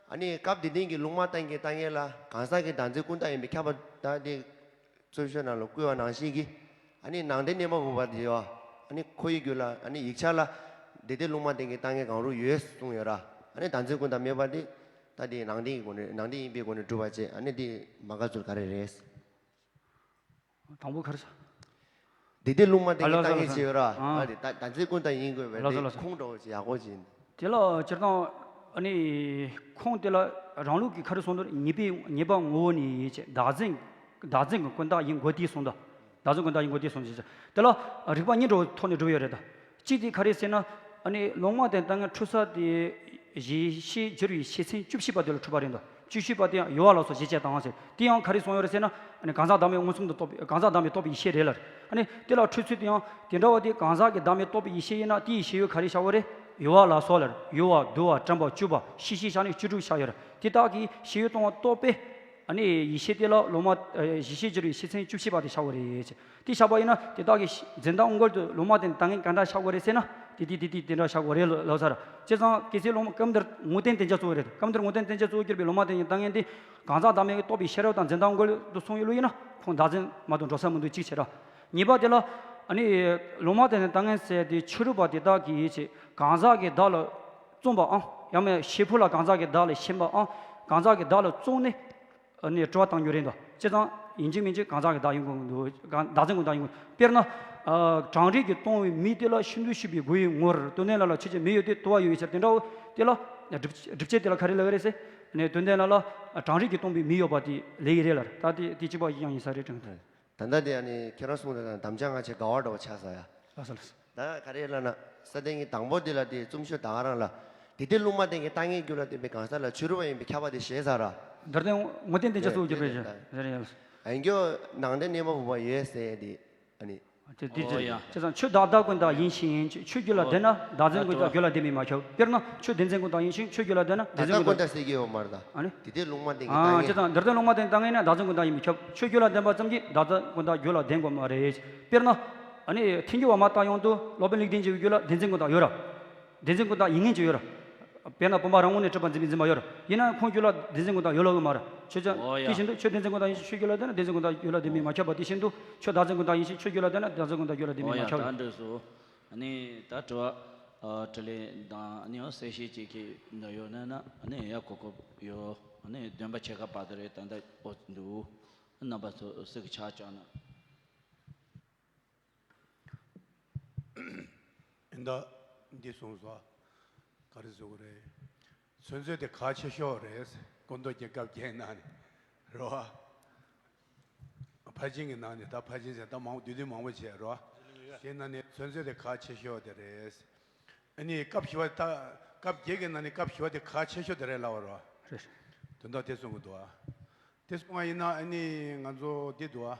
ཨ་ནི་སྐབས་འདི་སྟེང་གི་ལུང་མ་བསྟན་གྱི་ལྟ་ངན་ལ་གང་ཟག་གི་བདག་འཛིན་ཀུན་བཏགས་ཡིན་པའི་ཁྱབ་པ་ད་འདི་རྩོམ་ཤོག་ནང་ལ་བཀོད་པ་ནང་བཞིན་གྱི། ཨ་ནི་ནང་བསྟན་གནས་མ་བུ་པ་འདི་ཡོད། ཨ་ནི་ཁོ་ཡི་རྒྱུད་ལ་ཨ་ནི་ཡིག་ཆ་ལ། དེ་དེ་ལུང་མ་བསྟན་གྱི་ལྟ་ངན་གང་རུང་ཡོད་གསུངས་ཡོད་ར། ཨ་ནི་བདག་འཛིན་ཀུན་བཏགས་མེད་པ་འདི་ད་དེ་ནང་བསྟན་གྱི་སྒོ་ནས་ནང་བསྟན་ཡིན་པའི་སྒོ་ནས་སྒྲུབ་པ་བྱེད། ཨ་ནི་དེ་མ་དགའ་ཚུལ་ག་རེ་རེད། དང་པོ་ག་རེ་ཟེར། དེ་དེ་ལུང་མ་བསྟན་གྱི་ལྟ་ངན་བྱས་ཡོད་ར། ཨ་ལེ་ལགས་སོ་ལགས་སོ། ཨ་དེ་ད་བདག་འཛིན་ཀུན་བཏགས་ཡིན་དགོས་པས། ལགས་སོ་དེ་ལགས་སོ། ཁུངས་འདྲ་བོ་ཅིག་ཡག་པོ་ཅིག་ཡིན། དེ་ལ་སྤྱིར་བཏང་ཨ་ནི་ཁུངས་དེ་ལ་རང་ལུགས་ཀྱི་ག་རེ་གསུངས་འདུག། ཉེས་པའི་ཉེས་པ་ངོ་བོ་ནི་ཡིན་ཅེས། བདག་འཛིན་བདག་འཛིན་གྱི་ཀུན་བཏགས་ཡིན་དགོས་ཏེ་གསུངས་འདུག། བདག་འཛིན་ཀུན་བཏགས་ཡིན་དགོས་ཏེ་གསུངས་ཅེས། དེ་ལ་རིགས་པ་གཉིས་འདྲ་བོའི་ཐོག་ནས་སྒྲུབ་ཡོད་རེད་ད། གཅིག་དེ་ག་རེ་ཟེར་ན། ཨ་ནི་ལུང་མ་བསྟན་ལྟ་ངན་འཁྲུལ་ས་དེ་གཞི་ཤེས་སྦྱོར་བའི་ཤེས་ཚད་བཅུ་བཞི་པ་དེ་ལ་འཁྲུལ་པ་རེད་འདུག། བཅུ་བཞི་པ་དེ་ཡང་ཡོད་པ་ལ་སོགས་ཞེས་བྱ་དང་ཟེར། དེ་ཡང་ག་རེ་གསུངས་ཡོད་རེད་ཟེར་ན། ཨ་ནི་གང་ཟག་བདག་མེད་མངོན་སུམ་དུ་རྟོགས་པའི་གང་ཟག་བདག་མེད་རྟོགས་པའི་ཡེ་ཤེས་རེད་ལ། ཨ་ནི་དེ་ལ་འཁྲུལ་ཚུལ་དེ་ཡང་དེ་འདྲ་བ་དེ་གང་ཟག་གི་བདག་མེད་རྟོགས་པའི་ཡེ་ཤེས་ཡིན་ན། དེའི་ཤེས་ཡུལ་ག་རེ་བཞག་ཡོད་རེད། ཡོད་པ་ལ་སོགས་ལ། ཡོད་པ་བསྡུ་བ་དྲན་པ་བཅུ་པ་ཤེས་བྱའི་ཆ་ནས་བཅུ་དྲུག་བཞག་ཡོད་རེད། དེ་དག་གི་ཤེས་ཡུལ་སྟོང་པ་རྟོགས་པའི་ཨ་ནི་ཡེ་ཤེས་དེ་ལ་ལུང་མ་ཨ་གཞི་ཤེས་སྦྱོར་བའི་ཤེས་ཚད་བཅུ་བཞི་པ་དེ་བཞག་པ་རེད། དེ་བཞག་པ་ཡིན་ན་དེ་དག་གི་འཛིན་སྟངས་དངོས་དུ་ལུང་མ་བསྟན་ལྟ་ངན་ག་འདྲ་བཞག་པ་རེད་ཟེར་ན། དེ་དེ་དེ་དེ་དེ་འདྲ་བཞག་པ་རེད་ལོ་ལོ་སར། བྱས་ཙང་སྐྱེས་ཚེ་ལུང་སྐབས་འདིར་ངོས་བསྟན་བསྟན་བྱ་གཙོ་བོ་རེད། སྐབས་འདིར་ངོས་བསྟན་བསྟན་བྱ་གཙོ་བོ་གྱུར་པའི་ལུང་མ་བསྟན་གྱི་ལྟ་ངན་དེ་གང་ཟག་བདག་མེད་ཀྱི་རྟོགས་པའི་ཤེས་རབ་དང་འཛིན་སྟངས་དངོས་དུ་གསུངས་ཡོད་ལུགས་ཡིན་ན། ཁོང་བདག་འཛིན་མ་གཏོགས་འགྲོ་ས་མི་འདུག་གཅིག་བྱས་ར། གཉིས་པ་དེ་ལ་ཨ་ནི་ལུང་མ་བསྟན་ལྟ་ངན་ཟེར་དེ་ཕྱི་རོལ་པ་དེ་དག་གིས་ཅིག་གང་ཟག་གི་བདག་ལ་བཙོངས་པའམ། ཡང་མིན་ཤེས་ཕུ་ལ་གང་ཟག་གི་བདག་ལ་ཞེན་པའམ། གང་ཟག་གི་བདག་ལ་བཙོངས་ནས་ཨ་ནི་དྲི་བ་བཏང་རྒྱུ་རེད་འདུག། བྱས་ཙང་ཡིན་གཅིག་མིན་གཅིག་གང་ཟག་གི་བདག་ཡིན་དགོས་འདུག། གང་བདག་འཛིན་ཀུན་བཏགས་ཡིན་དགོས། དཔེར་ན། ཨ་གྲང་རེག་གིས་གཏོང་བའི་མེ་དེ་ལ་ཤིན་ཏུ་ཞིབ་པའི་སྒོ་ཡི་ངོར་དོན་ལྡན་ལ་ལ་ཆོས་ཅན་མེ་ཡོད་དེ། དུ་བ་ཡོད་པའི་ཕྱིར། དེ་འདྲ་བོ་དེ་ལ་སྒྲུབ་སྒྲུབ་བྱེད་དེ་ལ་ག་རེ་ལབ་ཀྱི་རེད་ཟེར་ནས། དོན་ལྡན་ལ་ལ་གྲང་རེག་གིས་གཏོང་བའི་མེ་ཡོད་པ་དེ་ལབ་ཀྱི་རེད་ལ། ད་དེ་དེ་གཅིག་པ་ཡང་ཡིན་ས་རེད་དྲན། ད་ལྟ་དེ་ཨ་ནི་ཁྱེད་རང་གསུངས་དེ་དང་དམ་བཅའ་སྔ་ཕྱི་འགལ་བ་འདྲ་བོ་ཆགས་ས་ཡ། ལགས་སོ་ལགས་སོ། ད་ག་རེ་ལབ་ན། ས་སྟེང་གི་དང་པོ་དེ་ལ་དེ་རྩོམ་ཤོད་ད་ག་རང་ལ། དེ་དེ་ལུང་མ་བསྟན་གྱི་ལྟ་ངན་རྒྱུད་ལ་ལྡན་པའི་གང་ཟག་ལ་ཕྱི་རོལ་པ་ཡིན་པའི་ཁྱབ་པ་དེ་ཞེས་ཟེར་ར། འདིར་བསྟན་ངོས་བསྟན་བསྟན་བྱ་གཙོ་བོ་གྱུར་པའི་ཕྱིར། རེད་རེད། ཡིན་རྒྱུ་ནང་བསྟན་གནས་མ་བུ་པ་ཡོད་ཟེར་དེ། ཨ་ནི། དེ་དེ་ཨོ་ཡ། བྱས་ཙང་ཆོས་བདག་བདག་ཀུན་བདག་ཡིན་ཞིང་། ཆོས་རྒྱུད་ལ་ལྡན་ན་བདག་འཛིན་ཀུན་བདག་རྒྱུད་ལ་ལྡན་པས་མ་ཁྱབ། དཔེར་ན་ཆོས་བདེན་འཛིན་ཀུན་བདག་ཡིན་ཞིང་། ཆོས་རྒྱུད་ལ་ལྡན་ན་བདེན་འཛིན་ཀུན་བདག་ཀུན་བདག་ཟེར་གྱི་ཡོད་མ་རེད་ད། ཨ་ནི། དེ་དེ་ལུང་མ་བསྟན་གྱི་ལྟ་ངན་རྒྱུད་ལ། བྱས་ཙང་འདིར་བསྟན་ལུང་མ་བསྟན་ལྟ་ངན་ནི་བདག་འཛིན་ཀུན་བདག་ཡིན་པས་ཁྱབ། ཆོས་རྒྱུད་ལ་ལྡན་པ་ཙམ་གྱིས་བདག་འཛིན་ཀུན་བདག་རྒྱུད་ལ་ལྡན་དགོས་མ་རེད། དཔེར་ན། ཨ་ནི་ཐལ་འགྱུར་བ་མ་བརྟགས་དབང་དུ་སློབ་དཔོན་ལེགས་ལྡན་འབྱེད་ཀྱི་རྒྱུད་ལ་བདེན་འཛིན་ཀུན་བདག་ཡོད་ར། བདེན་འཛིན་ཀུན་བདག་ཡིན་ངེས་ཀྱི་ཡོད་ར། དཔེར་ན་བུམ་པ་རང་ངོས་ནས་གྲུབ་པ་འཛིན་པའི་འཛིན་པ་ཡོད་ར། ཡིན་ན་ཡང་ཁོང་རྒྱུད་ལ་བདེན་འཛིན་ཀུན་བདག་ཡོད་ལ་ཡོད་མ་རེད། ཆོས་ཅན། ཨོ་ཡ། དེ་བཞིན་དུ་ཆོས་བདེན་འཛིན་ཀུན་བདག་ཡིན་ཞིང་། ཆོས་རྒྱུད་ལ་ལྡན་ན་བདེན་འཛིན་ཀུན་བདག་རྒྱུད་ལ་ལྡན་པས་མ་ཁྱབ་པ་དེ་བཞིན་དུ། ཆོས་བདག་འཛིན་ཀུན་བདག་ཡིན་ཞིང་། ཆོས་རྒྱུད་ལ་ལྡན་ན་བདག་འཛིན་ཀུན་བདག་རྒྱུད་ལ་ལྡན་པས་མ་ཁྱབ། ཨོ་ཡ། ད་འགྲིགས་སོང་། ཨ་ནི་ད་དྲི་བ་ཨ་དྲིས་ལན་དང་ཨ་ནི་ཡང་གསལ་བཤད་ཅིག་གི་འདི་ཡོད་ན་ན། ཨ་ནི་ཡ་གོ་སྐབས་ཡོད། ཨ་ནི་བདུན་པ་ཕྱེད་ཀ་བར་དུ་རེད། ད་ལྟ་འོ་འདུག། རྣམ་པ་ཚོ་སུ་གི་ཆ་བཅངས་ན། ཡིན་ད། འདི་གསུངས་སོ། ག་རེ་ཟེར་དགོས་རེད། ཚོད་ཚོད་དེ་གལ་ཆེ་ཤོས་རེད། སྐུ་མདོག་གི་སྐབས་བརྒྱད་ནང་ནས་རེད་བ། ཕར་ཕྱིན་གྱི་ནང་ནས། ད་ཕར་ཕྱིན་ཟེར་ད་མང་པོ་བསྡུས་བསྡུས་མང་པོ་བྱས་རེད་བ། དེ་ནང་ནས་ཚོད་ཚོད་དེ་གལ་ཆེ་ཤོས་དེ་རེད། ཨ་ནི་སྐབས་བཞི་པ། ད་སྐབས་བརྒྱད་ཀྱི་ནང་ནས་སྐབས་བཞི་པ་དེ་གལ་ཆེ་ཤོས་དེ་རེད་ལབ་པ་རེད་བ། རེད། དོན་དག་དེ་གསུང་གི་འདུག་བ། དེ་སོང་བ་ཡིན་ན་ཨ་ནི་ང་ཚོ་འདི་འདུག་ཨ།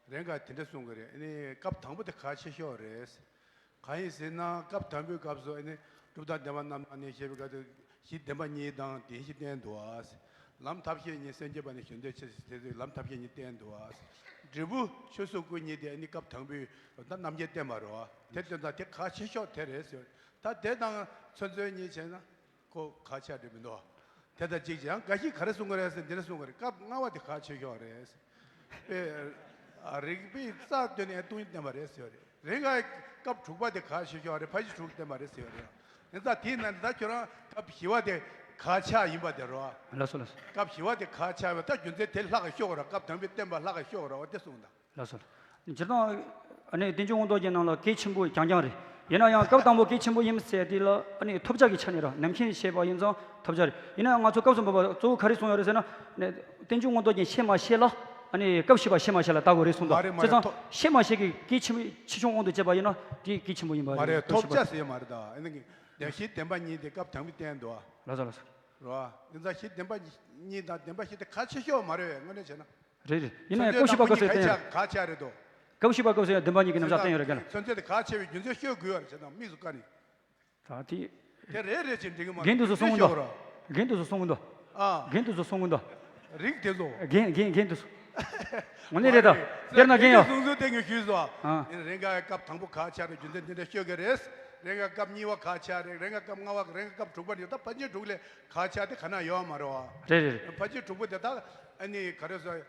རེ་འགའ་དེ་འདྲ་གསུང་གི་རེད། ཨ་ནི་སྐབས་དང་པོ་དེ་གལ་ཆེ་ཤོས་རེད། གང་ཡིན་ཟེར་ན་སྐབས་དང་པོའི་སྐབས་སུ་ཨ་ནི་གྲུབ་མཐའ་བདེན་པ་རྣམ་སྣང་ནས་བཤད་པའི་སྐབས་དུ་གཞི་བདེན་པ་གཉིས་དང་བདེན་བཞི་བསྟན་འདུག་ཨ། ལམ་ཐབས་ཤེས་གཉིས་སེམས་བསྐྱེད་པ་ནས་གཞན་དོན་ཆེད་དུ་ཟེར་དུས་ལམ་ཐབས་ཤེས་གཉིས་བསྟན་འདུག་ཨ། འབྲས་བུ་ཆོས་སོགས་སྐུ་གཉིས་དེ་ཨ་ནི་སྐབས་དང་པོའི་གྲུབ་མཐའ་རྣམ་འབྱེད་བསྟན་པ་རེད་བ། དེ་བསྟན་ཙང་དེ་གལ་ཆེ་ཤོས་དེ་རེད་ཟེར། ད་དེ་དང་ཚོད་ཚོད་གཉིས་བྱས་ན། ཁོ་ཁ་ཆ་འདྲ་མི་འདུག། དེ་དང་གཅིག་ཀྱང་འགའ་ཞིག་ག་རེ་གསུང་གི་རེད་ཟེར། འདི་འདྲ་གསུང་གི་རེད། སྐབས་ལྔ་པ་དེ་གལ་ཆེ་ཤོས་རེད། དཔེ། ཨ། རིགས་པའི་རྩ་བཏོན་ནས་སྟོང་ཉིད་བསྟན་པ་རེད་ཟེར་བ་རེད། རེ་འགའ་སྐབས་དྲུག་པ་དེ་གལ་ཆེ་ཤོས་རེད། ཕར་ཕྱིན་དྲུག་བསྟན་པ་རེད་ཟེར་བ་རེད། ཡིན་ཙང་དེའི་ནང་ནས་ད་ཁྱོད་རང་སྐབས་བཞི་པ་དེ་གལ་ཆེ་ཡིན་པ་དེ་རེད་བ། ལགས་སོ་ལགས་སོ། སྐབས་བཞི་པ་དེ་གལ་ཆེ་བས། ད་རྒྱུ་མཚན་དེ་ལྷག་ག་ཤོད་དགོས་རེད། སྐབས་དང་པོའི་བསྟན་པ་ལྷག་ག་ཤོད་དགོས་རེད་བ། དེ་གསུངས་དང་། ལགས་སོ། སྤྱིར་བཏང་། ཨ་ནི་བསྟན་བཅོས་དབང་རྡོ་རྗེ་ནང་ལ་གལ་ཆེན་པོ་རྐྱང་རྐྱང་རེད། ཡིན་ན་ཡང་སྐབས་དང་པོ་གལ་ཆེན་པོ་ཡིན་ཟེར་དེ་ལ་ཨ་ནི་ཐོབ་བྱ་གི་ཆ་ནས་ར། ནམ་མཁའི་བཤད་པ་ཡིན་ཙང་ཐོབ་བྱ་རེད། ཡིན་ན་ཡང་ང་ཚོ་སྐབས་སུ་བབ་པ་གཙོ་བོ་ག་རེ་གསུངས་ཡོད་རེད་ཟེར་ན། ཨ་ནི་བསྟན་བཅོས་དབང་རྡོ་རྗེ་བཤད་མ་བཤད་ལ། ཨ་ནི་སྐབས་བཤད་པ་བཤད་མ་བཤད་ལ་ལྟ་དགོས་རེད་གསུངས་འདུག། མ་རེད་མ་རེད། བྱས་ཙང་ཐོབ། བཤད་མ་བཤད་ཀྱི་གལ་ཆེན་པོ་ཆེ་ཆུང་དབང་དུ་བྱས་པ་ཡིན་ན་དེ་གལ་ཆེན་པོ་ཡིན་པ་མ་རེད། རེད། ཐོབ་བྱ་ཟེར་ཡ་མ་རེད་ད། ཨ་ནི་གཞི་བདེན་པ་གཉིས་དེ་སྐབས་དང་པོའི་བསྟན་འདུག། ལགས་སོ་ལགས་སོ། རེད་བ། ཡིན་ཙང་གཞི་བདེན་པ་གཉིས་དང་བདེན་པ་བཞི་དེ་གལ་ཆེ་ཤོས་མ་རེད་བས། དངོས་གནས་བྱས་ན། རེད་རེད། ཡིན་ན་ཡང་སྐབས་བཞི་པ་སྐབས་སུ་བསྟན་ཡ། གལ་ཆེ་གལ་ཆེ་རེད་དོ། སྐབས་བཞི་པ་སྐབས་སུ་ཡང་བདེན་པ་གཉིས་ཀྱི་རྣམ་གཞག་བསྟན་ཡོད་རེད་ཀྱང་། ཚོད་ཚོད་དེ་གལ་ཆེ་བའི་རྒྱུ་མཚན་ཤོད་དགོས་པ་རེད། བྱས་ཙང་དམིགས་སུ་བཀར་ནས། ད་དེ། དེ་རེད་རེད་ཅེས་འགྲིག་གི་མ་རེད། རྒན་དུ་སུ་གསུང་གི་འདུག། རྒན་དུ་སུ་གསུང་གི་འདུག། ཨ། རྒན་དུ་སུ་གསུང་གི་འདུག། རིགས་དེ་ཚོ། རྒན་རྒན་རྒན་དུ་སུ། དངོས་གནས་རེད་ད། དཔེར་ན་རྒན་ཡོད། གསུང་ཚུལ་དེ་ངས་ཞུས་སོ། ཨ། རེ་འགའ་སྐབས་དང་པོ་གལ་ཆེ་རེད། རྒྱུ་མཚན་དེ་འདྲ་ཤོད་ཀྱི་རེད། རེ་འགའ་སྐབས་གཉིས་པ་གལ་ཆེ་རེད། རེ་འགའ་སྐབས་ལྔ་པ། རེ་འགའ་སྐབས་དྲུག་པ་རེད། ད་ཕལ་ཆེར་དྲུག་ལས་གལ་ཆེ་དེ་ག་ན་ཡོད་མ་རེད་བ། རེད་རེད་རེད། ཕལ་ཆེར་དྲུག་པ་དེ་ད་ཨ་ནི་ག་རེ་ཟེར།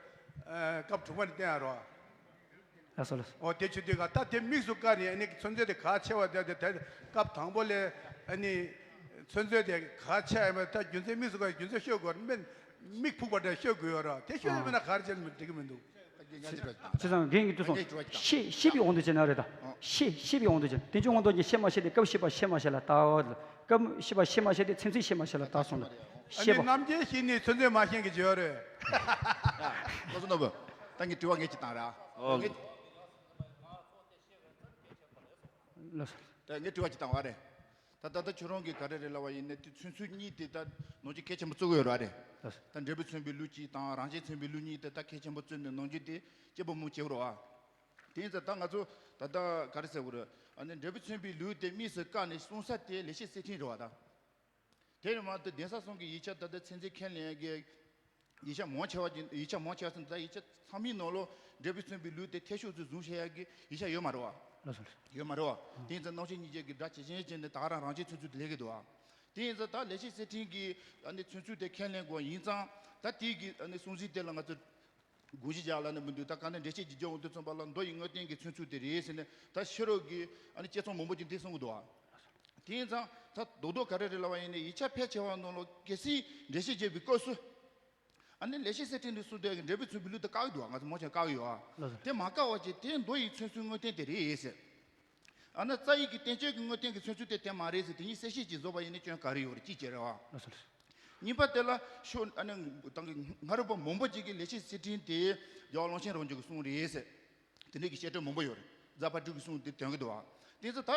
ཨ། སྐབས་དྲུག་པ་ནས་བསྟན་ཡ་རེད་བ། ལགས་སོ་ལགས་སོ། འོ་དེ་བྱེད་དུས་ག་ད་དེ་དམིགས་སུ་བཀར་ནས་ཨ་ནི་ཚོད་ཚོད་དེ་ག་ཆེ་བ་དེ་དེ་དེ་སྐབས་དང་པོ་ལས་ཨ་ནི་ཚོད་ཚོད་དེ་ག་ཆེ་ཡ་མ་ད་རྒྱུ་མཚན་དམིགས་སུ་བཀར་རྒྱུ་མཚན་ཤོད་དགོས་མིན་མིག་ཕུག་པ་འདྲ་ཤོད་དགོས་ཡོད་ར་དེ་ཤོད་ཡོད་མིན་ན་ག་རེ་བྱས་ན་འགྲིག་གི་མི་འདུག་ད་ངས་ཅི་དྲོ་ཅི་ཙང་རྒན་གྱིས་དུས་སོང་ངས་དྲི་བ་ཅིག་བཏང་། ཤེས་ཤེས་པའི་དབང་དུ་བྱས་ན་རེད་ད། ཨོ། ཤེས་ཤེས་པའི་དབང་དུ་བྱས་དེ་ཚོ་དབང་དུ་བྱས་ཤེས་མ་ཤེས་དེ་སྐབས་ཤེས་པ་ཤེས་མ་ཤེས་ལ་ལྟ་བ། སྐབས་ཤེས་པ་ཤེས་མ་ཤེས་དེ་ཚུན་ཚོད་ཤེས་མ་ཤེས་ལ་ལྟ་སོང་ན། ཨ་ཤེས་ནི་པ། རྣམ་རྒྱལ་ཞིག་ནི་ཚོད་ཚོད་མ་ཤེས་ཀྱི་བརྗོད་རེད། ཡ། ལགས་སོ་ནོར་བུ། ད་ངས་དྲི་བ་ངས་ཅིག་བཏང་ར། ཨོ། ངས། ལགས་སོ། ད་ངས་དྲི་བ་ཅིག་བཏང་བ་རེད། ད་ད་ལྟ་ཁྱོད་རང་གིས་ག་རེ་རེད་ལབ་པ་ཡིན་ན་དེ་ཚུན་ཚོད་གཉིས་དེ་ད་ནང་ཆོས་གལ་ཆེན་པོ་བརྩི་གི་ཡོད་རེད་བ་རེད། ལགས་སོ། ད་འབྲས་བུ་མཚོན་པའི་ལུགས་གཅིག་དང་རང་བཞིན་མཚོན་པའི་ལུགས་གཉིས་དེ་ད་གལ་ཆེན་པོ་བརྩིས་ནས་ནང་ཆོས་དེ་སྐྱིད་པོ་མོ་བྱེད་རོགས་ཨ། དེ་ཡིན་ཙང་ད་ང་ཚོ་ད་ལྟ་ག་རེ་ཟེར་དགོས་རེད། ཨ་ནི་འབྲས་བུ་མཚོན་པའི་ལུགས་དེ་དམིགས་སུ་བཀར་ནས་གསུང་ས་དེ་ལེགས་བཤད་གསེར་ཕྲེང་རེད་བ་ད། དེ་རེད་མ་གཏོགས་གདན་ས་གསུམ་གྱི་ཡིག་ཆ་ད་ལྟ་ཚན་རྩལ་ཁས་ལེན་གྱི་ཡིག་ཆ་མང་ཆེ་བ་ཅིག་ཡིག་ཆ་མང་ཆེ་བ་ཟེར་ད་ཡིག་ཆ་ཚང་མའི་ནང་ལོགས་འབྲས་བུ་མཚོན་པའི་ལུགས་དེ་འཐད་ཤོས་སུ་བཟུང་བཤད་ཡག་གི་ཡིག་ཆ་ཡོད་མ་རེད་བ། ལགས་སོ་ལགས་སོ། ཡོད་མ་རེད་བ། དེ་ཡིན་ཙང་རྣམ་དཔྱོད་གཉིས་ཆར་གྱི་སྒྲ་ཇེ་ཞན་ཇེ་ཞན་ནས་ད་ག་རང་རང་བཞིན་ཚུལ་ཚུལ་དུ་སླེབས་ཀྱི་འདུག་བ། དེ་ཡིན་ཙང་ད་ལེགས་བཤད་གསེར་ཕྲེང་གི་ཨ་ནི་ཚུལ་ཚུལ་དེ་ཁས་ལེན་དགོས་ཡིན་ཙང་ད་དེའི་གི་ཨ་ནི་གསུང་ཚིག་དེ་ལ་ང་ཚོ་དགོངས་གཞི་བཞག་ལབ་ནས་མི་འདུག་ད་ག་ནས་འགྲེལ་བཤད་ཅིག་རྒྱག་འོང་དུས་ཙམ་པ་ལ་མདོ་ཡི་དངོས་བསྟན་གྱི་ཚུལ་ཚུལ་དེ་རེད་ཟེར་ནས་ད་ཕྱི་རོལ་གྱི་ཨ་ནི་དཔྱད་རྩོམ་མང་པོ་ཅིག་འདི་གསུང་གི་འདུག་བ། དེ་ཡིན་ཙང་ད་རྡོག་རྡོག་ག་རེ་རེད་ལབ་པ་ཡིན་ན་ཡིག་ཆ་ཕལ་ཆེ་བ་ནང་ལོགས་གལ་སྲིད་འགྲེལ་བཤད་བྱེད་པའི་སྐབས་སུ། ཨ་ནི་ལེགས་བཤད་གསེར་ཕྲེང་དུ་གསུངས་དེ་འབྲས་བུ་མཚོན་པའི་ལུགས་དེ་བཀག་གི་འདུག་བ། ང་ཚོ་མང་ཆེ་བ་བཀག་གི་ཡོད་ཨ། ལགས་སོ། དེ་མ་བཀག་པ་ཅིག་དེ་མདོ་ཡི་མཚོན་ཚུལ་དངོས་བསྟན་དེ་རེད་ཟེར། ཨ་ནི་རྩ་བའི་གི་བསྟན་བཅོས་ཀྱི་དངོས་བསྟན་གྱི་མཚོན་ཚུལ་དེ་དེ་མ་རེད་ཟེར་དེ་གཉིས་གསལ་བཤད་ཅིག་བཟོ་བ་ཡིན་ན་སྐྱོན་ག་རེ་ཡོད་རེད་གཅིག་བྱས་རེད་བ། ལགས་སོ་ལགས་སོ། གཉིས་པ་དེ་ལ་ཤོ་ཨ་ནི་ད་གི་སྔ་རབས་པ་མང་པོ་ཅིག་གིས་ལེགས་བཤད་གསེར་ཕྲེང་དེ་རྒྱལ་བ་ཀློང་ཆེན་རང་བྱུང་གི་གསུང་རེད་ཟེར། དེ་འདྲའི་གི་བཤད་སྲོལ་མང་པོ་ཡོད་རེད། རྫ་དཔལ་སྤྲུལ་གྱི་གསུང་དེ་འདོན་གྱི་འདུག་བ། དེ་ཚོ་ད་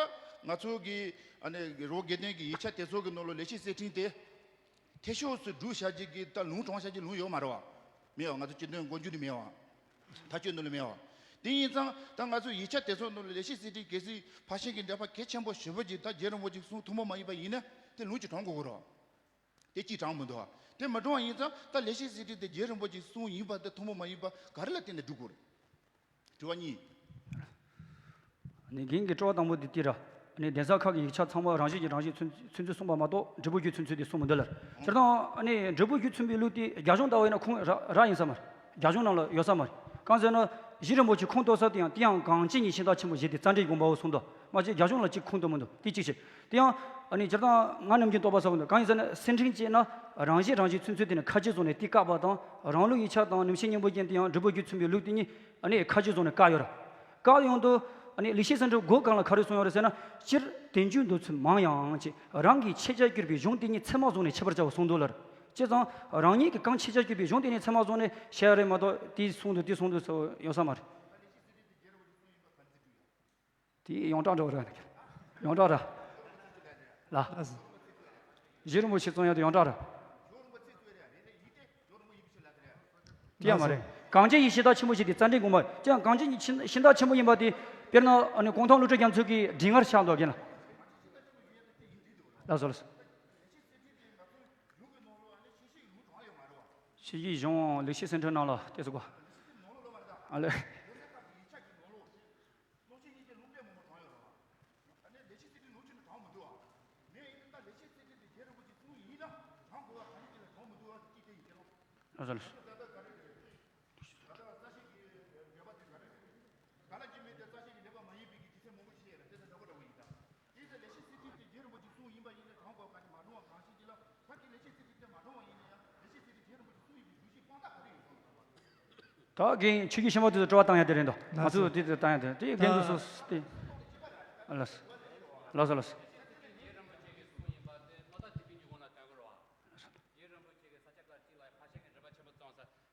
ང་ཚོ་གི་ཨ་ནི་རི་བོ་དགེ་ལྡན་གྱི་ཡིག་ཆ་དེ་ཚོ་གི་ནང་ལ་ལེགས་བཤད་གསེར་ཕྲེང་དེ། འཐད་ཤོས་སུ་སྒྲུབ་བྱ་རྒྱུ་གི་ད་ལུང་དྲངས་བྱ་རྒྱུ་ལུང་ཡོད་མ་རེད་བ། མེད་བ། ང་ཚོ་སྤྱི་དོན་མགོ་མཇུག་ནས་མེད་བ། མཐའ་དཔྱོད་ནང་ལ་མེད་བ། དེ་ཡིན་ཙང་ད་ང་ཚོ་ཡིག་ཆ་དེ་ཚོ་ནང་ལ་ལེགས་བཤད་གསེར་ཕྲེང་གལ་སྲིད་ཕར་ཕྱིན་གྱི་འགྲེལ་པ་གལ་ཆེན་པོ་ཞེ་པོ་ཅིག་ད་རྗེ་རིན་པོ་ཆེ་གསུང་ཐུན་མོང་མ་ཡིན་པ་ཡིན་ན་དེ་ལུང་གཅིག་དྲངས་དགོས་ཀྱི་རེད་བ། དེ་གཅིག་དྲངས་མི་འདུག་བ། དེ་མི་དྲངས་པ་ཡིན་ཙང་ད་ལེགས་བཤད་གསེར་ཕྲེང་དེ་རྗེ་རིན་པོ་ཆེ་གསུང་ཡིན་པ་དེ་ཐུན་མོང་མ་ཡིན་པ་ག་རེ་ལ་བརྟེན་ནས་སྒྲུབ་དགོས་རེད། དྲི་བ་གཉིས། ནི་རྒན་གྱི་དྲི་བ་དང་པོ་འདི་དེ་ར། ནི་གདན་ས་ཁག་གི་ཡིག་ཆ་ཚང་མ་རང་བཞིན་གྱིས་རང་བཞིན་མཚོན་མཚོན་ཚུལ་གསུངས་པ་མ་གཏོགས་འབྲས་བུ་རྒྱུ་མཚོན་ཚུལ་དེ་གསུངས་མི་འདུག་ལར། སྤྱིར་བཏང་ནི་འབྲས་བུ་རྒྱུ་མཚོན་པའི་ལུགས་དེ་རྒྱ་གཞུང་ལྟ་བས་ན་ཁུངས་ར་ར་ཡིན་ས་མ་རེད། རྒྱ་གཞུང་ནང་ལ་ཡོད་ས་མ་རེད། གང་ཟེར་ན་གཞི་རིན་པོ་ཆེ་ཁུངས་གཏུགས་ས་དེ་ཡང་དེ་ཡང་གངས་ཅན་གྱི་ཤིང་རྟ་ཆེན་པོ་ཞེས་ཏེ་རྩ་འགྲེལ་དགོངས་པའོ་གསུངས་འདུག་མ་གཞི་རྒྱ་གཞུང་ལ་གཅིག་ཁུངས་གཏུགས་མི་འདུག་དེ་གཅིག་བྱས། དེ་ཡང་ནི་སྤྱིར་བཏང་ང་ནམ་རྒྱུན་རྟོགས་པ་ཟ་གི་འདུག་གང་ཡིན་ཟེར་ན་གསེར་ཕྲེང་བཅས་ན་རང་བཞིན་རང་བཞིན་མཚོན་ཚུལ་དེ་ནི་ཁ་ཆེ་བཟུང་ནས་དེ་བཀག་པ་དང་རང་ལུགས་ཡིག་ཆ་དང་ནུབ་ཕྱོགས་སྙིང་པོ་ཅན་དེ་ཡང་འབྲས་བུ་རྒྱུ་མཚོན་པའི་ལུགས་དེ་གཉིས། ཨ་ནི་ཁ་ཆེ་བཟུང་ནས་བཀག་ཡོད་ར། བཀག་ཡོང་དུས་ཨ་ནི་ལེགས་བཤད་གསེར་ཕྲེང་འགོ་གང་ལ་ག་རེ་གསུངས་ཡོད་རེད་ཟེར་ན། སྤྱིར་བསྟན་བཅོས་འདོད་ཚུལ་མང་ཡང་ཅིག་རང་གི་ཁྱད་ཆོས་གྱུར་པའི་གཞུང་དེ་ཉིད་ཚད་མ་བཟུང་ནས་འཆད་པར་བྱའོ་གསུངས་འདུག་ལར། བྱས་ཙང་རང་ཉིད་ཀྱི་གང་ཁྱད་ཆོས་གྱུར་པའི་གཞུང་དེ་ཉིད་ཚད་མ་བཟུང་ནས་བཤད་ཡ་རེད་མ་གཏོགས་དེ་གསུངས་འདུག་དེ་གསུངས་འདུག་ཟེར་ཡོང་ས་མ་རེད། དེ་ཡོངས་གྲགས་འདྲ་བོ་རེད། ཡོངས་གྲགས་ར། ལ། གཞི་རིན་པོ་ཆེ་གསུང་ཡ་དེ་ཡོངས་གྲགས་ར། དེ་ཡང་མ་རེད། གངས་ཅན་གྱི་ཤིང་རྟ་ཆེན་པོ་ཞེས་ཏེ་རྩ་འགྲེལ་དགོངས་པ་ཅང་གངས་ཅན་གྱི་ཤིང་ཤིང་རྟ་ཆེན་པོ་ཡིན་པ་དེ་དཔེར་ན་ཨ་ནི་གུང་ཐང་བློ་གྲོས་རྒྱ་མཚོ་གི་འགྲེལ་ངར་ཆགས་འདུག་རྒན་ལགས། ལགས་སོ་ལགས་སོ། ཆོས་ཀྱི་གཞུང་ལེགས་བཤད་གསེར་ཕྲེང་ནང་ལ་དེ་ཚོ་གོ་ཨ་ལེ། ཀློང་ཆེན་གཉིས་ཀྱི་ལུང་པའི་མང་པོ་དྲངས་ཡོད་རེད་བ། ད་ནི་ལེགས་བཤད་གསེར་ཕྲེང་ལུང་ཆེན་དུ་དྲངས་མི་འདུག་བ། མེད་ཡིན་ན་ད་ལེགས་བཤད་གསེར་ཕྲེང་དེ་རྗེ་རིན་པོ་ཆེ་གསུང་ཡིན་ན་དྲངས་དགོས་བ་གང་ཡིན་གྱི་ལ་དྲངས་མི་འདུག་བ་ཅི་དེ་ཡིན་ཀྱི་ལོ། ལགས་སོ་ལགས་སོ། ད་ལྟ་ག་རེ་རེད། ད་ལྟ་རྩ་ཤེས་ཀྱི་འགྲེལ་པ་དེ་ག་རེ་རེད། ག་ལ་འཇུག་མིན་དེ་རྩ་ཤེས་ཀྱི་འགྲེལ་པ་མ་ཡིན་པའི་གི་དེ་ཚེ་མང་པོ་ཞིག་ཡོད་རེད་དེ་ཚེ་འདྲ་པོ་འདྲ་པོ་ཡིན་ད། དེ་ཚེ་ལེགས་བཤད་གསེར་ཕྲེང་དེ་རྗེ་རིན་པོ་ཆེ་གསུང་ཡིན་པ་ཡིན་ན་དྲངས་དགོས་བ་གང་ཡིན་མ་དྲངས་བ་གང་ཞིག་གྱི་ལ་ད་གི་ལེགས་བཤད་གསེར་ཕྲེང་དེ་མ་དྲངས་བ་ཡིན་ན་ཡང་ལེགས་བཤད་གསེར་ཕྲེང་རྗེ་རིན་པོ་ཆེ་གསུང་ཡིན་པའི་ལུགས་ཤིག་དཔང་རྟགས་ག་རེ་ཡོད་དམ། ད་རྒན་ཆོས་ཀྱི་ཤན་པ་དེ་ཚོ་དྲི་བ་བཏང་ཡ་དེ་རེད་འདུག་ང་ཚོས་དེ་ཚོ་བཏང་ཡ་དེ་དེ་རྒན་དེ་ཚོ་དེ། ལགས་སོ། ལགས་སོ་ལགས་སོ།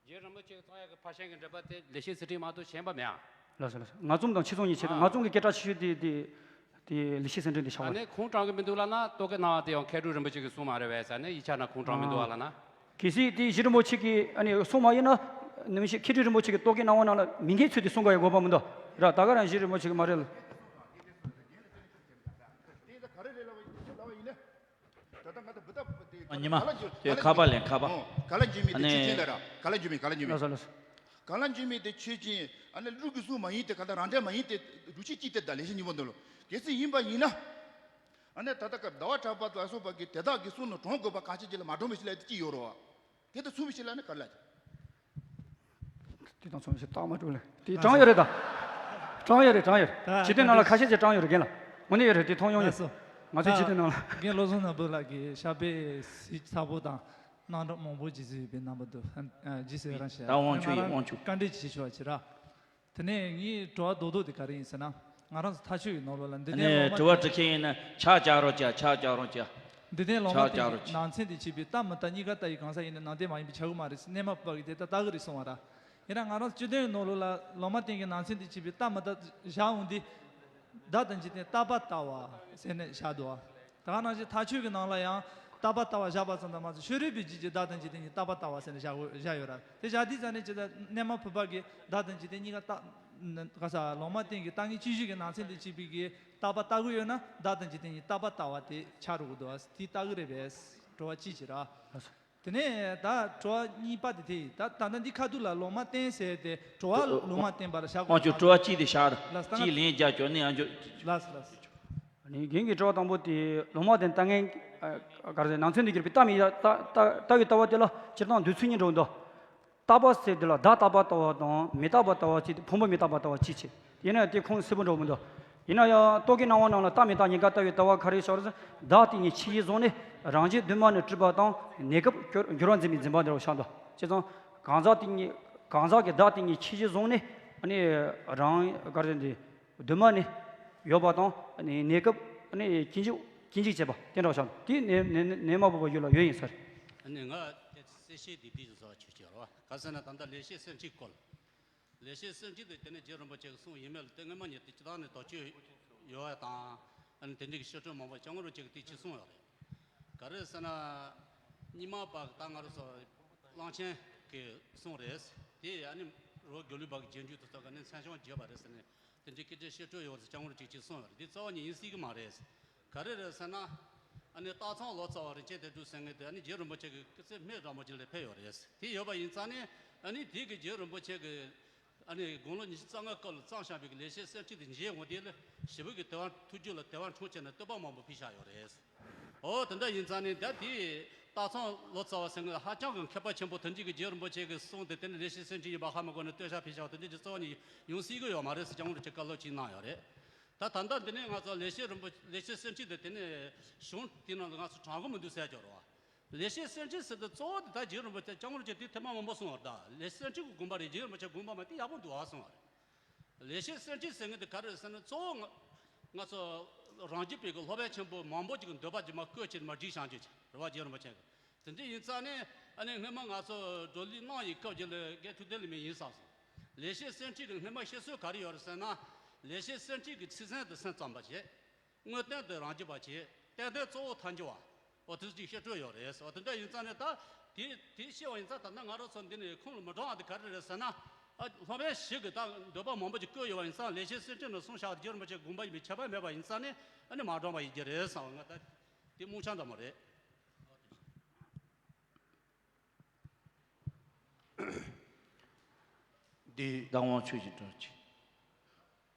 རྗེ་རིན་པོ་ཆེ་གི་རྩོམ་ཡག་གི་ཕར་ཕྱིན་གྱི་འགྲེལ་པ་དེ་ལེགས་བཤད་གསེར་ཕྲེང་མ་གཏོགས་གཞན་པ་མེད་ཨ། ལགས་སོ་ལགས་སོ། ང་རྩོམ་དང་ཆོས་རྩོམ་གཉིས་ཆེད་དུ་ང་རྩོམ་གྱི་སྐད་གྲགས་ཆེ་ཤོས་དེ་དེ་དེ་ལེགས་བཤད་གསེར་ཕྲེང་དེ་ཆགས་པ་རེད། ཁུངས་དྲངས་གི་མི་འདུག་ལབ་ན་རྟོག་གེ་སྣང་བ་དེ་ཡང་མཁས་གྲུབ་རིན་པོ་ཆེ་གི་གསུང་མ་རེད་པས་ཟེར་ནས་ཡིག་ཆ་ནང་ཁུངས་དྲངས་མི་འདུག་ཨ་ལབ་ན། གལ་སྲིད་དེ་གཞི་རིན་པོ་ཆེ་གི་ཨ་ནི་གསུང་མ་ཡིན་ན་ནམ་ཞིག་མཁས་གྲུབ་རིན་པོ་ཆེ་གི་རྟོག་གེ་སྣང་བ་ནང་ལ་མི་འགལ་ཚུལ་དེ་གསུང་ག་ཡི་དགོས་པ་མི་འདུག་ར། ད་ག་རང་གཞི་རིན་པོ་ཆེ་གི་མ་རེད་ལ། ད་ལྟ་ང་ཚོ་བུ་ད་དེ་ཨ་ཉི་མ། ག་ལ་འཇུ་དེ་ཁ་པར་ལེན་ཁ་པར། ཨོ། ག་ལ་འཇུ་མི་དེ་ཆོས་ཅན་ད་ར། ག་ལ་འཇུ་མི་ག་ལ་འཇུ་མི། ལགས་སོ་ལགས་སོ། ག་ལ་འཇུ་མི་དེ་ཆོས་ཅན། ཨ་ནི་ཀླུ་གི་གསུང་མ་ཡིན་ཏེ་ག་ད་རང་འགྲེལ་མ་ཡིན་ཏེ་རུ་ཆི་ཅི་ཏེ་ད་ལེགས་བཤད་སྙིང་པོ་འདི་ལོ། གལ་སྲིད་ཡིན་པ་ཡིན་ན། ཨ་ནི་ད་ལྟ་སྐབས་ཟླ་བ་གྲགས་པ་དང་སོགས་པ་གི་དེ་དག་གི་གསུང་ནང་དྲངས་དགོས་པ་གང་ཅི་ཅི་ལ་མ་དྲངས་མི་ཤེས་ལ་དེ་ཅི་ཡོད་རོ། དེ་ལྟར་གསུངས་པའི་ཕྱིར་ལ་ནི་ག་རེ་ལབ་ཀྱི། དེ་དང་མཚུངས་པའི་ཕྱིར་རྟགས་མ་གྲུབ་ལ། དེ་དྲངས་ཡོད་རེད་ད། དྲངས་ཡོད་རེད། དྲངས་ཡོད་རེད། ད་སྤྱི་དོན་ནང་ལ་ཁ་ཤས་ཅིག་དྲངས་ཡོད་རེད། རྒན་ལགས། དངོས་གནས་ཡོད་རེད། དེ་མཐོང་ཡོང་ཡོད། ལགས་སོ། ང་ཚོའི་ད་སྤྱི་དོན་ནང་ལ། རྒན་བློ་བཟང་ནོར་བུ་ལགས་ཀྱིས་ཞབས་པད་གཟིགས་ཚ་པོ་དང་གནང་རོགས་མང་པོ་ཅིག་བཟོས་ཡོད་པའི་རྣམ་པ་འདུག་ཨ། རྗེས་སུ་ཡི་རང་ཞུ། ད་དབང་ཆོག་ཡིན། ང་རང་དབང་ཆོག་བཀའ་འདྲི་ཅིག་ཞུ་བ་བྱེད་ར། དེ་ནས་ངའི་དྲི་བ་རྡོག་རྡོག་དེ་ག་རེ་ཡིན་ཟེར་ན། ང་རང་ཚོ་ཐག་ཆོད་ཀྱི་ནང་ལོགས་ལ་འདི་ནས་ནས་ལོ་མ་དྲི་བ་དེ། དྲི་མཁན་ཡིན་ན་ཕྱག་བྱ་རོགས་བྱ། ཕྱག་བྱ་རོགས་བྱ། འདི་ནས་ལོ་མ་ཕྱག་བྱ་རོགས་བྱ། སྟེང་གི་ནང་ཚན་དེ་བྱས་པའི་ལྟ་མི་ལྟ་གཉིས་ཀ་ལྟ་ཡི་གང་ཟག་ཡིན་ན་ནང་བསྟན་མ་ཡིན་པའི་ཆགས་ཀྱི་མ་རེད་ཟེར། གནས་མ་ཕུད་པ་གི་དེ་ལྟ་ལྟ་གི་རེད་གསུང་བ་ར། ཡིན་ན་ང་རང་ཚོ་སྤྱི་དོན་ནང་ལོགས་ལ་ལོ་མ་སྟེང་གི་ནང་ཚན་དེ་བྱས་པའི་ལྟ་མི་ལྟ་བཞག་འོང་དུས། བདག་དང་འཇིག་རྟེན་རྟག་པར་ལྟ་བ་ཟེར་ནས་བཞག་འདུག་བ། ད་ག་ནང་བཞིན་ཐག་ཆོད་ཀྱི་ནང་ལ་ཡང་རྟག་པར་ལྟ་བ་བཞག་པ་ཙམ་དུ་མ་ཟད། ཕྱི་རོལ་པའི་རྒྱུད་ཀྱི་བདག་དང་འཇིག་རྟེན་གཉིས་རྟག་པར་ལྟ་བ་ཟེར་ནས་བཞག་དགོས་བཞག་ཡོད་ར། དེ་བཞག་དུས་ཙམ་ནས་ཇི་ལྟར་གནས་མ་ཕུད་པ་གི་བདག་དང་འཇིག་རྟེན་གཉིས་ཀ་རྟག་ག་ས་ལོ་མ་སྟེང་གི་ལྟ་ངན་སྤྱོད་བཞི་གི་ནང་ཚན་དེ་བྱས་པའི་གི་རྟག་པར་ལྟ་གི་ཡོད་ན། བདག་དང་འཇིག་རྟེན་གཉིས་རྟག་པར་ལྟ་བ་དེ་ཆགས་འགྲོ་གི་འདུག་བ། དེ་ལྟ་གི་རེད་པས། དྲི་བ་གཅིག་བྱས་ར། དེ་ནས་ད་དྲི་བ་གཉིས་པ་དེ་དེ་ཡིན། ད་ད་ལྟ་འདི་ཁ་ཐུག་ལ་ལོ་མ་བསྟན་ཟེར་ཏེ་དྲི་བ་ལོ་མ་བསྟན་པར་བཞག་དགོས། དབང་ཆོག་དྲི་བ་གཅིག་དེ་བཞག་ར། ལགས་སོ། ད་གཅིག་ལན་རྒྱག་ཆོག་ནི་ཡང་ཆོག་ལགས་སོ། ལགས་སོ། ནི་རྒན་གྱི་དྲི་བ་དང་པོ་དེ་ལོ་མ་བསྟན་ལྟ་ངན། ཨ། ག་རེ་ཟེར། ནང་ཚན་དུ་གྱུར་པའི་ལྟ་མི་ལྟ་ལྟ་ལྟ་བའི་ལྟ་བ་དེ་ལ་སྤྱིར་བཏང་འདོད་ཚུལ་གཉིས་འགྲོ་འདུག་རྟག་པ་ཟེར་དེ་ལ་བདག་རྟག་པར་ལྟ་བ་དང་མི་རྟག་པར་ལྟ་བ་གཅིག་དང་ཕུང་པོ་མི་རྟག་པར་ལྟ་བ་གཅིག་བྱས། ཡིན་ན་ཡང་དེ་ཁུངས་གསལ་པོ་འགྲོ་མི་འདུག་ཡིན་ན་ཡང་རྟོག་གེའི་སྣང་བ་རྣམས་ལ་ལྟ་མི་ལྟ་གཉིས་ཀ་ལྟ་བའི་ལྟ་བ་ག་རེ་ཞིག་ཡོད་རེད་ཟེར། བདག་དེ་ཉིད་ཆོས་ཅན་བཟུང་ནས་རང་རྒྱུད་གདོད་མ་ནས་གྲུབ་པ་དང་གནས་སྐབས་འགྱུར་འགྱུར་བ་འཛིན་པའི་འཛིན་པ་འདྲ་བ་ཆགས་འདུག་བྱས་ཙང་གང་ཟག་དེ་ཉིད་གང་ཟག་གི་བདག་དེ་ཉིད་ཆོས་ཅན་བཟུང་ནས་ཨ་ནི་རང་ག་རེ་ཟེར། འདི་གདོད་མ་ནས་ཡོད་པ་དང་ཨ་ནི་གནས་སྐབས་ཨ་ནི་སྐྱེ་འཇིག་སྐྱེ་འཇིག་བྱེད་པ་དེ་འདྲ་བ་ཆགས་འདུག་དེ་གནས་གནས་གནས་མ་བབས་པ་ཡུལ་ལ་ཡོད་ཡིན་ས་རེད། ཨ་ནི་ང་དེ་གསལ་བཤད་དེ་དེ་བཟོ་བ་ཆོས་ཅན་རེད་བ། ག་ཟེར་ན་ད་ལྟ་ལེགས་བཤད་གསེར་ཁྲིའི་སྐོར། ལེགས་བཤད་གསེར་ཁྲི་དེ་དེ་ནས་རྗེ་རིན་པོ་ཆེ་གིས་གསུངས་ཡིན་མེད་ལ། དེ་སྔོན་མ་ཉིད་དེ་སྤྱིར་བཏང་ནས་དོགས་གཅོད་ཡོད་པ་དང་། ཨ་ནི་དེ་འདྲའི་གི་བཤད་སྲོལ་མང་པོ་སྐྱབས་མགོན་རིན་པོ་ཆེ་གིས་དེ་ཅིག་གསུངས་ཡོད་རེད། ག་རེ་ཟེར་ན། རྙིང་མ་པ་ད་ང་རང་ཚོ་གླང་ཆེན་གྱི་གསུང་རེད། དེ་ཨ་ནི་རི་བོ་དགེ་ལུགས་པ་གི་རྗེས་འཇུག་དེ་ཚོ་ག་ནས་མཚན་བྱང་བརྗོད་པ་རེད་ཟེར་ནས་དེ་འདྲའི་སྐད་ཆ་བཤད་སྲོལ་ཡོད་རེད། སྐྱབས་མགོན་རིན་པོ་ཆེ་གིས་ཅིག་གསུངས་ཡོད་རེད། འདི་རྩ་བ་ཉིད་ཡིན་སྲིད་ཀྱི་མ་རེད། ག་རེ་རེད་ཟེར་ན། ཨ་ནི་སྟག་ཚང་ལོ་ཙཱ་བ་རིན་ཆེན་དོན་གྲུབ་ཟེར་མཁན་དེ་ཨ་ནི་རྗེ་རིན་པོ་ཆེ་གི་སྐུ་ཚེ་སྨད་རིང་པོ་ཅིག་ལ་ཕེབས་ཡོད་རེད། དེ་ཡོད་པ་ཡིན་ཙང་ནས་ཨ་ནི་དེ་གི་རྗེ་རིན་པོ་ཆེ་གི་ཨ་ནི་དགུང་ལོ་ཉི་ཤུ་རྩ་ལྔ་སྐབས་ལ་བརྩམས་བཞག་པའི་གི་ལེགས་བཤད་གསེར་ཁྲི་དེ་མཇལ་འོང་དུས་ལ་ཞེ་པོ་གི་དད་པ་ཐུགས་རྒྱུད་ལ་དད་པ་འཁྲུངས་བྱས་ནས་བསྟོད་པ་མང་པོ་ཕུལ་བཞག་ཡོད་རེད། འོ་དེ་འདྲ་ཡིན་ཙང་ནས་ད་དེ་སྟག་ཚང་ལོ་ཙཱ་བ་ཟེར་མཁན་ཧ་ཅང་གི་མཁས་པ་ཆེན་པོ་དེ་འདྲ་གི་རྗེ་རིན་པོ་ཆེ་གི་གསུང་དེ་དེ་ནི་ལེགས་བཤད་གསེར་ཁྲི་ཡིན་པ་ཧ་མ་གོ་ནས་བསྟོད་བཞག་ཕུལ་བཞག་དེ་འདྲ་གི་རྩ་བ་ནས་ཡོང་སྲིད་ཀྱི་ཡོད་མ་རེད་ཟེར་སྐྱབས་མགོན་རིན་པོ་ཆེ་བཀའ་སློབ་ཅིག་གནང་ཡོད་རེད། ད་ད་ལྟ་འདི་ནས་ང་ཚོ་ལེགས་བཤད་རིན་པོ་ལེགས་བཤད་གསེར་ཁྲི་དེ་དེ་ནས་གཞུང་དེ་ནང་ལ་ང་ཚོ་དྲང་གི་མི་འདུག་ཟེར་གྱི་རེད་བ། ལེགས་བཤད་གསེར་ཁྲི་ཟེར་དུས་གཙོ་བོ་དེ་ད་རྗེ་རིན་པོ་ཆེ་སྐྱབས་མགོན་རིན་པོ་ཆེ་དེ་ཐེངས་མ་མང་པོ་གསུངས་པ་རེད། ད་ལེགས་བཤད་གསེར་ཁྲི་གི་དགོངས་པ་རེད། རྗེ་རིན་པོ་ཆེ་དགོངས་པ་མ་དེ་ཡག་པོ་འདུག་ཨ་གསུངས་པ་རེད། ལེགས་བཤད་གསེར་ཁྲི་ཟེར་མཁན་དེ་ག་རེ་རེད་ཟེར་ན། གཙོ་བོ་ང་ང་ཚོ་རང་རྒྱུད་པའི་གི་སློབ་དཔོན་ཆེན་པོ་མང་པོ་ཅིག་གི་འདོད་པ་ཅིག་མར་བཀོད་བྱས་མར་བསྒྲིགས་བཞག་རྒྱུ་ཅིག་རེད་བ། རྗེ་རིན་པོ་ཆེ་གི། དེ་འདྲ་ཡིན་ཙང་ནས་ཨ་ནི་སྔོན་མ་ང་ཚོ་བགྲོ་གླེང་གནང་ཡི་སྐབས་ཀྱི་ལ་རྒན་ཐུབ་བསྟན་ལེགས་སྨན་ཡིན་བསམ་སོང་། ལེགས་བཤད་གསེར་ཁྲི་གི་སྔོན་མ་བཤད་སྲོལ་ག་རེ་ཡོད་རེད་ཟེར་ན། ལེགས་བཤད་གསེར་ཁྲི་གི་ཚིག་ཟིན་དེ་སེམས་ཙམ་པ་བྱས། དངོས་བསྟན་དེ་རང་རྒྱུད་པ་བྱས། གཏན་གཏན་གཙོ་བོ་ཐལ་འགྱུར་བ། འོ་དེ་ཅིག་བཤད་སྲོལ་ཡོད་རེད། འོ་དེ་འདྲ་ཡིན་ཙང་ནས་ད་དེ་དེ་བཤད་པ་ཡིན་ཙང་ད་ལྟ་ང་རང་ཚོ་འདི་ནས་ཁུངས་ལ་མི་དྲང་བ་དེ་ག་རེ་རེད་ཟེར་ན། ཨ། སློབ་དཔོན་ཞིག་གིས་ད་འདོད་པ་མང་པོ་ཅིག་བཀོད་ཡོད་པ་ཡིན་ཙང་། ལེགས་བཤད་གསེར་ཁྲི་ནང་གསུངས་བཞག་རྗེ་རིན་པོ་ཆེ་དགོངས་པ་ཡིན་པའི་ཁྱད་པར་མེད་པ་ཡིན་ཙང་ནས་ཨ་ནི་མ་དྲང་བ་ཡིན་གྱི་རེད་བསམ། ང་ད་དེ་རྨོངས་ཆ་འདྲ་མོ་རེད། འདི་བདག་དབང་ཆོས་ཀྱི་སྒྲོན་གྱི།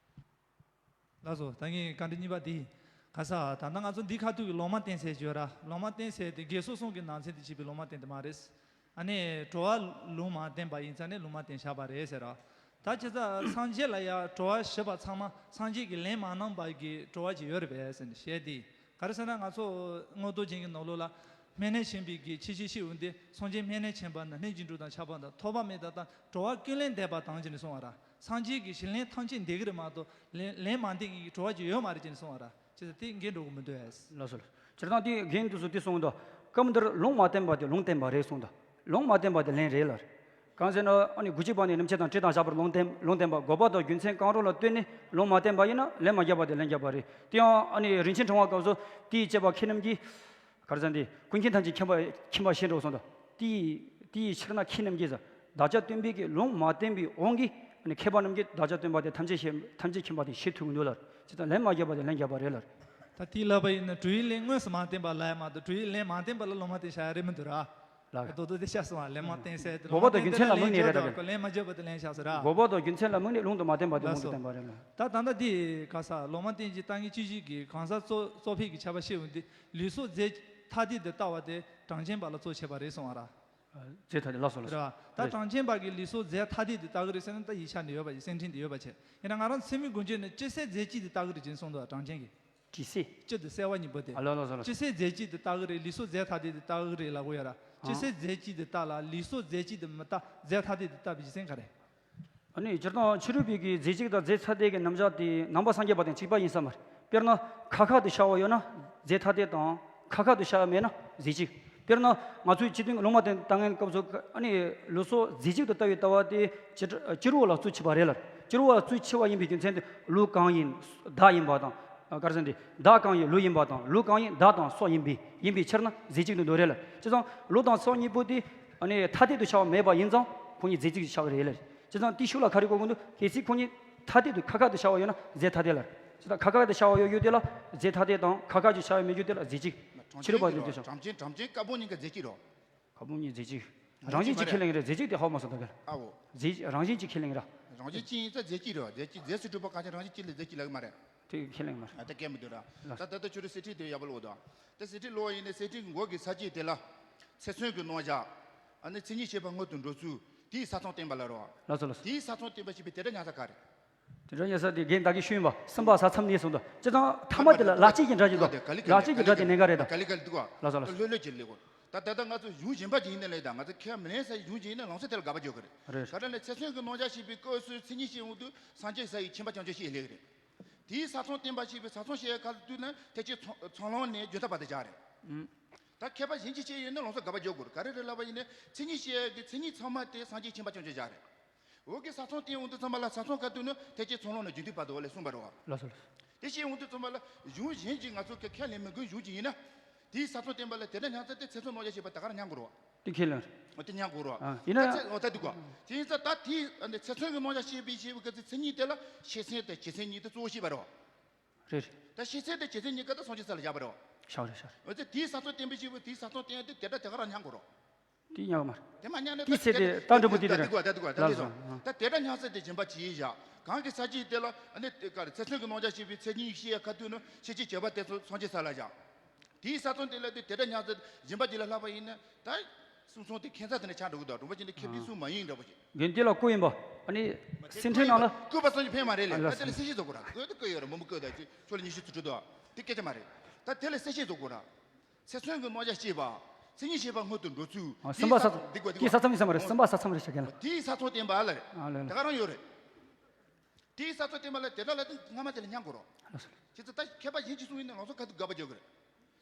ལགས་སོ། ད་ངས་བཀའ་འདྲི་གཉིས་པ་འདི། ག་ས་ད་ལྟ་ང་ཚོ་འདི་ཁ་ཐུག་གི་ལོ་མ་བསྟན་ཟེར་གྱི་ཡོད་ར། ལོ་མ་བསྟན་ཟེར་དེ་དགེ་སོགས་གསུམ་གྱི་ནང་ཚན་དུ་བྱས་པའི་ལོ་མ་བསྟན་དེ་མ་རེད། ཨ་ནི་གྲོལ་བ་ལུང་མ་བསྟན་པ་ཡིན་ཙང་ནས་ལུང་མ་བསྟན་བཞག་པ་རེད་ཟེར་ར། ད་ཁྱེད་ཚོ་སངས་རྒྱས་ལ་ཡ་གྲོལ་བ་ཞུས་པ་ཚང་མ་སངས་རྒྱས་ཀྱིས་ལན་མ་གནང་བ་གི་གྲོལ་བ་ཅིག་ཡོད་རེད་པས་ཟེར་ནས་བཤད་དེ། ག་རེ་ཟེར་ན་ང་ཚོ་མངོན་རྟོགས་རྒྱན་གྱི་ནང་ལོགས་ལ། སྨན་བླའི་ཆེན་པོའི་གི་ཆེ་ཆེ་ཤེས་འོང་དེ། སངས་རྒྱས་སྨན་བླའི་ཆེན་པ་ན་སྣོད་ཀྱི་འབྲུ་དང་ཆགས་པ་དང་། ཐོགས་པ་མེད་དག་དང་གྲོལ་བ་ཀུན་ལས་འདས་པ་དང་ཅེས་ནས་གསུངས་པ་ར། སངས་རྒྱས་ཀྱི་ཞིང་ལན་ཐམས་ཅད་འདས་ཀྱི་རེད་མ་གཏོགས་ལན་ལན་མ་འདས་ཀྱི་གྲོལ་བ་ཅིག་ཡོད་མ་རེད་ཅེས་ནས་གསུངས་པ་ར། ཅེས་དེ་འགལ་འགྲོ་གི་མི་འདུག་ཨེ། ལགས་སོ། སྤྱིར་བཏང་དེ་རྒན་དུས་སུ་དེ་གསུངས་འདུག་སྐབས་འདིར་ལུང་མ་བསྟན་པ་དེ་ལུང་བསྟན་པ་རེད་གསུངས་འདུག་ལུང་མ་བསྟན་པ་དེ་ལན་རེད་ལབ་རེད། གང་ཟེར་ན་ཨ་ནི་དགུ་བཅུ་པ་ནས་རྣམ་བཅད་དང་དྲི་དང་བཞག་པར་ལུང་བསྟན་ལུང་བསྟན་པ། དགོས་པ་དང་རྒྱུ་མཚན་གང་རུང་ལ་ལྟོས་ནས་ལུང་མ་བསྟན་པ་ཡིན་ན་ལན་མ་རྒྱག་པ་དེ་ལན་རྒྱག་པ་རེད། དེ་ཡང་ཨ་ནི་རིན་ཆེན་ཕྲེང་བ་སྐབས་སུ་དེའི་དཔྱད་པ་མཁས་རྣམས་ཀྱིས། ག་རེ་ཟེར་ན་དེ་ཀུན་མཁྱེན་ཐམས་ཅད་མཁྱེན་པ་མཁྱེན་པ་ཞེས་འགྲོ་གསུངས་དང་། དེའི་དེའི་ཕྱིར་ན་མཁས་རྣམས་ཀྱིས་ཟེར། བདག་ཅག་སྟོན་པའི་གི་ལུང་མ་བསྟན་པའི་དབང་གིས་ཨ་ནི་མཁས་པ་རྣམས་ཀྱིས་བདག་ཅག་སྟོན་པ་དེ་ཐམས་ཅད་ཤེས་ཐམས་ཅད་མཁྱེན་པ་དེ་ཤེས་ཐུབ་ཀྱི་འདུག་ལབ། ཅི་ལྟར་ལན་མ་རྒྱག་པ་དེ་ལན་རྒྱག་པ་རེད་ལབ། ད་དེའི་ལབ་པ་ཡིན་ན་གྲོལ་བའི་ལན་དངོས་སུ་མ་བསྟན་པ་ལབ་ཡ་མ་གཏོགས་གྲོལ་བའི་ལན་མ་བསྟན་པ་ལ་ལུང་མ་བསྟན་བྱ་ཡ་རེད་མི་འདུག་ར། ལགས། རྡོག་རྡོག་དེ་བཤད་སོང་བ། ལན་མ་བསྟན་ཟེར་དེ་དགོས་པ་དང་རྒྱུ་མཚན་ལ་དམིགས་ནས་རེད་ད། ལན་མ་བརྗོད་པ་དེ་ལན་བཞག་ཟེར་ར། དགོས་པ་དང་རྒྱུ་མཚན་ལ་དམིགས་ནས་ལུང་དུ་མ་བསྟན་པ་དེ་ལུང་དུ་བསྟན་པ་རེད་ལ། ད་ད་ལྟ་འདི་ག་ས་ལོ་མ་བསྟན་གྱི་ལྟ་ངན་སྤྱོད་བཞི་གི་གང་ཟག་གཙོ་གཙོ་ཕལ་གྱི་ཁྱད་པར་བཤད་འོང་དུས། ལུས་སྲོག་རྫས་ཐ་དད་དུ་ལྟ་བ་དེ་གྲངས་ཅན་པ་ལ་གཙོ་བྱས་པ་རེད་གསུངས་པ་ར། རྫས་ཐ་དད། ལགས་སོ། ལགས་སོ། རེད་བ། ད་རེད། གྲངས་ཅན་པ་གི་ལུགས་སྲོལ་རྫས་ཐ་དད་དེ་ལྟ་གི་རེད་ཟེར་ན། ད་ཡིག་ཆ་འདི་ཡོད་པ་ཅིག་སེང་ཕྲེང་འདི་ཡོད་པ་བྱས། ཡིན་ན་ང་རང་ཚད་མའི་སྒོ་འབྱེད་ནས་སྤྱི་གསལ་རྫས་གཅིག་དེ་ལྟ་གི་རེད་ཅེས་གསུངས་འདུག་གྲངས་ཅན་གྱིས། སྤྱི་གསལ། སྤྱི་དེ་གསལ་བ་གཉིས་པོ་དེ། ཨ། ལགས་ལགས་སོ། ལགས། སྤྱི་གསལ་རྫས་གཅིག་དེ་ལྟ་གི་རེད། ལུགས་སྲོལ་རྫས་ཐ་དད་དེ་ལྟ་གི་རེད་ལབ་གི་ཡོད་ར། སྤྱི་ཨ། གསལ་རྫས་གཅིག་དེ་ལྟ་ལ་ལུགས་སྲོལ་རྫས་གཅིག་དེ་མི་ལྟ། རྫས་ཐ་དད་དེ་ལྟ་བའི་རྒྱུ་མཚན་ག་རེ། ཨ་ནི་སྤྱིར་བཏང་ཕྱི་རོལ་པའི་གི་རྫས་གཅིག་དང་རྫས་ཐ་དད་ཀྱི་རྣམ་གཞག་དེ་ནང་པ་སངས་རྒྱས་པ་དང་གཅིག་པ་ཡིན་ས་མ་རེད། དཔེར་ན་ཁ་ཁ་དུ་ཤར་བ་ཡོད་ན་རྫས་ཐ་དད་དང་། ཁ་ཁ་དུ་ཤར་བ་མེད་ན་རྫས་གཅིག། དཔེར་ན་ང་ཚོའི་སྤྱི་དོན་གྱི་སློབ་མ་དེ་ལྟ་མཁན་སྐབས་སུ། ཨ་ནི་ལུགས་སྲོལ་རྫས་གཅིག་ཏུ་ལྟ་བའི་ལྟ་བ་དེ་སྤྱི་སྤྱི་རོགས་ལ་བཙུགས་ཕྱིན་པ་རེད་ལ། སྤྱི་རོགས་ལ་བཙུགས་ཕྱིན་པ་ཡིན་པའི་རྒྱུ་མཚན་དེ་ལུགས་གང་ཡིན་བདག་ཡིན་པ་དང་། ཨ། ག་རེ་ཟེར་འདི། བདག་གང་ཡིན་ལུགས་ཡིན་པ་དང་། ལུགས་གང་ཡིན་བདག་དང་སྲོག་ཡིན་པའི། ཡིན་པའི་ཕྱིར་ན་རྫས་གཅིག་ཏུ་འདོད་རེད་ལ། བྱས་ཙང་ལུགས་དང་སྲོག་གཉིས་པོ་དེ། ཨ་ནི་ཐ་དད་དུ་ཤར་བ་མེད་པ་ཡིན་ཙང་ཁོ་གཉིས་རྫས་གཅིག་ཏུ་ཤར་གི་རེད་ལ། བྱས་ཙང་དེའི་ཤུགས་ལ་ག་རེ་གོ་དགོས་འདུག་གལ་སྲིད་ཁོ་གཉིས་ཐ་དད་དུ་ཁ་ཁ་དུ་ཤར་བ་ཡོད་ན་རྫས་ཐ་དད་ལ། བྱས་ཙང་ཁ་ཁ་དུ་ཤར་བ་ཡོད་རྒྱུ་དེ་ལ་རྫས་ཐ་དད་དང་། ཁ་ཁ་ཅིག་ཤར་བ་མེད་རྒྱུ་དེ་ལ་རྫས་གཅིག། ཕྱི་རོལ་པ་དེ་ཚོ། གྲངས་ཅན། གྲངས་ཅན་དཀར་པོ་གཉིས་ཀ་རྫས་གཅིག་རེད། དཀར་པོ་གཉིས་རྫས་གཅིག། རང་བཞིན་གཅིག་ཁས་ལེན་གྱི་རེད། རྫས་གཅིག་དེ་ཧ་གོ་མ་སོང་ད་ག་ལ། ཨ་འོ། རྫས། རང་བཞིན་གཅིག་ཁས་ལེན་གྱི་ར། རང་བཞིན་གཅིག་ཡིན་ཙང་རྫས་གཅིག་རེད་བ། རྫས་གཅིག། རྫས་སུ་གྲུབ་པ་གང་ཅི་རང་བཞིན་གཅིག་ལ་རྫས་གཅིག་ལབ་ཀྱི་མ་རེད། དེ་ཁས་ལེན་གྱི་མ་རེད། ལགས། ད་ད་ལྟ་ཁྱོད་རང་གསེར་ཕྲེང་དེ་ཡག་པོ་ཀློག་དང་། ད་གསེར་ཕྲེང་ཀློག་ཡིན་ནའི་གསེར་ཕྲེང་གི་མགོ་གི་ས་བཅད་དེ་ལ། ཚེ་མཚོན་གྱི་རྣམ་གཞག། ཨ་ནི་མཚན་ཉིད་ཤེས་པ་སྔོན་དུ་འགྲོ་ཚུལ། དེའི་ས་མཚམས་བསྟན་པ་ལ་རོ། ལགས་སོ། ལགས་སོ། དེའི་ས་མཚམས་བསྟན་པ་ཞེས་པའི་དེ་འདྲ་ཉག་ས་ག་རེ། དེ་འདྲ་ཉག་ས་དེ་རྒན་བདག་གིས་ཞུས་ཡིན་པ། གསུམ་པ་ས་མཚམས་ནས་གསུངས་འདུག་བྱས་ཙང་ཐ་མ་དེ་ལ་ལག་རྗེས་ཀྱི་སྒྲ་ཞིག་འདུག་ལག་རྗེས་ཀྱི་སྒྲ་དེ་གནད་འགག་རེད་ད། ག་ལེ་ག་ལེ་འདུག་བ། ལགས་སོ། ལགས་སོ། ལྷོད་ལྷོད་ཀྱི་ལེགས་གོ། ད་ད་ལྟ་ང་ཚོ་གཞུང་གཞན་པ་ཅིག་ཡིན་ན་ལས་ད། ང་ཚོ་ཁས་མི་ལེན་ས་ཡི་གཞུང་ཅིག་ཡིན་ན་ལམ་སང་དེ་ལ་དགག་པ་རྒྱག་གི་རེད། རེད། ག་རེ་ལས་ཚེ་མཚོན་གྱི་རྣམ་གཞག་ཞེས་པའི་སྐབས་སུ་མཚན་ཉིད་ཤེས་འོང་དུས་སངས་རྒྱས་ས་ཡི་ཁྱིམ་པ་བྱང་ཆུབ་ཤེས་ལེགས་རེད། དེའི་ས་མཚམས་བསྟན་པ་ཞེས་པའི་ས་མཚམས་བཤད་ཁ་དུས་ན་ཐེག་ཆེན་ཚོགས་ཚོགས་ལམ་ནས་རྒྱུན་མཐའ་བར་དུ་བཞག་རེད། ཨུམ། ད་མཁས་པ་གཞན་གྱིས་བཤད་ཡོད་ན་ལམ་སང་དགག་པ་རྒྱག་དགོས་རེད། ག་རེ་རེད་ལབ་པ་ཡིན་ན་མཚན་ཉིད་ཤེས་ཡག་གི་མཚན་ཉིད་ཚང་མ་དེ་སངས་རྒྱས་ཁྱིམ་པ་བྱང་ཆུབ་བཞག་རེད། འོག་གི་ས་མཚམས་བསྟན་འོང་དུས་ཚང་མ་ལ་ས་མཚམས་ག་དུས་ན་ཐེག་ཆེན་ཚོགས་ལམ་ནས་རྒྱུན་མཐའི་བར་དུ་འོག་ལས་གསུངས་པ་རེད་བ། ལགས་སོ། ལགས་སོ། དེ་བཤད་འོང་དུས་ཚང་མ་ལ་གཞུང་གཞན་གྱིས་ང་ཚོ་གི་ཁས་ལེན་མི་དགོས་གཞུང་གཅིག་ཡིན་ན། དེའི་ས་མཚམས་བསྟན་པ་ལ་དེ་འདྲ་ཉག་ས་དེ་ཚེ་མཚོན་རྣམ་གཞག་ཞེས་པ་ད་ག་རང་ཉག་དགོས་རེད་བ། དེ་ཁས་ལེན། འོ་དེ་ཉག་དགོས་རེད་བ། ཨ། ཡིན་ན་ད་ཚེ་འོ་ད་འདུག་ག་དེ་ཡིན་ཙང་ད་དེའི་ཨ་ནི་ཚེ་མཚོན་གྱི་རྣམ་གཞག་ཞེས་པའི་ཞེས་པའི་ག་ཚེ་མཚན་ཉིད་དེ་ལ་ཤེས་ཚད་དང་བྱེད་ཚད་གཉིས་དེ་གཙོ་བོ་བཤད་པ་རེད་བ། རེད། ད་ཤེས་ཚད་དང་བྱེད་ཚད་གཉིས་ཀ་ད་སངས་རྒྱས་ས་ལ་བཞག་པ་རེད་བ། བཞག་རེད། བཞག་རེད། འོ་ཙི་དེའི་ས་མཚམས་བསྟན་པའི་ཞེས་པའི་དེའི་ས་མཚམས་བསྟན་ཡ་དེ་དེ་འདྲ་དེ་ག་རང་ཉག་དགོས་རེད། དེ་ཉག་མ་རེད། དེ་མ་ཉག་ན་དེའི་ཚེ་དེ་ད་འགྲུབ་པོ་དེ་དེ་རེད། ད་འདུག་བ། ད་འདུག་བ། ད་ལགས་འདུག་སོ། ད་དེ་འདྲ་ཉག་ས་དེ་སྦྱིན་པ་ཅིག་བཞག་གང་གི་ས་བཅད་དེ་ལ་ཨ་ནི་དེ་ག་རེ་ཚེ་མཚོན་གྱི་རྣམ་གཞག་ཞེས་པའི་མཚན་ཉིད་བཤད་ཡ་ཁ་ཐུག་ནི་ཤེས་བྱའི་བྱེད་པ་དེ་ཚོ་སངས་རྒྱས་ས་ལ་བཞག་དེའི་ས་མཚམས་དེ་ལ་དེ་དེ་འདྲ་ཉག་ས་སྦྱིན་པ་ཅིག་ལ་ལྷག་པ་ཡིན་ན་ད་གསུང་ཚོགས་དེ་ཁྱད་མཚར་དེ་འདྲ་ཆགས་འགྲོ་གི་འདུག་དྲུང་པ་ཅན་དེ་མཁས་པའི་གསུང་མ་ཡིན་འདྲ་པོ་ཞིག་རྒན་དེ་ལ་བཀོད་ཡིན་པ། ཨ་ནི་སེང་ཕྲེང་ནང་ལ། བཀོད་པ་སོགས་ཀྱི་ཕན་མ་རེད་ལས། ཨ་ལགས་ད་དེ་ལ་གསལ་བཤད་བཟོ་དགོས་ར། བཀོད་དེ་བཀོད་ཡོད་ར། མང་པོ་བཀོད་ད་ཅི་ཕྱོགས་ལ་ཉི་ཤུ་ཙམ་འགྲོ་འདུག་དེ་སྐད་ཆ་མ་རེད། ད་དེ་ལ་གསལ་བཤད་བཟོ་དགོས་ར། ཚེ་མཚོན་གྱི་རྣམ་གཞག་ཤེས་པ། མཚན་ཉིད་ཤེས་པ་སྔོན་དུ་འགྲོ་ཚུལ། ཨ། གསུམ་པ་ས་མཚམས། འདི་དགོས་འདི་དེའི་ས་མཚམས་ཡིན་ས་མ་རེད། གསུམ་པ་ས་མཚམས་རེད་ཤག་རྒན་ལགས། དེའི་ས་མཚམས་བསྟན་པ་ལ་རེད། ཨ་ལགས་ལགས། ད་ག་རང་ཡོད་རེད། དེའི་ས་མཚམས་བསྟན་པ་ལ་དེ་འདྲ་ལ་དེ་སྔ་མ་དེ་ལ་ཉག་དགོས་ར། ལགས་སོ། ཁྱེད་ཚོ་ད་མཁས་པ་གཞན་གྱིས་གསུངས་ཡིན་ན་ལམ་སང་ག་དུས་དགག་པ་རྒྱག་གི་རེད།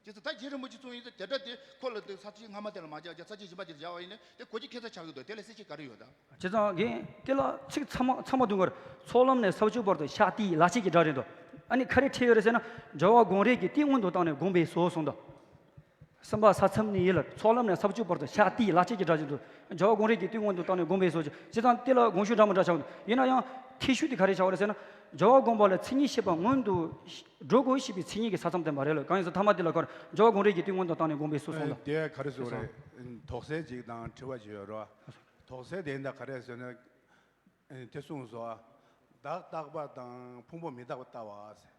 ཁྱེད་ཚོ་ད་རྗེ་རིན་པོ་ཆེ་གསུངས་ཡིན་ན་དེ་འདྲ་དེ་ཁོ་ལ་དེ་ས་བཅད་སྔ་མ་དེ་ལ་མ་བཞག་རྒྱ་ས་བཅད་གཞན་པ་དེ་ལ་བཞག་པ་ཡིན་ན་དེ་གོ་རྒྱུ་ཁྱད་མཚར་ཆགས་ཀྱི་འདུག་དེ་ལ་གསལ་བཤད་ག་རེ་ཡོད་ད། བྱས་ཙང་རྒན་དེ་ལ་ཚིག་ཚང་མ་ཚང་མ་བསྡུ་དགོས་རེད། ཚོགས་ལམ་ནས་ས་བཅད་བར་དུ་ཤར་དེའི་ལག་རྗེས་ཀྱི་སྒྲ་རེད་འདུག་ཨ་ནི་ག་རེ་ཁྲིད་ཡོད་རེད་ཟེར་ན། སྦྱོར་བ་སྒོམ་རིམ་གྱི་སྟེང་སྔོན་དུ་བཏང་ནས་བསྒོམ་པས་སོ་གསུངས་འདུག་གསུམ་པ་ས་མཚམས་ནས་ཡིན་ལ། ཚོགས་ལམ་ནས་ས་བཅད་བར་དུ་ཤར་དེའི་ལག་རྗེས་ཀྱི་སྒྲ་ཞིག་འདུག་སྦྱོར་བ་སྒོམ་རིམ་གྱི་སྟེང་སྔོན་དུ་བཏང་ནས་བསྒོམ་པས་སོ་ཞེས། བྱས་ཙང་དེ་ལ་དགོངས་ཞུ་འདྲ་མི་འདྲ་ཆགས་འདུག་ཡིན་ན་ཡང་ཐེ་ཤུགས་དེ་ག་རེ་ཆགས་པ་རེད་ཟེར་ན། སྦྱོར་བ་སྒོམ་པ་ལ་མཚན་ཉིད་ཤེས་པ་སྔོན་དུ་འགྲོ་དགོས་ཞེས་པའི་མཚན་ཉིད་ཀྱི་ས་མཚམས་བསྟན་པ་རེད་ལ། གང་ཡིན་ཟེར་ཐ་མ་དེ་ལ་ཁར་སྦྱོར་བ་སྒོམ་རིམ་གྱི་སྟེང་སྔོན་དུ་བཏང་ནས་བསྒོམ་པས་སོ་གསུངས་ལ། དེ་ག་རེ་ཟེར་རེད། དོགས་སེལ་ཅིག་དང་དྲི་བ་ཅིག་ཡོད་རེད་བ། དོགས་སེལ་དེ་ཡིན་ད་ག་རེ་ཟེར་ན། དེ་གསུངས་སོ། བདག་རྟག་པ་དང་ཕུང་པོ་མི་རྟག་པ་ལྟ་བ་ཟེར།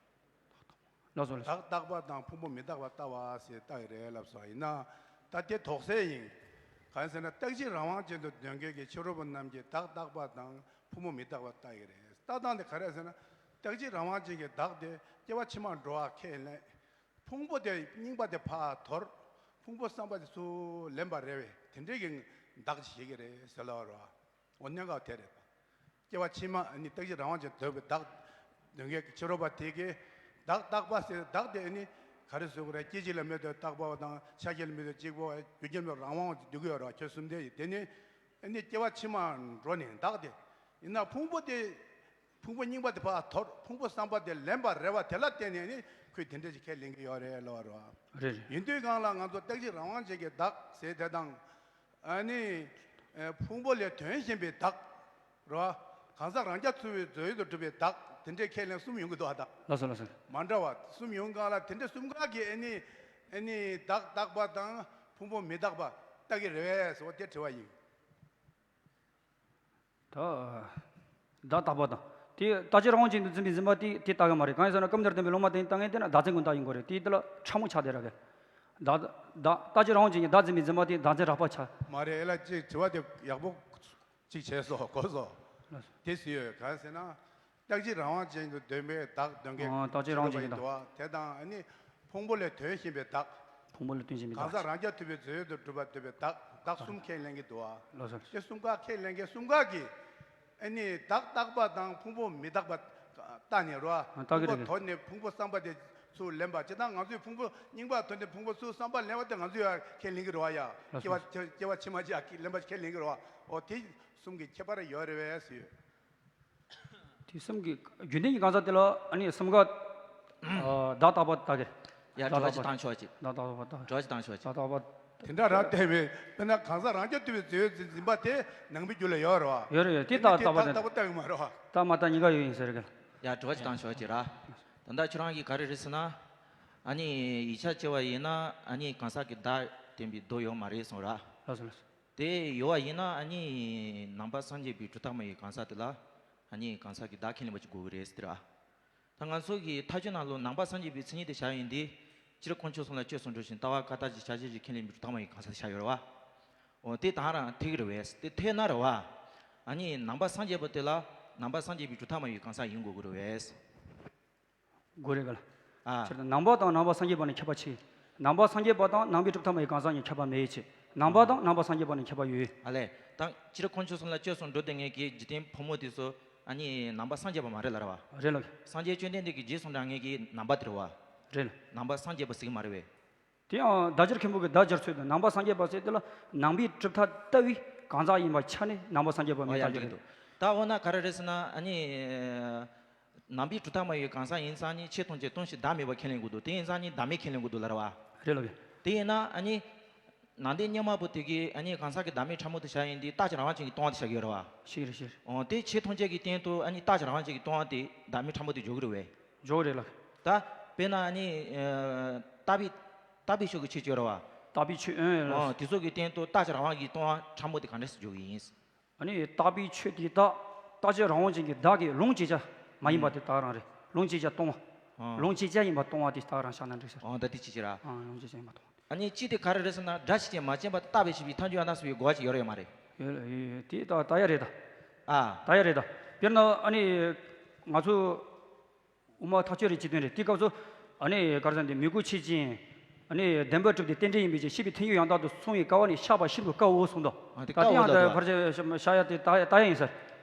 ལགས་སོ། ལགས་སོ། བདག་རྟག་པ་དང་ཕུང་པོ་མི་རྟག་པ་ལྟ་བ་ཟེར་ལྟ་གི་རེད་ལབ་སོང་། ཡིན་ན་ད་དེ་དོགས་སེལ་ཡིན། གང་ཟེར་ན་རྟག་གཅིག་རང་དབང་ཅན་དུ་འདོད་མཁན་གྱི་ཕྱི་རོལ་པ་རྣམས་ཀྱིས་བདག་རྟག་པ་དང་ཕུང་པོ་མི་རྟག་པ་ལྟ་གི་རེད། ལྟ་སྟངས་དེ་ག་རེ་ཟེར་ན། རྟག་གཅིག་རང་དབང་ཅན་གྱི་བདག་དེ་སྐྱེ་བ་ཕྱི་མར་འགྲོ་བ་ཁས་ལེན། ཕུང་པོ་དེ་རྙིང་པ་དེ་ཕར་དོར། ཕུང་པོ་བསམ་པ་དེ་ཚུར་ལེན་པར་རེ་བའི་དེ་འདྲའི་གི་བདག་ཅིག་བྱེད་ཀྱི་རེད་ཟེར་ལབ་པ་རེད་བ། འོ་གནད་འགག་དེ་རེད། སྐྱེ་བ་ཕྱི་མ་ཨ་ནི་རྟག་གཅིག་རང་དབང་ཅན་འདོད་པའི་བདག་འདོད་མཁན་གྱི་ཕྱི་རོལ་པ་དེ་གིས་བདག་རྟག་པ་ཟེར་བདག་དེ་ཨ་ནི་ག་རེ་ཟེར་དགོས་རེད། སྐྱེ་འཇིག་ལ་མི་ལྟོས་རྟག་པ་དང་། ཆགས་ཞེན་ལ་མི་ལྟོས་གཅིག་པ། རྒྱུ་རྐྱེན་ལ་རང་དབང་འདོད་ཀྱི་ཡོད་རེད་བ། ཁྱོད་གསུམ་ལྡན་ཡིན། དེ་ནི་ཨ་ནི་སྐྱེ་བ་ཕྱི་མར་འགྲོ་ནས་བདག་དེ་ཡིན་ན་ཕུང་པོ་དེ། ཕུང་པོ་རྙིང་པ་དེ་ཕར་དོར། ཕུང་པོ་བསམ་པ་དེ་ལེན་པར་རེ་བ་དེ་ལ་བརྟེན་ནས་ནི་ཁོས་དེ་འདྲ་ཞིག་ཁས་ལེན་གྱི་ཡོད་རེད་ལབ་པ་རེད་བ། རེད་རེད། ཡིན་དུས་སྒང་ལ་ང་ཚོ་རྟག་གཅིག་རང་དབང་ཅན་གྱི་བདག་ཟེར་དེ་དང་། ཨ་ནི་ཨ་ཕུང་པོ་ལས་དོན་གཞན་པའི་བདག་རེད་བ། གང་ཟག་རང་རྐྱ་འཚོ་བའི་རྫས་ཡོད་དུ་གྲུབ་པའི་བདག་དེ་འདྲའི་ཁས་ལེན་གསུམ་ཡོང་གི་འདུག་ཨ། ད་ལགས་སོ་ལགས་སོ། མ་འདྲ་བ་གསུམ་ཡོང་སྒང་ལ་དེ་འདྲ་གསུམ་ཀ་གི་ཨ་ནི་ཨ་ནི་བདག་རྟག་པ་དང་ཕུང་པོ་མི་རྟག་པ་ལྟ་གི་རེད་པས་ཟེར་བ་དེ་དྲི་བ་ཡིན། ད་བདག་རྟག་པ་དང་དེ་རྟག་གཅིག་རང་དབང་ཅན་དུ་འཛིན་པའི་འཛིན་པ་དེ་དེ་ལྟ་གི་མ་རེད། གང་ཡིན་ཟེར་ན་སྐབས་འདིར་བསྟན་པའི་སློབ་མ་དེ་ལྟ་མཁན་དེ་ན་བདག་འཛིན་ཀུན་བཏགས་ཡིན་དགོས་རེད། དེ་དེ་ལ་ཕྲ་མོ་ཆགས་བསྡད་ར་གི། བདག་བདག་རྟག་གཅིག་རང་དབང་ཅན་གྱི་བདག་འཛིན་པའི་འཛིན་པ་དེ་བདག་འཛིན་རགས་པ་ཆགས། མ་རེད། ཨེ་ལ་ཅིག་དྲི་བ་དེ་ཡག་པོ་ཅིག་བྱས་སོ། གོ་སོ། ལགས་སོ། དེ་སུ་ཡོད་གང་ཟེར་ན། རྟག་གཅིག་རང་དབང་ཅན་དུ་འདོད་པའི་བདག་འདོན་མཁན། ཨ། རྟག་གཅིག་རང་དབང་ཅན་གྱི་བདག་འདུག་བ། དེ་དང་ཨ་ནི་ཕུང་པོ་ལས་དོན་གཞན་པའི་བདག་ཕུང་པོ་ལས་དོན་གཞན་པའི་གང་བདག་ཟག་རང་རྐྱ་ཐུབ་པའི་རྫས་ཡོད་དུ་གྲུབ་པ་འདོད་པའི་བདག་བདག་གསུམ་ཁས་ལེན་གྱི་འདུག་བ། ལགས་སོ། དེ་གསུམ་ཀ་ཁས་ལེན་མཁན་གསུམ་ཀ་གིས་ཨ་ནི་བདག་རྟག་པ་དང་ཕུང་པོ་མི་རྟག་པ་ལྟ་ནས་རོ། ཨ། ལྟ་གི་ཕུང་པོ་རེད། དོར་ནས་ཕུང་པོ་བསམ་པ་དེ་ཚུར་ལེན་པ། ཇི་ལྟར་ང་ཚོས་ཕུང་པོ་རྙིང་པ་དོར་ནས་ཕུང་པོ་ཚུར་བསམ་པ་ལེན་པ་དེ་ང་ཚོས་ཡང་ཁས་ལེན་གྱི་རེད་བ་ཡ། ལགས་སོ། སྐྱེ་བ་སྐྱེ་བ་ཕྱི་མ་ཅིག་ལེན་པ་ཁས་ལེན་གྱི་རེད་བ། འོ་དེ་གསུམ་གྱི་ཁྱད་པར་ཡོད་རེད་བས་ཟེར། དེ་གསུམ་གྱི་རྒྱུན་ལྡན་གྱི་གང་ཟག་དེ་ལ་ཨ་ནི་གསུམ་ཀ་ཨ་བདག་རྟག་པ་ལྟ་གི་རེད། ཡ། བདག་དྲི་བ་རྟག་ཅིག་པ། བཏང་ཆོག་ཅིག་བདག་རྟག་པ་ལྟ། དྲི་བ་ཅིག་བཏང་ཆོག་ཅིག་བདག་རྟག་པ། དེ་འདྲ་རང་བསྟན་པའི་དཔེར་ན་གང་ཟག་རང་རྐྱ་ཐུབ་པའི་རྫས་ཡོད་འཛིན་པ་དེ་ནང་པའི་རྒྱུད་ལ་ཡོད་རེད་བ། ཡོད་རེད་ཡོད། དེ་དེ་ནི་བདག་དེ་རྟག་པ་བདག་རྟག་པ་ལྟ་གི་མ་རེད་བ། རྟག་མ་རྟག་གཉིས་ཀ་ཡོད་ཡིན་ཟེར་གི། ཡ། དྲི་བ་ཅིག་བཏང་ཆོག་ཅིག་ར། ད་ལྟ་ཁྱོད་རང་གིས་ག་རེ་རེད་ཟེར་ན། ཨ་ནི་ཡིག་ཆ་བྱས་པ་ཡིན་ན་ཨ་ནི་གང་ཟག་གི་བདག་བསྟན་པའི་མདོ་ཡོད་མ་རེད་གསུངས་ར། ལགས་སོ་ལགས་སོ། དེ་ཡོད་པ་ཡིན་ན་ཨ་ནི་ནང་པ་སངས་རྒྱས་པའི་གྲུབ་མཐའ་མ་ཡི་གང་ཟག་དེ་ལ་ཨ་ནི་གང་ཟག་གི་བདག་ཁས་ལེན་པ་ཅིག་དགོས་ཀྱི་རེད་ཟེར་ར། ད་ང་ཚོ་གི་ཐ་ཆོད་ནང་ལོགས་ནང་པ་སངས་རྒྱས་པའི་མཚན་ཉིད་དེ་བཞག་ཡིན་དེ། སྤྱིར་དཀོན་མཆོག་གསུམ་ལ་སྤྱོད་གསུམ་སྒྲུབ་ཅིང་ལྟ་བ་བཀའ་རྟགས་ཀྱི་བྱ་བྱེད་ཀྱི་ཁས་ལེན་པའི་གྲུབ་མཐའ་མ་ཡི་གང་ཟག་དེ་བཞག་ཡོད་རེད་བ། འོ་དེ་དང་རང་འཐད་ཀྱི་རེད་བས། དེ་འཐད་ན་རེད་བ། ཨ་ནི་ནང་པ་སངས་རྒྱས་པ་དེ་ལ་ནང་པ་སངས་རྒྱས་པའི་གྲུབ་མཐའ་མ་ཡི་གང་ཟག་ཡིན་དགོས་ཀྱི་རེད་བས། དགོས་རེད་ག་ལ། ཨ། ཕྱིར་ནང་པ་དང་ནང་པ་སངས་རྒྱས་པ་ནི་ཁྱད་པར་ཆེ། ནང་པ་སངས་རྒྱས་པ་དང་ནང་པའི་གྲུབ་མཐའ་མ་ཡི་གང་ཟག་གཉིས་ཁྱད་པར་མེད་ཅེས། ནང་པ་དང་ནང་པ་སངས་རྒྱས་པ་ནི་ཁྱད་པར་ཡོད། ཨ་ལས། ད་སྤྱིར་དཀོན་མཆོག་གསུམ་ལ་སྤྱོད་གསུམ་སྒྲུབ་བསྡད་མཁན་གྱི་འཇིག་རྟེན་ཕོ་མོ་དེ་ཚོ་ཨ་ནི་ནང་པ་སངས་རྒྱས་པ་མ་རེད་ལ་ར་བ། རེད་ལ། སངས་རྒྱས་བཅོམ་ལྡན་འདས་ཀྱིས་རྗེས་སུ་འབྲང་མཁན་གྱི་ནང་པ་དེ་རེད་བ། རེད་ལ། ནང་པ་སངས་རྒྱས་པ་ཟེར་གྱི་མ་རེད་བས། དེ་ཡང་བདག་ཅག་མཁན་པོ་གིས་བདག་སྦྱར་ཚུལ་དུ་ནང་པ་སངས་རྒྱས་པ་ཟེར་དེ་ལ་ནང་པའི་གྲུབ་མཐའ་ལྟ་བུའི་གང་ཟག་ཡིན་པའི་ཆ་ནས་ནང་པ་སངས་རྒྱས་པ་མིང་བཏགས་ཀྱི་རེད། ད་འོ་ན་ག་རེ་རེད་ཟེར་ན་ཨ་ནི། ནང་པའི་གྲུབ་མཐའ་མ་ཡི་གང་ཟག་ཡིན་ཙང་ནི་ཆོས་ཐམས་ཅད་སྟོང་ཞིང་བདག་མེད་པར་ཁས་ལེན་དགོས་འདུག་དེ་ཡིན་ཙང་ནི་བདག་མེད་ཁས་ལེན་དགོས་འདུག་ལ་ར་བ། རེད་ལ་བས། དེ་ཡིན་ན་ཨ་ནི། ནང་བསྟན་སྔོན་མ་པོ་དེ་གིས་ཨ་ནི་གང་ཟག་གི་བདག་མེད་ཕྲ་མོ་དེ་བཞག་ཡིན་དུས་རྟག་གཅིག་རང་དབང་ཅན་གྱི་སྟོང་པ་དེ་བཞག་གི་ཡོད་ར་བ། ཤེས་རེད་ཤེས་རེད། འོ་དེ་ཆོས་ཐམས་ཅད་ཀྱི་སྟེང་དུ་ཨ་ནི་རྟག་གཅིག་རང་དབང་ཅན་གྱི་སྟོང་པ་དེ་བདག་མེད་ཕྲ་མོ་དེ་འཇོག་གི་རེད་བས། འཇོག་གི་རེད་ལ། ད་དཔེར་ན་ཨ་ནི། ཨ། རྟག་པའི་རྟག་པའི་ཕྱོགས་ཀྱི་ཆོས་ཅིག་ཡོད་ར་བ། རྟག་པའི་ཆོས་ཨེ་ལ། འོ་དེ་ཚོ་གི་སྟེང་དུ་རྟག་གཅིག་རང་དབང་གི་སྟོང་པ་ཕྲ་མོ་དེ་ག་འདྲས་སེ་འཇོག་གི་ཡིན། ཨ་ནི་རྟག་པའི་ཆོས་དེ་དག་རྟག་གཅིག་རང་དབང་ཅན་གྱི་བདག་གི་ལུང་གཅིག་ཅར་མ་ཡིན་པ་དེ་དག་རང་རེད། ལུང་གཅིག་ཅར་སྟོང་པ། ཨང་། ལུང་གཅིག་ཅར་ཡིན་པ་སྟོང་པ་དེ་དག་རང་བཞག་ན་འགྲིག་ཟེར། ཨང་། ད་དེ་གཅིག་ཅར་ར། ཨང་། ལུང་གཅིག་ཅར་ཡིན་པ་སྟོང་པ། ཨ་ནི་གཅིག་དེ་ག་རེ་རེད་ཟེར་ན་སྒྲ་ཆོས་ཅན་མ་བྱས་པ་དེ་རྟག་པས་ཆོད་པའི་ཐལ་འགྱུར་ཡང་དག་སོང་བའི་གོ་བ་ཅིག་ཡོད་རེད་ཡོད་མ་རེད། ཡོད་ཡོད་དེ་ད་ད་ཡ་རེད་ད། ཨ། ད་ཡ་རེད་ད། དཔེར་ན་ཨ་ནི་ང་ཚོ་དབུ་མ་ཐག་ཆོད་རེད་ཅེས་དོན་རེད། དེ་སྐབས་སུ་ཨ་ནི་ག་རེ་ཟེར་ན་དེ་མི་རྒོད་ཆོས་ཅན། ཨ་ནི་བདེན་པར་གྲུབ་སྟེ་རྟེན་འབྲེལ་ཡིན་པའི་ཕྱིར་ཤེས་པའི་ཐལ་འགྱུར་ཡང་དག་ཏུ་སོང་བའི་སྐབས་ནི་བཤགས་པ་ཤིན་ཏུ་དཀའ་འོ་གསུངས་འདུག་ཨ་དེ་ད་དཀའ་དེ་འོ་ཡང་ད་ལབ་ཕར་ཕྱོགས་བཤགས་ཡ་དེ་ད་ད་ཡ་ཡིན་ཟེར།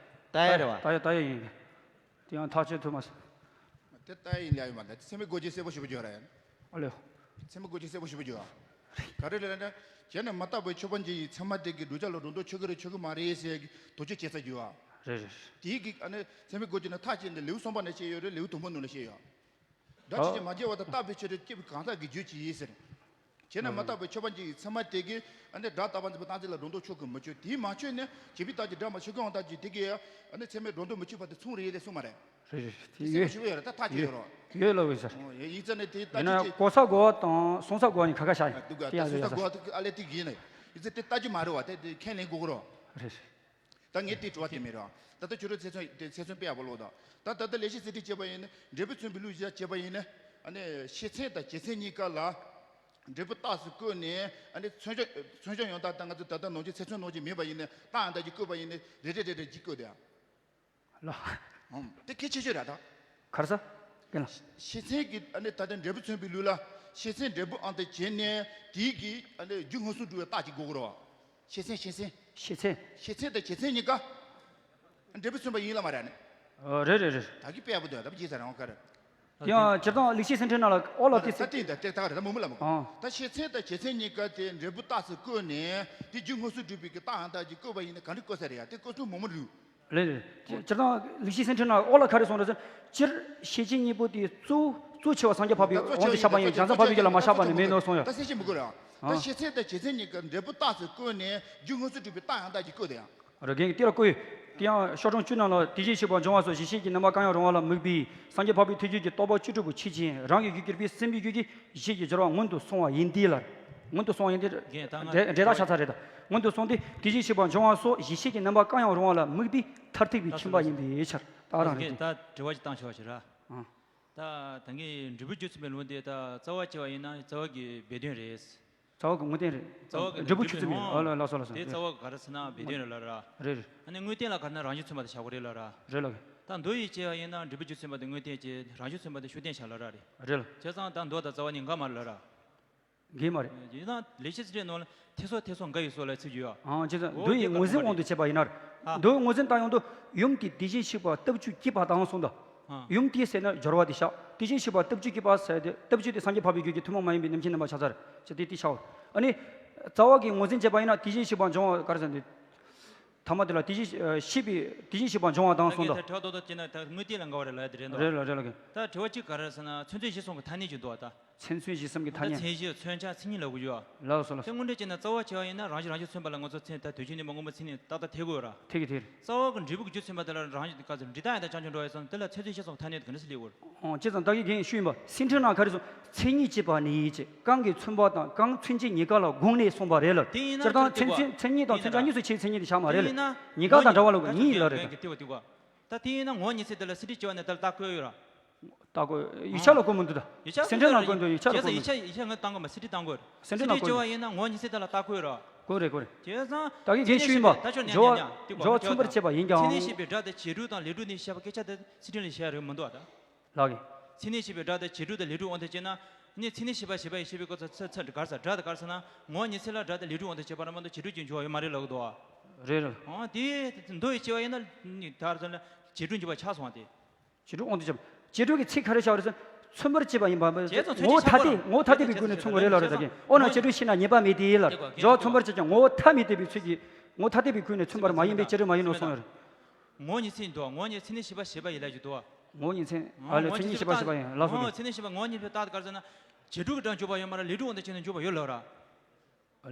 ད་ཡ་རེད་བ། ད་ཡ་ད་ཡ་ཡིན། དེ་ཡང་ཐག་ཆོད་ཐུབ་མ་སོང་། དེ་ལྟ་ཡིན་ལ་ཡོད་མ་རེད། ཚད་མའི་སྒོ་འབྱེད་གསལ་པོ་ཞུ་བ་བརྗོད་ར་ཡིན། ཨ་ལེ། ཚད་མའི་སྒོ་འབྱེད་གསལ་པོ་ཞུ་བ་བརྗོད། ག་རེ་རེད་ན། བྱས་ན་མ་བརྟགས་པའི་ཆོས་པ་ཅིག་ཡིས་ཚད་མ་དེ་གི་བསྒྲུབ་བྱ་ལ་སྒྲོ་འདོགས་ཆོད་ཀྱི་རེད་ཆོད་ཀྱི་མ་རེད་ཟེར་གྱི་དོགས་གཅོད་བྱེད་ས་བརྗོད་ཨ། རེད་རེད། དེའི་གི་ཨ་ནི་ཚད་མའི་སྒོ་འབྱེད་ནི་མཐའ་གཅིག་ནས་ལེའུ་གསུམ་པ་ནས་བཤད་ཡོད་རེད། ལེའུ་དང་པོ་ནང་ལ་བཤད་ཡོད། སྒྲ་ཆོས་ཅན་མ་བྱས་པ་དང་རྟག་པའི་ཆོས་དེ་སྐྱེས་བུ་གང་ཟག་གིས་བརྗོད་ཀྱི་ཡིན་ཟེར། བྱས་ན་མ་བརྟགས་པའི་ཆོས་པ་ཅིག་ཡིས་ཚད་མ་དེ་གི་ཨ་ནི་སྒྲ་རྟག་པ་འཛིན་པ་རྟག་འཛིན་ལ་སྒྲོ་འདོགས་ཆོད་ཀྱི་མི་ཆོད། དེའི་མ་ཆོད་ནས་བྱས་པའི་རྟགས་ཀྱིས་སྒྲ་མ་ཆོད་ཀྱང་རྟགས་ཀྱིས་དེ་གི་ཨ་ནི་ཚད་མས་སྒྲོ་འདོགས་མི་ཆོད་པ་དེ་མཚུངས་རེད་ལས་གསུངས་མ་རེད། རེད་རེད། དེ་དེ་ཡོད། ཞིབ་ཡོད་རེད། ད་ཐག་ཆོད་ཡོད་རོ། ཡོད་ལོ་བས་ཟེར། ཡིན་ཙང་ནས་དེ་ལྟ་ཡིན་ན་ཅི་གོ་ས་གོ་བ་དང་གསུང་ས་གོ་བ་གཉིས་ཁ་ཁ་བཞག་ཡིན། ད་འདུག་ག་དེ་ད་ཡང་གསུང་ཡོད་ས་ཟེར། གོ་བ་དེ་ཨ་ལས་དེ་གི་ཡིན་ནས་ཡིན་ཙང་དེ་ལྟ་རྒྱུ་མ་རེད་བ། དེ་དེ་ཁས་ལེན་དགོས་གི་རོ། རེད་རེད། ད་ངས་དེ་དྲི་བ་དེ་མེད་རོ། ད་ལྟ་ཁྱོད་རང་ཚེ་བཙོན་དེ་ཚེ་བཙོན་དཔེ་ཡག་པོ་ཀློག་དང་། ད་ད་ལྟ་ལེགས་བཤད་གསེར་ཁྲིར་བྱས་པ་ཡིན་ན་འབྲས་བུ་མཚོན་པའི་ལུགས་བཞག་བྱས་པ་ཡིན་ན། ཨ་ནི་ཤེས་ཚད་དང་བྱེད་ཚད་གཉིས་ཀ་ལ་འབྲས་བུ་རྟགས་སུ་བཀོད་ནས། ཨ་ནི་མཚོན་བྱ་མཚོན་བྱ་ཡང་དག་ད་ང་ཚོ་ད་ལྟ་ནང་བཞིན་ཚེ་བཙོན་ནང་བཞིན་མིན་པ་ཡིན་ན་རྟགས་ཡང་དག་ཅིག་བཀོད་པ་ཡིན་ན་རེ་རེ་རེ་རེ་ཅིག་བཀོད་དེ། ལ། ཨང་། དེ་གལ་ཆེ་ཤོས་རེད་ད། ག་རེ་ཟེར། ཀན་ལ། ཤེས་ཚད་ཀྱི་ཨ་ནི་ད་ལྟ་འབྲས་བུ་མཚོན་པའི་ལུགས་ལ་ཤེས་ཚད་འབྲས་བུ་ཨང་དང་བྱས་ནས་དེའི་གི་ཨ་ནི་རྒྱུ་མངོན་སུམ་སྒྲུབ་པའི་རྟགས་ཀྱི་དགོས་ཀྱི་རེད་བ། ཤེས་ཚད་ཤེས་ཚད། ཤེས་ཚད། ཤེས་ཚད་དང་བྱེད་ཚད་གཉིས་ཀ་འབྲས་བུ་མཚོན་པ་ཡིན་ལ་མ་རེད་ནི། ཨ། རེད་རེད་རེད། ད་གི་དཔེ་ཡག་པོ་འདུག་ད་བརྗེད་ཚར་རང་ཁ་རེད། དེ་ཡང་སྤྱིར་བཏང་ལེགས་བཤད་གསེར་ཁྲིར་ནང་ལ་ཨོ་ལ་ཨ་ཏི་ད་ཏི་ད་ཏི་ད་ག་རེད། ད་མུ་མུ་ལ་མ་གོ་ཨང་། ད་ཤེས་ཚད་དང་བྱེད་ཚད་གཉིས་ཀ་དེ་འབྲས་བུ་རྟགས་སུ་བཀོད་ནས་དེ་རྒྱུ་མངོན་སུམ་སྒྲུབ་པའི་གི་རྟགས་ཨང་དག་ཅིག་བཀོད་པ་ཡིན་ན་ག་འདྲ་བཀོད་ས་རེད་ཡ། དེ་བཀོད་ཚུལ་མང་པོ་འདུག་རེད་རེད། སྤྱིར་བཏང་ལེགས་བཤད་གསེར་ཁྲིར་ནང་ཨོ་ལ་ག་རེ་གསུངས་རེད་ཟེར། སྤྱིར་ཤེར་ཕྱིན་གཉིས་པོ་དེ་གཙོ་གཙོ་ཆེ་བ་སངས་རྒྱས་འཕགས་པའི་དབང་དུ་བཞག་པ་ཡིན། རྒྱ་མཚོ་ཕལ་ཆེར་མི་འགྱུར་ལ་མ་བཞག་པ་ནི་མེད་ནོ་གསུངས་ཡོད། ད་གསལ་བཤད་མི་དགོས་རེད་ཨ། ད་ཨ། ཤེས་ཚད་དང་བྱེད་ཚད་གཉིས་ཀ་འབྲས་བུ་རྟགས་སུ་བཀོད་ནས་རྒྱུ་མངོན་སུམ་སྒྲུབ་པའི་རྟགས་ཡང་དག་ཅིག་བཀོད་དེ་ཡང་། རེད། རྒན་གྱིས་དེ་ལ་བཀོད་ཡོད། དེ་ཡང་ཤོག་གྲངས་བཅུ་ནང་ལ་དེ་བཞིན་གཤེགས་པ་འབྱུང་བ་སོགས་གཞི་ཤེས་ཀྱི་རྣམ་པ་གང་ཡང་རུང་བ་ལ་དམིགས་པའི་སངས་རྒྱས་འཕགས་པའི་ཐུགས་རྒྱུད་ཀྱི་རྟོགས་པ་བཅུ་དྲུག་པོ་ཆོས་ཅན། རང་གི་རྒྱུད་གྱུར་པའི་སེམས་ཀྱི་རྒྱུད་ཀྱི་གཞི་ཤེས་ཀྱི་སྦྱོར་བ་སྔོན་དུ་སོང་བ་ཡིན་ཏེ་ལ། སྔོན་དུ་སོང་བ་ཡིན་ཏེ། རྒན་ད་ང་འབྲེལ་འབྲེལ་ཐག་ཆགས་ཚར་རེད་ད། སྔོན་དུ་སོང་སྟེ་དེ་བཞིན་གཤེགས་པ་འབྱུང་བ་སོགས་གཞི་ཤེས་ཀྱི་རྣམ་པ་གང་ཡང་རུང་བ་ལ་དམིགས་པའི་མཐར་ཐུག་པའི་ཁྱིམ་པ་ཡིན་པའི་ཕྱིར། ད་རང་རེད། རྒན་ད་དྲི་བ་ཅིག་བཏང་ཆོག་ཞེ་ར། ཨང་། ད་ད་གིན་འབྲས་བུ་རྒྱུ་མཚན་པའི་ལུང་དེ་ད་རྩ་བ་བྱས་པ་ཡིན་ན་རྩ་བ་གི་སྦས་དོན་རེད། རྩ་བ་གི་དངོས་བསྟན་རེད། རྩ་བ་གི་འབྲས་བུ་ཆུ་ཚད་མེད། ཨ་ལ་ལགས་སོ་ལགས་སོ། དེ་རེད། རྩ་བ་ག་རེ་ཟེར་ན་སྦས་དོན་རེད་ལ་ར། རེད་རེད། ཨ་ནི་དངོས་བསྟན་ལ་ག་རེ་ན་རང་བཞིན་མཚོན་པ་དེ་བཞག་གི་རེད་ལ་ར། རེད་ལགས། ད་མདོ་ཡིས་བྱས་པ་ཡིན་ན་འབྲས་བུ་རྒྱུ་མཚན་པ་དེ་དངོས་བསྟན་གྱི་རང་བཞིན་མཚོན་པ་དེ་ཤུགས་བསྟན་བྱ་ལ་ར་རེད། རེད་ལགས། བྱས་ཙང་ད་མདོ་དང་རྩ་བ་གཉིས་འགལ་མ་རེད་ལ་ར། འགལ་མ་རེད། ཡིན་ན་ལེགས་བཤད་ཚིག་འགྲེལ་ནང་ལ་ཐེག་སོགས་ཐེག་སོགས་འགལ་བའི་སོགས་ལ་ཚིག་ཡོད། ཨང་། བྱས་ཙང་འོ་མདོ་ཡི་དེ་ངོས་འཛིན་དབང་དུ་བྱས་པ་ཡིན་ན། ཨ། མདོ་ཡི་ངོས་འཛིན་བཏང་ཡོང་དུས་ཡུམ་གྱི་དེ་བཞིན་གཤེགས་པ་སྟོབས་བཅུ་བསྐྱེད་པ་དང་གསུངས་འདུག། ཨ། ཡུམ་དེ་ཟེར་ན་སྦྱོར་བ་དེ་བཞག། དེ་བཞིན་གཤེགས་པ་སྟོབས་བཅུ་བསྐྱེད་པ་ཟེར་ཏེ་སྟོབས་བཅུ་དེ་སངས་རྒྱས་འཕགས་པའི་རྒྱུད་ཀྱི་ཐུན་མོང་མ་ཡིན་པའི་རྣམ་མཁྱེན་རྣམ་པར་ཆ་ཚང་རེད། ཅེས་དེ་དེ་བྱའོ། ཨ་ནི། རྩ་བ་གི་ངོས་འཛིན་བྱས་པ་ཡིན་ན་དེ་བཞིན་གཤེགས་པ་འབྱུང་བ་ག་རེ་ཟེར་འདུག། ཐ་མ་དེ་ལ་དེ་བཞིན་གཤེགས་པའི་དེ་བཞིན་གཤེགས་པ་འབྱུང་བ་དང་གསུངས་འདུག། ད་གིན་ད་དྲི་བ་རྡོག་རྡོག་བྱས་ན་ད་དངོས་བསྟན་ལ་འགལ་བ་རེད་ལབ་ཡ་དེ་རེད་འདུག། རེད་ལ་རེད་ལ་གི། ད་དྲི་བ་གཅིག་ག་རེ་ཟེར་ན་མཚན་མཚོན་བྱེད་གསུམ་གྱི་ཐ་སྙད་ཅིག་འདུག་ད། མཚན་མཚོན་བྱེད་གསུམ་གྱི་ཐ་ད་སྙད། མཚན་བྱེད་མཚོན་བྱ་མཚན་ཉིད་ལབ་གི་ཡོད། ལགས་སོ་ལགས་སོ། དེ་དངོས་འབྲེལ་བྱས་ན་རྩ་བ་བྱས་པ་ཡིན་ན་རང་བཞིན་རང་བཞིན་མཚོན་པ་ལ་ང་ཚོ་མཚན་ད་དོན་བྱེད་ནུས་པ་དངོས་པོ་མཚན་ཉིད་ཏག་ཏག་འཐད་དགོས་ར། འཐད་ཀྱི་འཐད། རྩ་བ་གི་འབྲས་བུ་གི་རྒྱུ་མཚན་པ་དེ་ལ་རང་བཞིན་ག་ཚོད་འབྲས་རྟགས་ཡང་དག་རྐྱང་ཕྱོགས་འགྲོ་བ་ཡིན་ཙང་དེ་ལ་མཚན་མཚོན་བྱེད་གསུམ་ཐ་སྙད་དེ་ག་འདྲ་སེ་སླེབས་དགོས་ར། ཨོ། བྱས་ཙང་བདག་གིས་རྒན་ཞུས་ཡིན་པ་སེང་ཁྲིར་ན་ག་རེ་གསུངས། མཚན་ཉིད་ཅེས་པ་ནི་ཅེས་གང་གིས་མཚོན་པ་དང་གང་མཚོན་བྱེད་གཉིས་ཀ་ལ་དགོངས་ནས་གསུངས་པ་རེད་ལ། དེ་ཡིན་ན་སྤྱིར་བཏང་མཚན་མཚན་མཚན་ཉིད་དང་མཚོན་བྱ་གཉིས་སུ་ཕྱེ་མཚན་ཉིད་དེ་བཞག་མ་རེད་ལ། གཉིས་ཀ་དང་འདྲ་བ་ལ་གཉིས་ལ་རེད་ད། ད་དེ་ཡིན་ན་ངོ་བོ་ཉིད་མཚན་དེ་ལ་སེང་ཁྲིར་བྱས་པ་ནི་དེ་ལ་རྟགས་བཀོད་ཡོད་ར། རྟགས་བཀོད་ཡིག་ཆ་ལ་བཀོད་མི་འདུག་ད། ཡིག་ཆ་སེང་ཁྲིར་ན་བཀོད་འདུག། ཡིག་ཆ་ལ་བཀོད་མི་འདུག། བྱས་ཙང་ཡིག་ཆ་ཡིག་ཆ་ང་བཏང་གི་མ། སེང་ཁྲིར་བཏང་དགོས་རེད། སེང་ཁྲིར་ན་བཀོད་འདུག། སེང་ཁྲིར་བྱས་པ་ཡིན་ན་ངོ་བོ་ཉིད་མཚན་དེ་ལ་རྟགས་བཀོད་ར། བཀོད་རེད་བཀོད་རེད། བྱས་ཙང་། ད་གིན་རྒན་ཞུས་ཡིན་པ་ད་ཆོག་ཉན་སྦྱོར་བ་ཉན་ཉན་ཏིག་སྦྱོར་བ་མཚོན་པར་བྱེད་པ་ཡིན་ཀྱང་། མཚན་ཉིད་ཅེས་པའི་སྒྲ་དེ་བྱེད་སྒྲུབ་དང་ལས་སྒྲུབ་གཉིས་བཤད་པ་སྐད་ཆ་དེ་སེང་ཁྲིར་ལ་བཤད་ཡ་རེད་མི་འདུག་ཨ་ད། ལགས་ཀྱི། མཚན་ཉིད་ཅེས་པའི་སྒྲ་དེ་བྱེད་སྒྲུབ་དང་ལས་སྒྲུབ་དབང་དུ་བྱས་ན། ནི་མཚན་ཉིད་བྱས་པ་བྱས་པ་ཡིས་བྱས་པའི་སྐབས་སུ་ཚ་ཚ་ག་རེ་ཟེར་སྒྲ་དེ་ག་རེ་ཟེར་ན་ངོ་བོ་ཉིད་མཚན་ལ་སྒྲ་དེ་ལས་སྒྲུབ་དབང་དུ་བྱས་པ་རེད་མ་གཏོགས་བྱེད་སྒྲུབ་ཅིག་འབྱུང་བ་ཡོད་མ་རེད་ལབ་ཀྱི་འདུག་ཨ། རེད་རེད། ཨང་དེ་མདོ་ཡིས་བྱས་པ་ཡིན་ན་ནི་ད་ག་རེ་ཟེར་ན་བྱེད་སྒྲུབ་འབྱུང་བ་ཆགས་སོང་བ་དེ། བྱེད་སྒྲུབ་དབང་དུ་བྱས་པ། བྱེད་སྒྲུབ་ཀྱི་ཚིག་ག་རེ་བྱ་བ་རེད་ཟེར། མཚོན་པར་བྱེད་པ་ཡིན་པ། བྱས་ཙང་མཚོན་ངོ་བོ་ཐ་དད། ངོ་བོ་ཐ་དད་པའི་སྒོ་ནས་མཚོན་དགོས་རེད་ལབ་རེད་ད་གིན། འོ་ན་བྱེད་སྒྲུབ་ཤེས་ན་ཉེས་པ་མེད་དེ་ལ། སྦྱོར་བ་མཚོན་པར་བྱེད་ཀྱང་ངོ་བོ་ཐ་མི་དད་པའི་ཚུལ་གྱིས་ངོ་བོ་ཐ་དད་པའི་སྒོ་ནས་མཚོན་པར་མ་ཡིན་པས་བྱེད་སྒྲུབ་མ་ཡིན་ནོ་གསུངས་ཡོད་རེད། ངོ་བོ་ཉིད་མཚན་འདུག། ངོ་བོ་ཉིད་མཚན་ཉིད་བྱས་པ་བྱས་པ་ཡིན་ལབ་ཀྱི་འདུག། ངོ་བོ་ཉིད་མཚན། ཨ་ལས་མཚན་ཉིད་བྱས་པ་བྱས་པ་ཡིན་ལགས་སོ། ངོ་བོ་མཚན་ཉིད་བྱས་པ་ངོ་བོ་ཉིད་ཕྱིར་རྟག་ག་རེ་ཟེར་ན། བྱེད་སྒྲུབ་ཀྱི་སྒྲ་འཇུག་པ་ཡོད་མ་རེད། ལས་སྒྲུབ་དབང་དུ་བྱས་ནས་འཇུག་པ་ཡོད་ལབ་ར།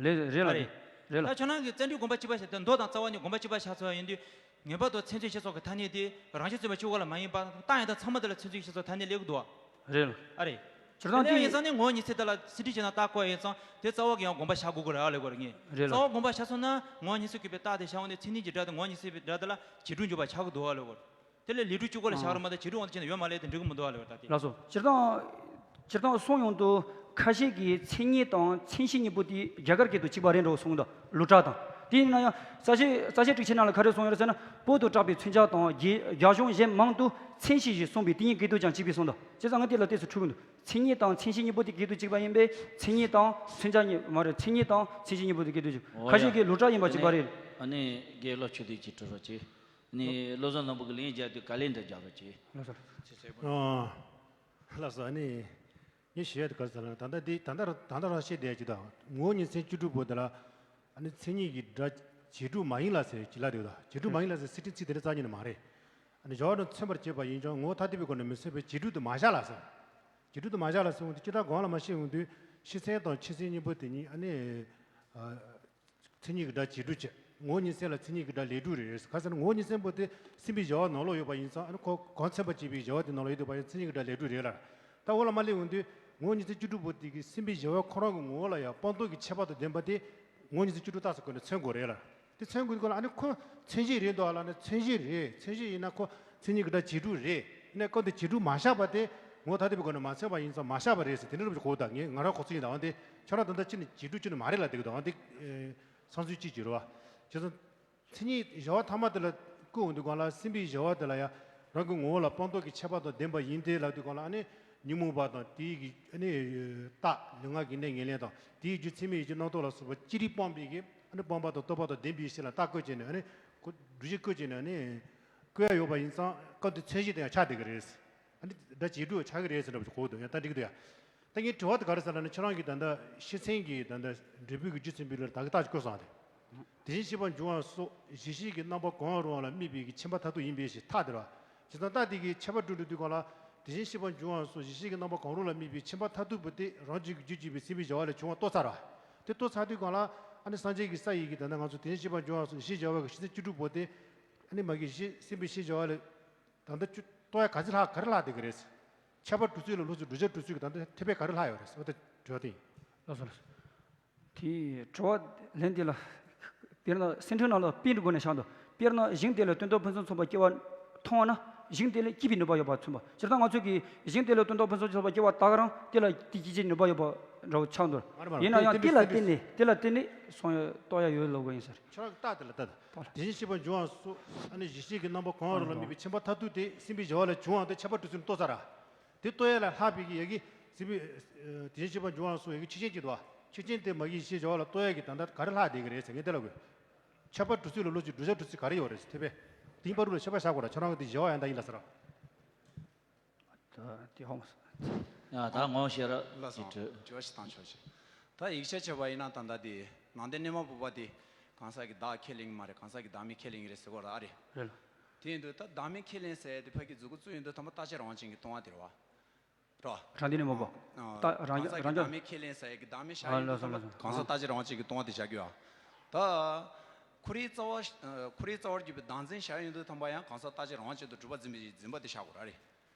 ལས་རེད་ལ་ཨ་རེད། རེད་ལ། ད་ཁྱོད་རང་གིས་བརྩོན་འགྲུས་སྒོམ་པ་གཅིག་པ་བྱས་ཏེ་མདོ་དང་རྩ་བ་གཉིས་སྒོམ་པ་གཅིག་པ་བྱས་ཚར་ཡིན་དུས། ངེས་པར་དུ་མཚན་མཚོན་བྱེད་གསུམ་གྱི་ཐ་སྙད་དེ་རང་བཞིན་མཚོན་པ་གཅིག་པོ་ལ་མ་ཡིན་པ་རྟགས་ཡང་དག་ཚང་མ་དེ་ལ་མཚན་མཚོན་བྱེད་གསུམ་ཐ་སྙད་སླེབས་ཀྱི་འདུག་བ། རེད་ལ། ཨ་རེད། སྤྱིར་བཏང་དེ་ཡིན་ཙང་ནི་ངོ་བོ་ཉིད་མཚན་དེ་ལ་སེང་ཁྲིར་བྱས་ན་རྟགས་བཀོད་ཡིན་ཙང་དེ་རྩ་བ་གི་ཡང་སྒོམ་པ་བྱ་དགོས་ཀྱི་རེད་ཨ་ལས་གོ་རེད་ངས། རེད་ལ། རྩ་བ་སྒོམ་པ་བྱས་སོང་ན་ངོ་བོ་ཉིད་མཚན་བཀོད་པའི་རྟགས་དེ་བྱ་འོང་ནས་མཚན་ཉིད་ཀྱི་སྒྲ་དེ་ངོ་བོ་ཉིད་མཚན་པའི་སྒྲ་དེ་ལ་བྱེད་སྒྲུབ་འཇུག་པ་བྱ་དགོས་འདུག་ཨ་ལས་གོ་རེད། དེ་ལས་ལས་སྒྲུབ་གཅིག་པོ་ལ་བཞག་རོགས་མ་གཏོགས་བྱེད་སྒྲུབ་དབང་དུ་བྱས་ན་ཡོད་མ་རེད་དེ་འགྲིག་གི་མི་འདུག་ཨ་ལས་གོ་རེད་ད་དེ། ལགས་སོ། སྤྱིར་བཏང་། སྤྱིར་བཏང་གསུང་ཡོང་དུས་ཁ་ཤས་ཀྱིས་མཚན་ཉིད་དང་མཚན་གཞི་གཉིས་པོ་དེ་རྒྱ་གར་སྐད་དུ་གཅིག་པ་རེད་འགྲོ་གསུངས་འདུག། ལུས་ཕྲ་དང་། དེ་ཡིན་ན་ཡང་རྩ་ཤེ་རྩ་ཤེ་ཊཱིཀ་ཆེན་ནང་ལ་ག་རེ་གསུངས་ཡོད་རེད་ཟེར་ན། བོད་དུ་གྲགས་པའི་མཚོན་བྱ་དང་རྒྱ་རྒྱ་གཞུང་གཞན་མང་དུ་མཚན་གཞི་ཞེས་གསུངས་པས་དེ་གཉིས་སྐད་དུ་ཀྱང་གཅིག་པས་གསུངས་འདུག། བྱས་ཙང་ང་དེ་ལ་ཏོག་ཙམ་འཁྲུལ་གྱི་འདུག། མཚན་ཉིད་དང་མཚན་གཞི་གཉིས་པོ་དེ་སྐད་དུ་གཅིག་པ་ཡིན་པས་མཚན་ཉིད་དང་མཚོན་བྱ་གཉིས་མ་རེད། མཚན་ཉིད་དང་མཚན་གཞི་གཉིས་པོ་དེ་སྐད་དུ་གཅིག། ཨོ་ཁ་ཤས་ཡ། ཀྱིས་ལུས་ཕྲ་ཡིན་པ་གཅིག་པ་རེད། ཨ་ནི་དགེ་སློབ་ཆོས་སྡེ་གཅིག་གྲོལ་རོགས་གྱིས། ཨ་ནི་བློ་བཟང་ནོར་བུ་གི་ལན་རྒྱག་དུས་ག་ལན་འདྲ་རྒྱག་རོགས་གྱིས། ལགས་སོ། ལགས་སོ། ཨ་ནི། ངས་ཞུ་ཡ་དེ་ག་རེ་ཟེར་ན་ད་ལྟ་འདི་ད་ལྟ་རང་ད་ལྟ་རང་བཤད་བསྡད་ཀྱི་ད་ངོ་བོ་ཉིད་མཚན་བཅུ་དྲུག་པོ་དེ་ལ་ཨ་ནི་མཚན་ཉིད་ཀྱི་སྒྲ་བྱེད་སྒྲུབ་མ་ཡིན་ལ་ཟེར་གྱི་ལ་རེད་ད། བྱེད་སྒྲུབ་མ་ཡིན་ལ་ཟེར་སེང་ཁྲིར་ཚིག་དེ་འདྲ་རྩ་ཉིད་ནས་མ་རེད། ཨ་ནི་སྦྱོར་བ་དང་མཚོན་པར་བྱེད་པ་ཡིན་ཀྱང་ངོ་བོ་ཐ་དད་པའི་སྒོ་ནས་མི་མཚོན་པའི་བྱེད་སྒྲུབ་དུ་མ་བཞག་ལ་ཟེར། བྱེད་སྒྲུབ་དུ་མ་བཞག་ལ་ཟེར་འོང་དུས་སྤྱིར་བཏང་གོང་ལ་མ་བཤད་འོང་དུས་ཤེས་མཚན་དང་ཆོས་མཚན་གཉིས་པོ་དེ་གཉིས་ཨ་ནི། མཚན་ཉིད་ཀྱི་སྒྲ་བྱེད་སྒྲུབ་བྱེད། ངོ་བོ་ཉིད་མཚན་ལ་མཚན་ཉིད་ཀྱི་སྒྲ་ལས་སྒྲུབ་རེད། ག་ཟེར་ན་ངོ་བོ་ཉིད་མཚན་པོ་དེ་སེམས་པའི་བྱ་བ་ནང་ལོགས་ཡོད་པ་ཡིན་ཙང་ཨ་ནི་ཁོ་གང་མཚོན་པར་བྱེད་པའི་བྱ་བ་དེ་ནང་ལོགས་ཡོད་པ་ཡིན་མཚན་ཉིད་ཀྱི་སྒྲ་ལས་སྒྲུབ་རེད་ལ། ད་འོ་ལ་མ་སླེབས་འོང་དུས་ངོ་བོ་ཉིད་མཚན་བཅུ་དྲུག་པོ་དེ་གི་སེམས་པའི་བྱ་བ་ཁོ་རང་གི་ངོ་བོ་ལ་ཡང་སྤངས་རྟོགས་ཀྱི་ཁྱད་པར་དང་ལྡན་པ་དེ་ངོ་བོ་ཉིད་མཚན་བཅུ་དྲུག་རྟགས་སུ་བཀོད་ནས་མཚོན་དགོས་རེད་ལ། དེ་མཚོན་དགོས་དུས་སྒང་ལ་ཨ་ནི་ཁོ་མཚན་གཞི་རེད་འདུག་ཨ་ལ་ནི་མཚན་གཞི་རེད། མཚན་གཞི་ཡིན་ན་ཁོ་མཚན་ཉིད་ཀྱི་སྒྲ་བྱེད་སྒྲུབ་རེད། ཡིན་ན་སྐབས་དེ་བྱེད་སྒྲུབ་མ་བཞག་པ་དེ་ངོ་བོ་ཐ་དད་པའི་སྒོ་ནས་མ་མཚོན་པ་ཡིན་ཙང་མ་བཞག་པ་རེད་ཟེར་དེ་འདྲ་རུ་གོ་དང་ངས་ང་རང་གོ་ཚོད་ཡིན་ད་འོན་ཏེ་ཁྱོད་རང་ད་ལྟ་ཅི་ནས་བྱེད་སྒྲུབ་ཅི་ནས་མ་རེད་ལ་དེ་གི་དང་དེ་བསམ་ཚུལ་གཅིག་བྱེད་རོགས། བྱས་ཙང་མཚན་ཉིད་བྱ་བ་ཐ་མ་དེ་ལ་བཀོད་འོང་དུས་སྒང་ལ་སེམས་པའི་བྱ་བ་དེ་ལ་ཡང་རང་གི་ངོ་བོ་ལ་སྤངས་རྟོགས་ཀྱི་ཁྱད་པར་དང་ལྡན་པ་ཡིན་ཏེ་ལབ་དུས་སྒང་ལ་ཨ་ནི་ཉོན་མོངས་པ་དང་དེའི་གི་ཨ་ནི་རྟགས་ལུས་ངག་གི་གནས་ངན་ལེན་དང་དེའི་རྒྱུ་ཚད་མའི་ཡིད་ཀྱི་རྣམ་རྟོག་ལ་སོགས་པ་ཅི་རིགས་སྤངས་པའི་གི་ཨ་ནི་སྤངས་པ་དང་རྟོགས་པ་དང་ལྡན་པའི་ཕྱིར་ལ་རྟགས་བཀོད་བྱས་ནས་ཨ་ནི་ཁོ་སྒྲུབ་བྱེད་བཀོད་བྱས་ནས་ཨ་ནི་བཀོད་ཡ་ཡོད་པ་ཡིན་ཙང་སྐབས་དེ་མཚན་གཞི་དེ་ཡང་ཆགས་བསྡད་ཀྱི་རེད། ཨ་ནི་སྒྲ་བྱེད་སྒྲུབ་ཆགས་ཀྱི་རེད་ཟེར་འདྲ་པོ་ཞིག་གོ་གི་འདུག་ཡང་ད་འགྲིག་གི་འདུག་ཡ། ད་ངའི་དྲི་བ་དེ་ག་རེ་ཟེར་ལབ་ན་ཁྱེད་རང་གིས་ད་ལྟ་ཤེས་མཚན་གྱི་ད་ལྟ་འབྲས་བུ་གི་རྒྱུ་མཚན་པའི་ལུགས་ལ་ད་གི་རྟགས་ཅིག་བཀོད་སོང་སྟེ། དེ་བཞིན་གཤེགས་པ་འབྱུང་བ་སོགས་གཞི་ཤེས་ཀྱི་རྣམ་པ་གང་རུང་བ་ལ་དམིགས་པའི་གི་ཁྱིམ་པ་མཐར་ཐུག་ཡིན་པའི་ཞེས་ཐག་དེར་བ། བྱས་ཙང་རྟགས་དེ་གི་ཁྱད་པར་སྒྲོ་འདོགས་དུས་སྒང་ལ་དེ་བཞིན་གཤེགས་པ་འབྱུང་བ་སོགས་གཞི་ཤེས་ཀྱི་རྣམ་པ་གང་རུང་ལ་དམིགས་པའི་ཁྱིམ་པ་མཐར་ཐུག་པོ་དེ་རང་བཞིན་གྱི་རྒྱུ་བྱས་པའི་སེམས་པའི་བྱ་བ་ལས་བྱུང་བ་རྟོགས་ཚར་བ། དེ་རྟོགས་ཚར་དུས་སྒང་ལ་ཨ་ནི་སངས་རྒྱས་ཀྱི་ས་ཡི་གི་ད་ལྟ་ང་ཚོ་དེ་བཞིན་གཤེགས་པ་འབྱུང་བ་སོགས་གཞི་ཤེས་བྱ་བ་གི་ཤེས་མཚན་བཅུ་དྲུག་པོ་དེ་ཨ་ནི་མ་གི་གཞི་སེམས་པའི་ཤེས་བྱ་བ་ལས། ད་ལྟ་བཅུ་རྟོགས་ཡ་ག་ཚོད་ལྷག་ག་རེ་ལྷག་བསྡད་ཀྱི་རེད། ཁྱད་པར་གྲུབ་ཚུལ་ལ་ལྷུག་ཚུལ་བསྒྲུབ་བྱ་གྲུབ་ཚུལ་གྱི་ད་ལྟ་ཐེབས་པ་ག་རེ་ལྷག་ཡོད་རེད་ཟེར་བ་དེ་དྲི་བ་དེ་ཡིན། ལགས་སོ་ལགས་སོ། དེའི་དྲི་བ་ལན་འདི་ལ། དཔེར་ན་སེང་ཁྲིར་ན་ལ་དཔེ་འདི་སྒོ་ནས་བཞག་འདུག། དཔེར་ན་ཞིང་དེ་ལ་སྟོན་ཐོག་ཕུན་སུམ་ཚོགས་པ་སྐྱེ་བ་མཐོང་བ་ན་ ཞིང་དེ་ལ་སྐྱིད་པའི་ནུས་པ་ཡོད་པ་མཚོན་པ། སྤྱིར་བཏང་ང་ཚོ་གི་ཞིང་དེ་ལ་དོན་དག་ཕུན་སུམ་ཚོགས་པ་སྐྱེ་བ་དག་རང་དེ་ལ་དེ་སྐྱིད་ཆེ་ནུས་པ་ཡོད་པ་འདྲ་བོ་ཆགས་འདུག་མ་རེད་མ་རེད། ཡིན་ན་ཡང་དེ་དེ་ལ་བརྟེན་ནས་དེ་ལ་བརྟེན་ནས་སོང་ཡོད་རྟོགས་ཡ་ཡོད་ལབ་དགོས་ཡིན་ཟེར། ཁྱོད་རང་གི་རྟགས་དེ་ལ་ལྟ་དང་། དེ་བཞིན་གཤེགས་པ་འབྱུང་བ་སོགས་ཨ་ནི་གཞི་ཤེས་ཀྱི་རྣམ་པ་གང་རུང་ལ་དམིགས་པའི་ཁྱིམ་པ་མཐར་ཐུག་དེ་སྲིན་པོའི་བྱ་བ་ལ་བྱུང་བ་དེ་ཁྱབ་པ་གྲུ་གསུམ་རྟོགས་ཚར་ར། དེ་རྟོགས་ཡ་ལ་ལྷག་པའི་གི་ཡ་གི་སྲིད་པའི་དེ་བཞིན་གཤེགས་པ་འབྱུང་བ་སོགས་ཡ་གི་ཆོས་ཅན་གཅིག་འདུག་བ། ཆོས་ཅན་དེ་མ་གི་ཡེ་ཤེས་བྱ་བ་ལ་རྟོགས་ཡ་གི་ད་ལྟ་ག་རེ་ལྷག་བསྡད་གི་རེད་ཟེར་ངས་དེ་ལ་གོ། ཁྱབ་པ་གྲུ་གསུམ་ལ་བློ་ཅིག་བསྒྲུབ་བྱ་གྲུ་གསུམ་ག་རེ་ཡོད་རེད་ཟེར་དེ་བས། དེ་ཡིན་པ་རུ་ལ་ཁྱབ་པ་བཞག་དགོས་ར། ཁྱོད་རང་གི་དེ་བཞག་ཡ་ཡིན་ད་ཡིན་ལ་ཟེར་ར། ད་དེ་ཧོ་མ་སོང་། ཡ་ད་ངོ་ཤེས་ར། ལ་སོང་ཅི་དྲི། དྲི་བ་ཞིག་བཏང་ཆོག་ཅིག་ད་ཡིག་ཆ་བྱས་པ་ཡིན་ན་ད་ལྟ་དེ་ནང་བསྟན་གནས་མ་བུ་པ་དེ་གང་ཟག་གི་བདག་ཁས་ལེན་གི་མ་རེད། གང་ཟག་གི་བདག་མེད་ཁས་ལེན་གི་རེད་ཟེར་གོ་ར་ཨ་རེད། རེད་ལ། དེ་ཡིན་དུས་ད་བདག་མེད་ཁས་ལེན་ཟེར་ཡ་དེ་ཕ་གི་མཛུབ་གུ་བཙུགས་ཡོང་དུས་ཐོག་མ་རྟག་གཅིག་རང་དབང་ཅན་གྱི་སྟོང་བ་དེ་རེད་བ། རེད་བ། རང་དེ་ནས་མ་བབ། ཨ། ད་རང་རང་རྒྱ་རང་རྒྱ། བདག་མེད་ཁས་ལེན་ཟེར་ཡ་གི་བདག་མེད་བཞག་ཡོང་དུས་ཐོག་མ་གང་ཟག་རྟག་གཅིག་རང་དབང་ཅན་གྱི་སྟོང་བ་དེ་བཞག་གི་ཡོད། ད། ཁོ་རའི་རྩ་བ། ཁོ་རའི་རྩ་བར་གྱུར་པའི་བདག་འཛིན་བཞག་ཡོང་དུས་ཐོག་མ་ཡང་གང་ཟག་རྟག་གཅིག་རང་དབང་ཅན་དུ་གྲུབ་པ་འཛིན་པའི་འཛིན་པ་དེ་བཞག་དགོས་ར་རེད།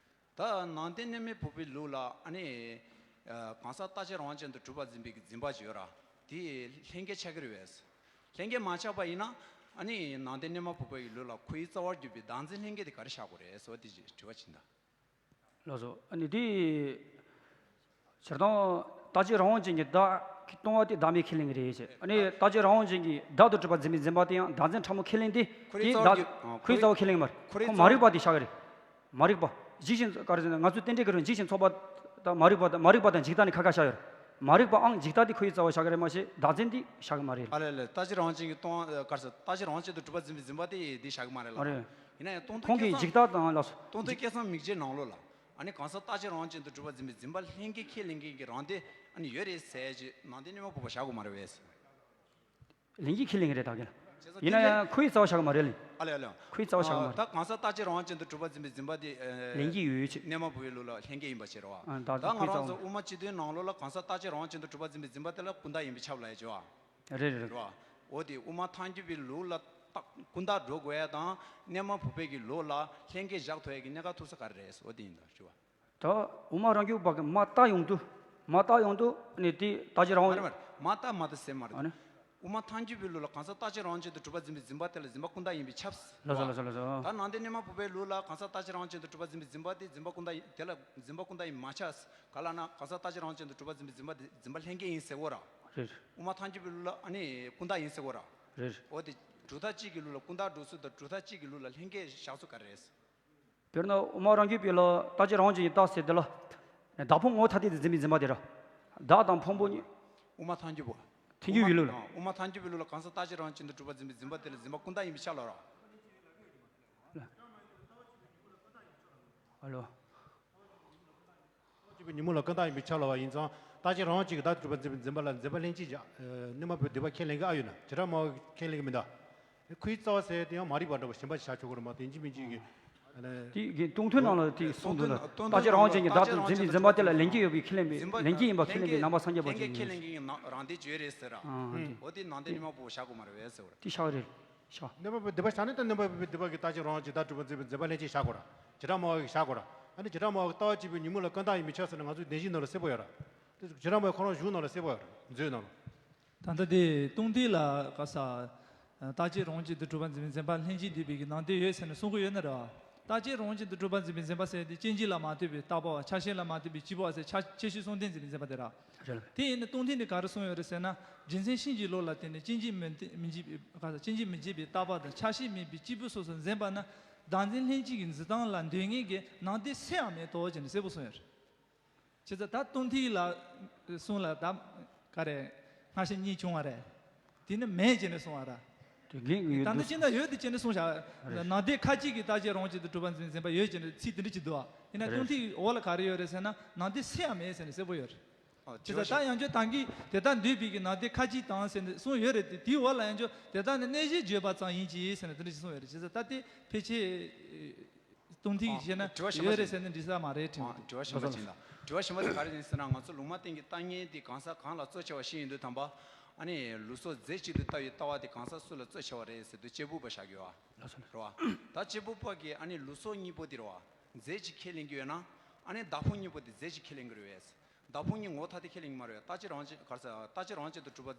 ད་ནང་བསྟན་གནས་མ་བུ་པའི་ལུགས་ལ་ཨ་ནི། གང་ཟག་རྟག་གཅིག་རང་དབང་ཅན་དུ་གྲུབ་པ་འཛིན་པའི་གི་འཛིན་པ་ཅིག་ཡོད་ར། དེ་ལྷན་སྐྱེས་ཆགས་ཀྱི་རེད་པས། ལྷན་སྐྱེས་མ་ཆགས་པ་ཡིན་ན་ཨ་ནི་ནང་བསྟན་གནས་མ་བུ་པའི་ལུགས་ལ་ཁོའི་རྩ་བར་གྱུར་པའི་བདག་འཛིན་ལྷན་སྐྱེས་དེ་ག་རེ་བཞག་དགོས་རེད་ཟེར་བ་དེ་ཅིག་དྲི་བ་ཅིག་ཡིན་ད། ལགས་སོ། ཨ་ནི་དེ། སྤྱིར་བཏང་རྟག་གཅིག་རང་དབང་ཅན་གྱི་བདག་གི་སྟོང་བ་དེ་བདག་མེད་ཁས་ལེན་གྱི་རེད་ཅེས། ཨ་ནི་རྟག་གཅིག་རང་དབང་ཅན་གྱི་བདག་ཏུ་གྲུབ་པ་འཛིན་པའི་འཛིན་པ་དེ་ཡང་བདག་འཛིན་ཕྲ་མོ་ཁས་ལེན་ཏེ། ཁོ་རའི་དེ་རྩ་བ་བདག་གི་ཨ། ཁོ་རའི་རྩ་བ་ཁས་ལེན་མ་རེད། ཁོ་རའི་མ་རིག་པ་དེ་བཞག་གི་རེད། མ་རིག་པ། འཇིག་ཞིང་ག་རེ་ཟེར་ན་ང་ཚོའི་རྟེན་འབྲེལ་གྱི་རིགས་འཇིག་ཞིང་ཚོགས་པ་དང་མ་རིག་པ་དང་མ་རིག་པ་དང་འཇིག་ལྟ་ནི་ཁ་ཁ་བཞག་ཡོད་རེད། མ་རིག་པའང་འཇིག་ལྟ་དེ་ཁོ་ཡི་རྩ་བ་བཞག་གི་རེད་མ་གཞི་བདག་འཛིན་དེ་བཞག་གི་མ་རེད། ཨ་ལས་ལས། རྟག་གཅིག་རང་དབང་ཅན་གྱི་སྟོང་བ་ག་རེ་ཟེར། རྟག་གཅིག་རང་དབང་ཅན་དུ་གྲུབ་པ་འཛིན་པའི་འཛིན་པ་དེ་དེ་བཞག་གི་མ་རེད་ལ། མ་རེད། ཡིན་ན་ཡང་སྟོང་ཐུན་ཁོང་གིས་སྐལ་འཇིག་བཟང་ལྟ་དང་ལ་སོགས། སྟོང་ཐུན་སྐལ་བཟང་མིག་འབྱེད་ནང་ལོགས་ལ། ཨ་ནི་གང་ཟག་རྟག་གཅིག་རང་དབང་ཅན་དུ་གྲུབ་པ་འཛིན་པའི་འཛིན་པ་ལྷན་སྐྱེས་ཁས་ལེན་མཁན་གྱི་རང་སྡེ་ཨ་ནི་ཡོད་རེད་ཟེར་གྱི་ནང་བསྟན་གནས་མ་བུ་པ་བཞག་དགོས་མ་རེད་པས། ལྷན་སྐྱེས་ཁས་ལེན་གྱི་རེད་ད་གིན། བྱས་ཙང་ཡིན་ན་ཡང་ཁོའི་རྩ་བ་བཞག་གི་མ་རེད་ལེ། ཨ་ལས་ཨ་ལས། ཁོའི་རྩ་བ་བཞག་གི་མ་རེད། ད་གང་ཟག་རྟག་གཅིག་རང་དབང་ཅན་དུ་གྲུབ་པ་འཛིན་པའི་འཛིན་པ་དེ་ཨ། ལྷན་སྐྱེས་ཡོད་ཡོད་ཅེས། གནས་མ་བུ་པའི་ལུགས་ལ་ལྷན་སྐྱེས་ཡིན་པ་བྱས་རེད་བ། ཨ་ད་ད་ང་ཁོའི་རང་རྩ་ཚོ་བ། དབུ་མ་སྤྱི་དོན་ནང་ལོགས་ལ་གང་ཟག་རྟག་གཅིག་རང་དབང་ཅན་དུ་གྲུབ་པ་འཛིན་པའི་འཛིན་པ་དེ་ལ་ཀུན་བཏགས་ཡིན་པས་ཁྱབ་ལབ་ཡ་བྱས་བ། རེད་རེད་རེད། རེད་བ། འོ་དེ་དབུ་མ་ཐལ་འགྱུར་བའི་ལུགས་ལ་རྟག་ཀུན་བཏགས་འགྲོ་དགོས་ཡ་དང་གནས་མ་བུ་པའི་གི་ལུགས་ལ་ལྷན་སྐྱེས་བཞག་ཐུབ་ཡ་གི་གནད་འགག་ཐུག་ས་ག་རེ་རེད། འོ་དེ་ཡིན་ད་བྱས་བ། ད་དབུ་མ་རང་རྒྱུད་པ་གི་མ་བཏགས་ཡོང་དུས། མ་བཏགས་ཡོང་དུས་ནི་དེ་རྟག་གཅིག་རང་། མ་རེད་མ་རེད། མ་བཏགས་མ་བཏགས་ཟེར་མ་རེད། ཨ་ནི། དབུ་མ་ཐལ་འགྱུར་བའི་ལུགས་ལ་གང་ཟག་རྟག་གཅིག་རང་དབང་ཅན་དུ་གྲུབ་པ་འཛིན་པའི་འཛིན་པ་དེ་ལ་འཛིན་པ་ཀུན་བཏགས་ཡིན་པས་ཁྱབ། ལགས་སོ་ལགས་སོ་ལགས་སོ། ད་ནང་བསྟན་གནས་མ་བུ་པའི་ལུགས་ལ་གང་ཟག་རྟག་གཅིག་རང་དབང་ཅན་དུ་གྲུབ་པ་འཛིན་པའི་འཛིན་པ་དེ་འཛིན་པ་ཀུན་བཏགས་ཡིན། དེ་ལ་འཛིན་པ་ཀུན་བཏགས་ཡིན་མ་ཁྱབ། ག་ལ་ན་གང་ཟག་རྟག་གཅིག་རང་དབང་ཅན་དུ་གྲུབ་པ་འཛིན་པའི་འཛིན་པ་དེ་འཛིན་པ་ལྷན་སྐྱེས་ཡིན་ཟེར་གོ་ར། རེད། དབུ་མ་ཐལ་འགྱུར་བའི་ལུགས་ལ་ཨ་ནི་ཀུན་བཏགས་ཡིན་ཟེར་གོ་ར། རེད། འོ་དེ་གྲུབ་མཐའ་གཅིག་གི་ལུགས་ལ་ཀུན་བཏགས་འགྲོ་ཚུལ་དང་གྲུབ་མཐའ་གཅིག་གི་ལུགས་ལ་ལྷན་སྐྱེས་བཞག་ཚུལ་ག་རེ་རེད། དཔེར་ན་དབུ་མ་རང་རྒྱུད་པའི་ལ་རྟག་གཅིག་རང་དབང་ཅན་གྱི་རྟགས་ཟེར་དེ་ལ། བདག་ཕུང་ངོ་བོ་ཐ་དད་དུ་འཛིན་པའི་འཛིན་པ་དེ་ར། བདག་དང་ཕུང་པོ་གཉིས། དབུ་མ་ཐལ་འགྱུར་བ། ཐལ་འགྱུར་བའི་ལུགས་ལ། དབུ་མ་ཐལ་འགྱུར་བའི་ལུགས་ལ་གང་ཟག་རྟག་གཅིག་རང་དབང་ཅན་དུ་གྲུབ་པ་འཛིན་པའི་འཛིན་པ་དེ་ལ་འཛིན་པ་ཀུན་བཏགས་ཡིན་པས་ཁྱབ་ལ་ར། ཨ་ལོ། གཅིག་པའི་ཉོན་མོངས་ལ་ཀུན་བཏགས་ཡིན་པས་ཁྱབ་ལ་བ་ཡིན་ཙང་རྟག་གཅིག་རང་དབང་གཅིག་གི་བདག་གྲུབ་པ་འཛིན་པའི་འཛིན་པ་ལ་འཛིན་པ་ལྷན་སྐྱེས་བཞག་གནས་མ་བུ་པའི་སྡིག་པ་ཁས་ལེན་གྱི་ཨ་ཡོད་ན་བྱེ་བྲག་སྨྲ་བས་ཁས་ལེན་གྱི་མི་འདུག་ཁོའི་རྩ་བ་ཟེར་དེ་ཡང་མ་རིག་པ་འདྲ་བ་གཞན་པ་ཞིག་ཆགས་ཆོག་གི་རེད་མ་གཏོགས་ཡིན་གཅིག་མིན་གཅིག་གི། དེ་གི་སྟོང་ཐུན་ནང་ལ་དེ་གསུངས་འདུག་ན། རྟག་གཅིག་རང་དབང་ཅན་གྱི་བདག་ཏུ་འཛིན་པའི་འཛིན་པ་དེ་ལ་ལྷན་སྐྱེས་ཡོད་པའི་ཁས་ལེན་པའི་ལྷན་སྐྱེས་ཡིན་པ་ཁས་ལེན་པའི་རྣམ་པ་སངས་རྒྱས་པ་ཅིག་ཡིན། ཁས་ལེན་མཁན་གྱི་རང་སྡེ་བརྗོད་རེད་ཟེར་ར། འོ་དེ་ནང་བསྟན་གནས་མ་བུ་པ་བཞག་དགོས་མ་རེད་བས་ཟེར་བ་རེད། དེ་བཞག་རེད། བཞག་གནས་མ་བུ་པའི་སྡིག་པ་བཞག་ན་ད་གནས་མ་བུ་པའི་སྡིག་པ་གི་རྟག་གཅིག་རང་དབང་ཅན་བདག་གྲུབ་པ་འཛིན་པའི་འཛིན་པ་ལྷན་སྐྱེས་བཞག་དགོས་ར། བྱེ་བྲག་སྨྲ་བ་གིས་བཞག་དགོས་ར། ཨ་ནི་བྱེ་བྲག་སྨྲ་བ་གིས་ལྟ་བ་གཅིག་པའི་ཉོན་མོངས་ལ་ཀུན་བཏགས་ཡིན་པས་ཁྱབ་ཟེར་ན་ང་ཚོའི་བདེན་བཞིའི་ནང་ལ་གསལ་པོ་ཡོད་ར། དེ་བྱེ་བྲག་སྨྲ་བའི་ཁོ་རང་གཞུང་ནང་ལ་གསལ་པོ་ཡོད་ར། མཛོད་ནང་ལ། ད་ལྟ་དེ་སྟོང་ཐུན་ལ་ག་ས། རྟག་གཅིག་རང་དབང་ཅན་དུ་གྲུབ་པ་འཛིན་པའི་འཛིན་པ་ལྷན་ཅིག་འདུས་པའི་གི་ནང་དེ་ཡོད་ཟེར་ནས་གསུང་གི་ཡོད་ན་རེད་བ། རྟག་གཅིག་རང་དབང་ཅན་དུ་གྲུབ་པ་འཛིན་པའི་འཛིན་པ་ཟེར་དེ་སྐྱེ་མཆེད་ལ་མ་ལྟོས་པའི་བཏགས་པ་བ། ཆགས་ཞེན་ལ་མ་ལྟོས་པའི་སྐྱེས་བུ་བ་ཟེར་ཆ་ཤས་ཤིག་གསུམ་ལྡན་འཛིན་པའི་འཛིན་པ་དེ་ར། རེད། དེ་ཡིན་ན་སྟོང་ཐུན་ནས་ག་རེ་གསུངས་ཡོད་རེད་ཟེར་ན། རྒྱུ་མཚན་གཤིས་ཀྱི་བློ་ལ་བརྟེན་ནས་སྐྱེ་མཆེད་མི་མི་འབྱེད་པའི་ག་ས་སྐྱེ་མཆེད་མི་འབྱེད་པའི་བཏགས་པ་དང་ཆགས་ཞེན་མེད་པའི་སྐྱེས་བུ་སོ་སོར་འཛིན་པ་ན། བདག་འཛིན་ལྷན་སྐྱེས་ཀྱི་འཛིན་སྟངས་ལ་འདོད་ངེས་ཀྱི་ནང་དེ་སུ་ཡང་མེད་དོ་ཅེས་ནས་གསལ་པོ་གསུངས་ཡོད་རེད། བྱས་ཙང་ད་སྟོང་ཐུན་ལ་གསུངས་ལ་ད་ག་རེ་སྔ་ཕྱི་གཉིས་བྱུང་བ་རེད། དེ་ནི་མེད་ཅེས་ནས་གསུངས་བ་ར། དེ་གིན་གྱི་ད་ཡོད་ནི་དུ་ཅི་འདྲ་ཡོད་དེ་ཅེས་ནས་གསུངས་བཞག་རེད། ནང་དེ་ཁ་ཅིག་གིས་རྟག་གཅིག་རང་དབང་ཅན་དུ་གྲུབ་པ་འཛིན་འཛིན་པ་ཡོད་ཅེས་ནས་ཚིག་དེ་འདྲ་ཅིག་འདུག་བ། ཡིན་ན་རེད། སྟོང་ཐུན་འོག་ལ་ག་རེ་ཡོད་རེད་ཟེར་ན་ནང་དེ་སུ་ཡང་མེད་ཟེར་ནས་གསལ་པོ་ཡོད་རེད། ཨ་བྱས་ཙང་ད་ཡང་བསྐྱར་ད་གིན་དེ་ལྟར་འདོད་པའི་གི་ནང་དེ་ཁ་ཅིག་དང་ཟེར་ནས་གསུངས་ཡོད་རེད་དེ། དེའི་འོག་ལ་ཡང་བསྐྱར་དེ་ལྟར་ནི་གནས་གཞན་བརྗོད་པ་ཙམ་ཡིན་གྱི་ཟེར་ནས་དེ་འདྲ་ཅིག་གསུངས་ཡོད་རེད། བྱས་ཙང་ད་དེ་ཕལ་ཆེར། སྟོང་ཐུན་གྱི་བཤད་ན་དྲི་བ་གཞན་པ་ཡོད་རེད་ཅིག་ཟེར་ན་འགྲིག་ས་མ་རེད་དྲན། ཨ་གྱི་འདུག་དྲི་བ་གཞན་པ་ཅིག་ཡིན་ད། དྲི་བ་གཞན་པ་དེ་ག་རེ་ཡིན་ཟེར་ན་ང་ཚོ་ལུང་མ་བསྟན་གྱི་ལྟ་ངན་དེ་གང་ཟག་གང་ལ་གཙོ་ཆེ་བ་ཞིག་ཡིན་དུས་དམ་པ། ཨ་ནི་ལུགས་སྲོལ་རྫས་གཅིག་ཏུ་ལྟ་བའི་ལྟ་བ་དེ་གང་ཟག་སུ་ལ་གཙོ་ཆེ་བ་རེད་ཟེར་དུས་གཅེར་བུ་པ་བཞག་གི་ཡོད་ཨ། ལགས་སོ། རེད་བ། ད་གཅེར་བུ་པ་གིས་ཨ་ནི་ལུགས་སྲོལ་གཉིས་པོ་དེ་རེད་བ། རྫས་གཅིག་ཁས་ལེན་གྱི་ཡོད་ན། ཨ་ནི་བདག་ཕུང་གཉིས་པོ་དེ་རྫས་གཅིག་ཁས་ལེན་གྱི་རེད་བས། བདག་ཕུང་གཉིས་ངོ་བོ་ཐ་དད་ཁས་ལེན་གྱི་མ་རེད་བས། རྟག་གཅིག་རང་དབང་ཅན་ག་རེ་ཟེར་རྟག་གཅིག་རང་དབང་ཅན་དུ་གྲུབ་པ།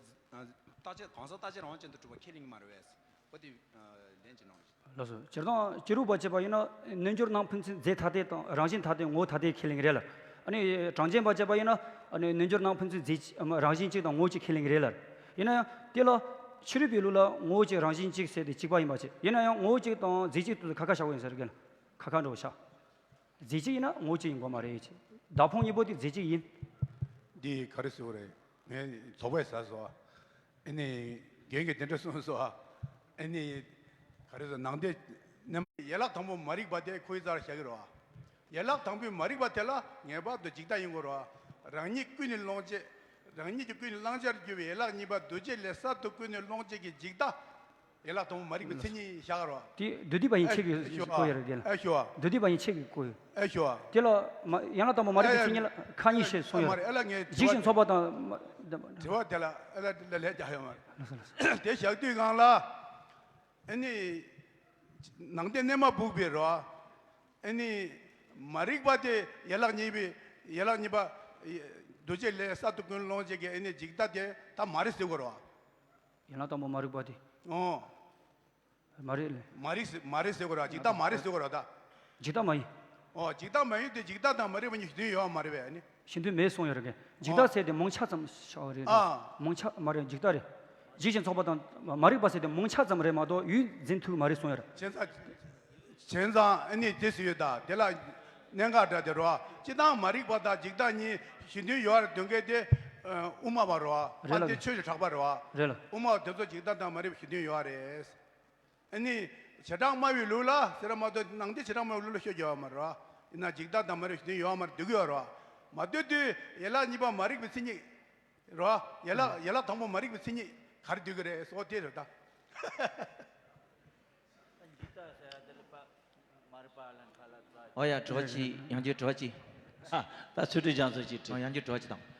རྟག་གཅིག་གང་ཟག་རྟག་གཅིག་རང་དབང་ཅན་དུ་གྲུབ་པ་ཁས་ལེན་གྱི་མ་རེད་བས། པོ་དེ་ལན་གྱི་ནང་ལགས་སོ། སྤྱིར་བཏང་སྤྱི་རོགས་པ་བྱས་པ་ཡིན་ན་རྣལ་འབྱོར་སྣང་ཕན་ཚུན་རྫས་ཐ་དད་དང་རང་བཞིན་ཐ་དད་ངོ་བོ་ཐ་དད་ཁས་ལེན་གྱི་རེད་ལ། ཨ་ནི་གྲངས་ཅན་པ་བྱས་པ་ཡིན་ན་ཨ་ནི་རྣལ་འབྱོར་སྣང་ཕན་ཚུན་རྫས་གཅིག་རང་བཞིན་གཅིག་དང་ངོ་བོ་གཅིག་ཁས་ལེན་གྱི་རེད་ལ། ཡིན་ན་ཡང་དེ་ལ་ཕྱི་རོལ་པའི་ལུགས་ལ་ངོ་བོ་གཅིག་རང་བཞིན་གཅིག་ཟེར་ཏེ་གཅིག་པ་ཡིན་པ་བྱས། ཡིན་ན་ཡང་ངོ་བོ་གཅིག་དང་རྫས་གཅིག་ཏུ་ཁ་ཁ་བཞག་དགོས་ཡིན་ཟེར་གི་ལ། ཁ་ཁ་འགྲོ་བཞག་རྫས་གཅིག་ཡིན་ན་ངོ་བོ་གཅིག་ཡིན་དགོས་མ་རེད་ཅེས། བདག་ཕུང་གཉིས་པོ་དེ་རྫས་གཅིག་ཡིན། འདི་ག་རེ་ཟེར་དགོས་རེད། ངས་དོགས་པ་ཟ་སོང་། ཨ་ནི་རྒན་གྱིས་དེ་འདྲ་གསུངས་སོང་། ཨ་ནི་ག་རེ་ཟེར། ནང་དེ་ནས་ཡན་ལག་དང་པོ་མ་རིག་པ་དེ་ཁོའི་རྩར་བཞག་གི་རེད་བ། ཡན་ལག་དང་པོའི་མ་རིག་པ་དེ་ལ་ངེས་པར་དུ་འཇིག་ལྟ་ཡིན་དགོས་རེད་བ། རང་ཉིད་ཀུན་ནས་སློང་བྱེད། རང་ཉིད་ཀྱི་ཀུན་ནས་བླང་བྱར་གྱུར་པའི་ཡན་ལག་གཉིས་པ་འདུ་བྱེད་ལས་གསར་དུ་ཀུན་ནས་སློང་བྱེད་ཀྱི་འཇིག་ལྟ། ཡན་ལག་དང་པོ་མ་རིག་པའི་མཚན་ཉིད་བཞག་རོ། དེ་མདོ་སྡེ་པ་ཡིན་ཆད་ཀྱི་ཨེ་ཤོ་བཀོད་ཡོད་རེད་ལ། ཨེ་ཤོ། མདོ་སྡེ་པ་ཡིན་ཆད་ཀྱི་བཀོད་ཡོད། ཨེ་ཤོ། དེ་ལ་མ་ཡན་ལག་དང་པོ་མ་རིག་པའི་མཚན་ཉིད་ལ་ཁག་གཉིས་ཤིག་གསུངས་ཡོད་རེད། ཨེ་ལ་ངས་འཇིག་ཞིང་ཚོགས་པ་དང་། དྲི་བ་དེ་ལ་ཨེ་ལ་ལ་ལས་རྒྱག་ཡོད་མ་རེད། ལགས་སོ་ལགས་སོ། དེ་བཞག་དུས་སྒང་ལ། ཨ་ནི། ནང་དེ་གནས་མ་བུག་པའི་རོ། ཨ་ནི། མ་རིག་པ་དེ་ཡན་ལག་གཉིས་པའི་ཡན་ལག་གཉིས་པ། འདུ་བྱེད་ལས་གསར་དུ་ཀུན་སློང་བྱེད་ཀྱི་ཨ་ནི་འཇིག་ལྟ་དེ་ད་མ་རེད་ཟེར་དགོས་རོ། ཡན་ལག་དང་པོ་མ་རིག་པ་དེ། ཨོ། མ་རེད་ལེ། མ་རིག་ཟེར་མ་རེད་ཟེར་དགོས་ར། འཇིག་ལྟ་མ་རེད་ཟེར་དགོས་ར་ད། འཇིག་ལྟ་མ་ཡིན། ཨོ། འཇིག་ལྟ་མ་ཡིན་དེ་འཇིག་ལྟ་དང་མ་རིག་པ་གཉིས་གཞི་མཐུན་ཡོད་མ་རེད་པས་ནི། གཞི་མཐུན་མེད་གསུངས་ཡོད་རེད་གི། འཇིག་ལྟ་ཨོ། ཟེར་དེ་མིང་ཆ་ཙམ་ཤར་བ་རེད། ཨ། མིང་ཆ་མ་རེད། འཇིག་ལྟ་རེད། འཇིག་ཞིང་ཚོགས་པ་དང་མ་རིག་པ་ཟེར་དེ་མིང་ཆ་ཙམ་རེད་མ་གཏོགས་ཡུལ་འཛིན་ཐུབ་མ་རེད་གསུངས་ཡོད་རེད། བྱས་ཙང་། བྱས་ཙང་ཨ་ནི་དེ་ཟེར་ཡོད་ད། དེ་ལ་གནད་འགག་འདྲ་དེ་རོ། སྤྱིར་བཏང་མ་རིག་པ་དང་འཇིག་ལྟ་གཉིས་གཞི་མཐུན་ཡོད་རེད་འདོད་མཁན་དེ། དབུ་མ་པ་རོ། རེད་ལ། ཨ་དེ་ཆོས་ཀྱི་གྲགས་པ་རོ། རེད་ལ། དབུ་མ་པ་དེ་ཚོ་འཇིག་ལྟ་དང་མ་རིག་པ་གཞི་མཐུན་ཡོད་རེད། ཨ་ནི། བྱེ་བྲག་སྨྲ་བའི་ལུགས་ལ་ཟེར་མ་གཏོགས་ནང་དེ་བྱེ་བྲག་སྨྲ་བའི་ལུགས་ལ་ཤོད་རྒྱུ་ཡོད་མ་རེད་བ། ཡིན་ན་འཇིག་ལྟ་དང་མ་རིག་པའི་གཞི་མཐུན་ཡོད་མ་རེད་འདོད་ཀྱི་ཡོད་རེད་བ། མ་འདོད་དུས་ཡན་ལག་གཉིས་པ་མ་རིག་པའི་མཚན་ཉིད་རེད་བ། ཡན་ལག་ཡན་ལག་དང་པོ་མ་རིག་པའི་མཚན་ཉིད་ག་རེ་འདོད་ཀྱི་རེད་ཟེར་བ་དེ་རེད་ད། འཇིག་ལྟ་ཟེར་ཡ་དེ་ལ་པ་མ་རིག་པ་ལ་ཁ་ལ་ཚ། ཨོ་ཡ། དྲི་བ་གཅིག་ཡང་བསྐྱར་དྲི་བ་གཅིག་ཨ། ད་ཚུལ་ཁྲིམས་རྒྱ་མཚོ་གཅིག་དྲི། ཨ། ཡང་བསྐྱར་དྲི་བ་གཅིག་དང་།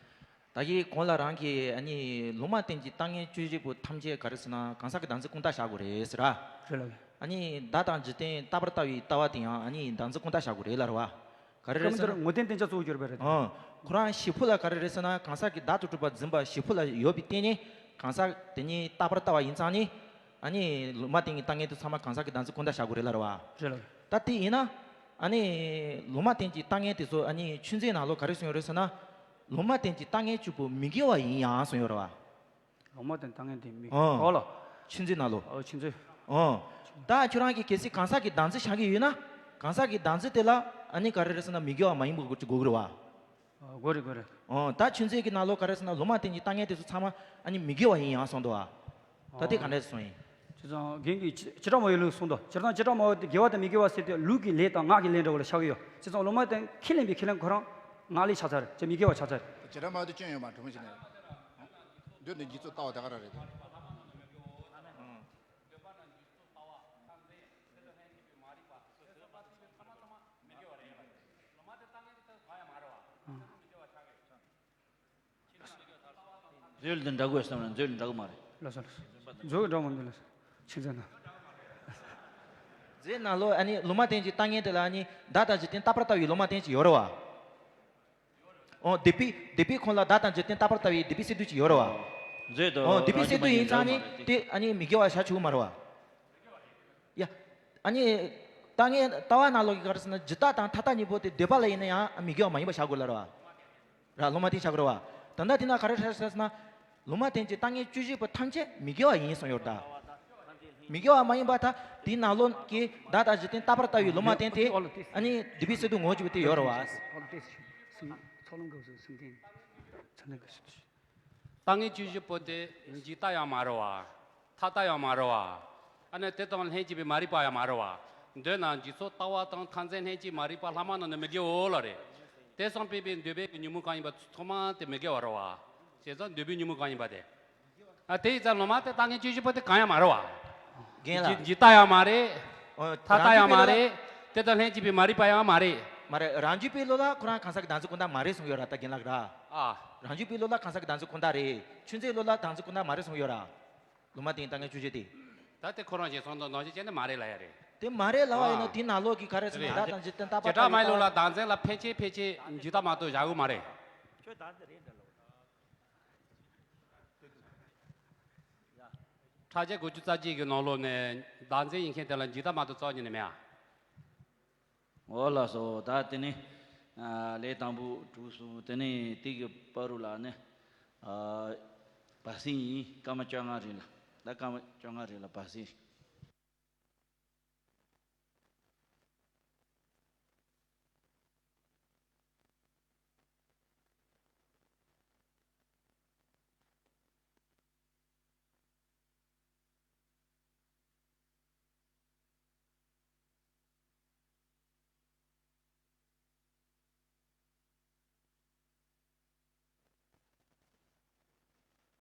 ད་གིན་གོང་ལ་རང་གིས་ཨ་ནི་ལུང་མ་བསྟན་གྱི་ལྟ་ངན་བཅུ་བཞི་པོ་ཐམས་ཅད་ག་རེ་ཟེར་ན་གང་ཟག་གི་བདག་འཛིན་ཀུན་བཏགས་བཞག་དགོས་རེད་ཟེར་ར། རེད་ལ། ཨ་ནི་བདག་དང་འཇིག་རྟེན་རྟག་པར་ལྟ་བའི་ལྟ་བ་དེ་ཡང་ཨ་ནི་བདག་འཛིན་ཀུན་བཏགས་བཞག་དགོས་རེད་ལ་ར་བ། ག་རེ་རེད་ཟེར་ན། སྐབས་འདིར་ངོ་བསྟན་བསྟན་བྱ་གཙོ་བོ་གྱུར་པ་རེད། ཨང་། ཁོ་རང་བཞི་པོ་ལ་ག་རེ་རེད་ཟེར་ན་གང་ཟག་གི་བདག་ཏུ་གྲུབ་པ་འཛིན་པ་བཞི་པོ་ལ་ཡོད་པའི་སྟེང་ནས་གང་ཟག་དེ་ཉིད་རྟག་པར་ལྟ་བ་ཡིན་ཙང་ནི། ཨ་ནི་ལུང་མ་བསྟན་གྱི་ལྟ་ངན་དེ་ཚང་མ་གང་ཟག་གི་བདག་འཛིན་ཀུན་བཏགས་བཞག་དགོས་རེད་ལ་ར་བ། རེད་ལ། ད་དེ་ཡིན་ན། ཨ་ནི། ལུང་མ་བསྟན་གྱི་ལྟ་ངན་དེ་ཚོ་ཨ་ནི་ཆོས་མཛད་ནང་ལོགས་ག་རེ་གསུངས་ཡོད་རེད་ཟེར་ན། ལུང་མ་བསྟན་གྱི་ལྟ་ངན་བཅུ་པོ་མི་དགེ་བ་ཡིན་ཡང་གསུངས་ཡོད་རེད་བ། ལུང་མ་བསྟན་ལྟ་ངན་དེ་མི། ཨོ། ཨོ་ལ། ཆོས་མཛད་ནང་ལོགས། ཨོ་ཆོས་མཛད། ཨོ། ད་ཁྱོད་རང་གིས་གལ་སྲིད་གང་ཟག་གི་བདག་འཛིན་བཞག་གི་ཡོད་ན། གང་ཟག་གི་བདག་འཛིན་དེ་ལ་ཨ་ནི་ག་རེ་རེད་ཟེར་ན་མི་དགེ་བ་མ་ཡིན་པ་དགོས་ཀྱི་རེད་བ། ཨོ་དགོས་རེད་དགོས་རེད། ཨོ་ད་ཆོས་མཛད་ཀྱི་ནང་ལོགས་ག་རེ་ཟེར་ན་ལུང་མ་བསྟན་གྱི་ལྟ་ངན་དེ་ཚོ་ཚང་མ་ཨ་ནི་མི་དགེ་བ་ཡིན་ཡང་གསུངས་འདུག་བ། ད་དེ་ག་འདྲས་གསུངས་ཡིན། བྱས་ཙང་རྒན་གྱིས་བྱེ་བྱེ་བྲག་སྨྲ་བའི་ལུགས་གསུངས་འདུག་བྱས་ཙང་བྱེ་བྲག་སྨྲ་བ་དེ་དགེ་བ་དང་མི་དགེ་བ་ཟེར་དུས་ལུས་ཀྱི་ལས་དང་ངག་གི་ལས་འདྲ་བོ་ལ་ཆགས་ཀྱི་ཡོད། བྱས་ཙང་ལུང་མ་བསྟན་ཁས་ལེན་པའི་ཁས་ལེན་ཁོ་རང་ངག་ལས་ཆགས་ཚར་རེད། བྱས་མི་དགེ་བ་ཆགས་ཚར་རེད། བྱེ་བྲག་སྨྲ་བ་དེ་སྐྱོན་ཡོད་མ་གྲུབ་མ་བྱས་ནས། འདོད་ནི་འཇིག་ཚོགས་ལྟ་བ་དེ་ག་རང་རེད་དེ། མཛོད་འདི་འདྲ་དགོས་བསམ་ན་མཛོད་འདི་འདྲ་གི་མ་རེད། ལགས་སོ་ལགས་སོ། མཛོད་འདྲ་མ་འདུག་ལགས་སོ། ཆི་ཟེར་ན། མཛོད་ནང་ལོགས་ཨ་ནི་ལུང་མ་བསྟན་གྱི་ལྟ་ངན་དེ་ལ་ཨ་ནི་བདག་དང་འཇིག་རྟེན་རྟག་པར་ལྟ་བའི་ལུང་མ་བསྟན་གྱི་ཡོད་རེད་བ། ཨོ་སྡིག་པའི་སྡིག་པའི་ཁོངས་ལ་བདག་དང་འཇིག་རྟེན་རྟག་པར་ལྟ་བའི་སྡིག་པའི་སེལ་འདོད་ཅིག་ཡོད་རེད་བ། མཛོད་དུ་ཨོ་སྡིག་པའི་སེལ་འདོད་ཡིན་ཙང་ནི་དེ་ཨ་ནི་མི་དགེ་བ་བྱ་ཆོག་གི་མ་རེད་བ། ཡ། ཨ་ནི། ལྟ་ངན་ལྟ་བ་ནང་ལོགས་ཀྱི་ག་རེ་ཟེར་ན་ཇི་ལྟ་དང་ཐ་ལྟ་གཉིས་པོ་དེ་འདོད་པ་ལ་ཡིན་ན་ཡང་མི་དགེ་བ་མ་ཡིན་པ་བྱ་དགོས་ལ་རེད་བ། ར་ལུང་མ་བསྟན་བྱ་དགོས་རེད་བ། ད་ལྟ་དེ་ན་ག་རེ་ཧྲ་ཧྲ་ཟེར་ན། ལུང་མ་བསྟན་གྱི་ལྟ་ངན་བཅུ་བཞི་པོ་ཐམས་ཅད་མི་དགེ་བ་ཡིན་གསུངས་ཡོད་རེད་ད། མི་དགེ་བ་མ་ཡིན་པ་ད་དེའི་ནང་ལོགས་ཀྱི་བདག་དང་འཇིག་རྟེན་རྟག་པར་ལྟ་བའི་ལུང་མ་བསྟན་དེ་ཨ་ནི་སྡིག་པའི་སེལ་འདོད་ངོ་བོ་གཅིག་པ་དེ་ཡོད་རེད་བ། ལྟ་ངན་བཅུ་བཞི་པོ་དེ་འཇིག་ལྟ་ཡང་མ་རེད་བ། ཐ་ལྟ་ཡང་མ་རེད་བ། ཨ་ནི་དེ་དང་ལྷན་ཅིག་པའི་མ་རིག་པ་ཡང་མ་རེད་བ། འདོད་ན་འཇིག་ཚོགས་ལྟ་བ་དང་མཐར་འཛིན་ལྷན་ཅིག་མ་རིག་པ་ལྷག་མ་རྣམས་ནི་མི་དགེའོ་ལ་རེད། དེ་བསམ་པས་པའི་འདོད་པའི་ཉོན་མོངས་གང་ཡིན་པ་ཚང་མ་དེ་མི་དགེ་བ་རེད་བ། བྱས་ཙང་འདོད་པའི་ཉོན་མོངས་གང་ཡིན་པ་དེ། ཨ་དེ་ཡིན་ཙང་ལུང་མ་བསྟན་ལྟ་ངན་བཅུ་བཞི་པོ་དེ་གང་ཡང་མ་རེད་བ། རྒན་ལགས། འཇིག་འཇིག་ལྟ་ཡང་མ་རེད། ཨོ། ཐ་ལྟ་ཡང་མ་རེད། དེ་དང་ལྷན་ཅིག་པའི་མ་རིག་པ་ཡང་མ་རེད། མ་རེད། རང་རྒྱུད་པའི་བློ་ལ་ཁོ་རང་གང་ཟག་གི་བདག་འཛིན་ཀུན་བཏགས་མ་རེད་གསུངས་ཡོད་ར་ད་རྒན་ལགས་ར། ཨ། རང་རྒྱུད་པའི་བློ་ལ་གང་ཟག་གི་བདག་འཛིན་ཀུན་བཏགས་རེད། ཆོས་མཛད་བློ་ལ་བདག་འཛིན་ཀུན་བཏགས་མ་རེད་གསུངས་ཡོད་ར། ལུང་མ་བསྟན་ལྟ་ངན་བཅུ་བཞི་དེ། ད་དེ་ཁོ་རང་གཞན་སོང་དང་ནང་བཞིན་བྱས་ནས་མ་རེད་ལ་ཡ་རེད། དེ་མ་རེད་ལ་བ་ཡིན་ན་ཨ། དེའི་ནང་ལོགས་ཀྱི་ག་རེ་ཟེར་ན་རེད། བདག་དང་འཇིག་རྟེན་རྟག་པར་བྱེ་བྲག་སྨྲ་བའི་ལུགས་ལ་བདག་འཛིན་ལ་ཕན་ཆད་ཕན་ཆད་འཇིག་ལྟ་མ་གཏོགས་བཞག་གི་མ་རེད། ཁྱོད་བདག་འཛིན་རེད་འདྲ་ལོ། ཕྲག་བརྒྱ་དགུ་བཅུ་རྩ་གཅིག་གི་ནང་ལོགས་ནས་བདག་འཛིན་ཡིན་མཁན་དེ་ལ་འཇིག་ལྟ་མ་གཏོགས་རྩ་བ་ཉིད་ནས་མེད་ཨ། འོ་ལགས་སོ། ད་དེ་ནས་ཨ་ལས་དང་པོ་གྲུབ་སོང་། དེ་ནས་དེ་གི་བར་དུ་ལ་ནི་ཨ་བར་གསེང་ཡིན། སྐར་མ་བཅོ་ལྔ་རེད་ལ། ད་སྐར་མ་བཅོ་ལྔ་རེད་ལ་བར་གསེང་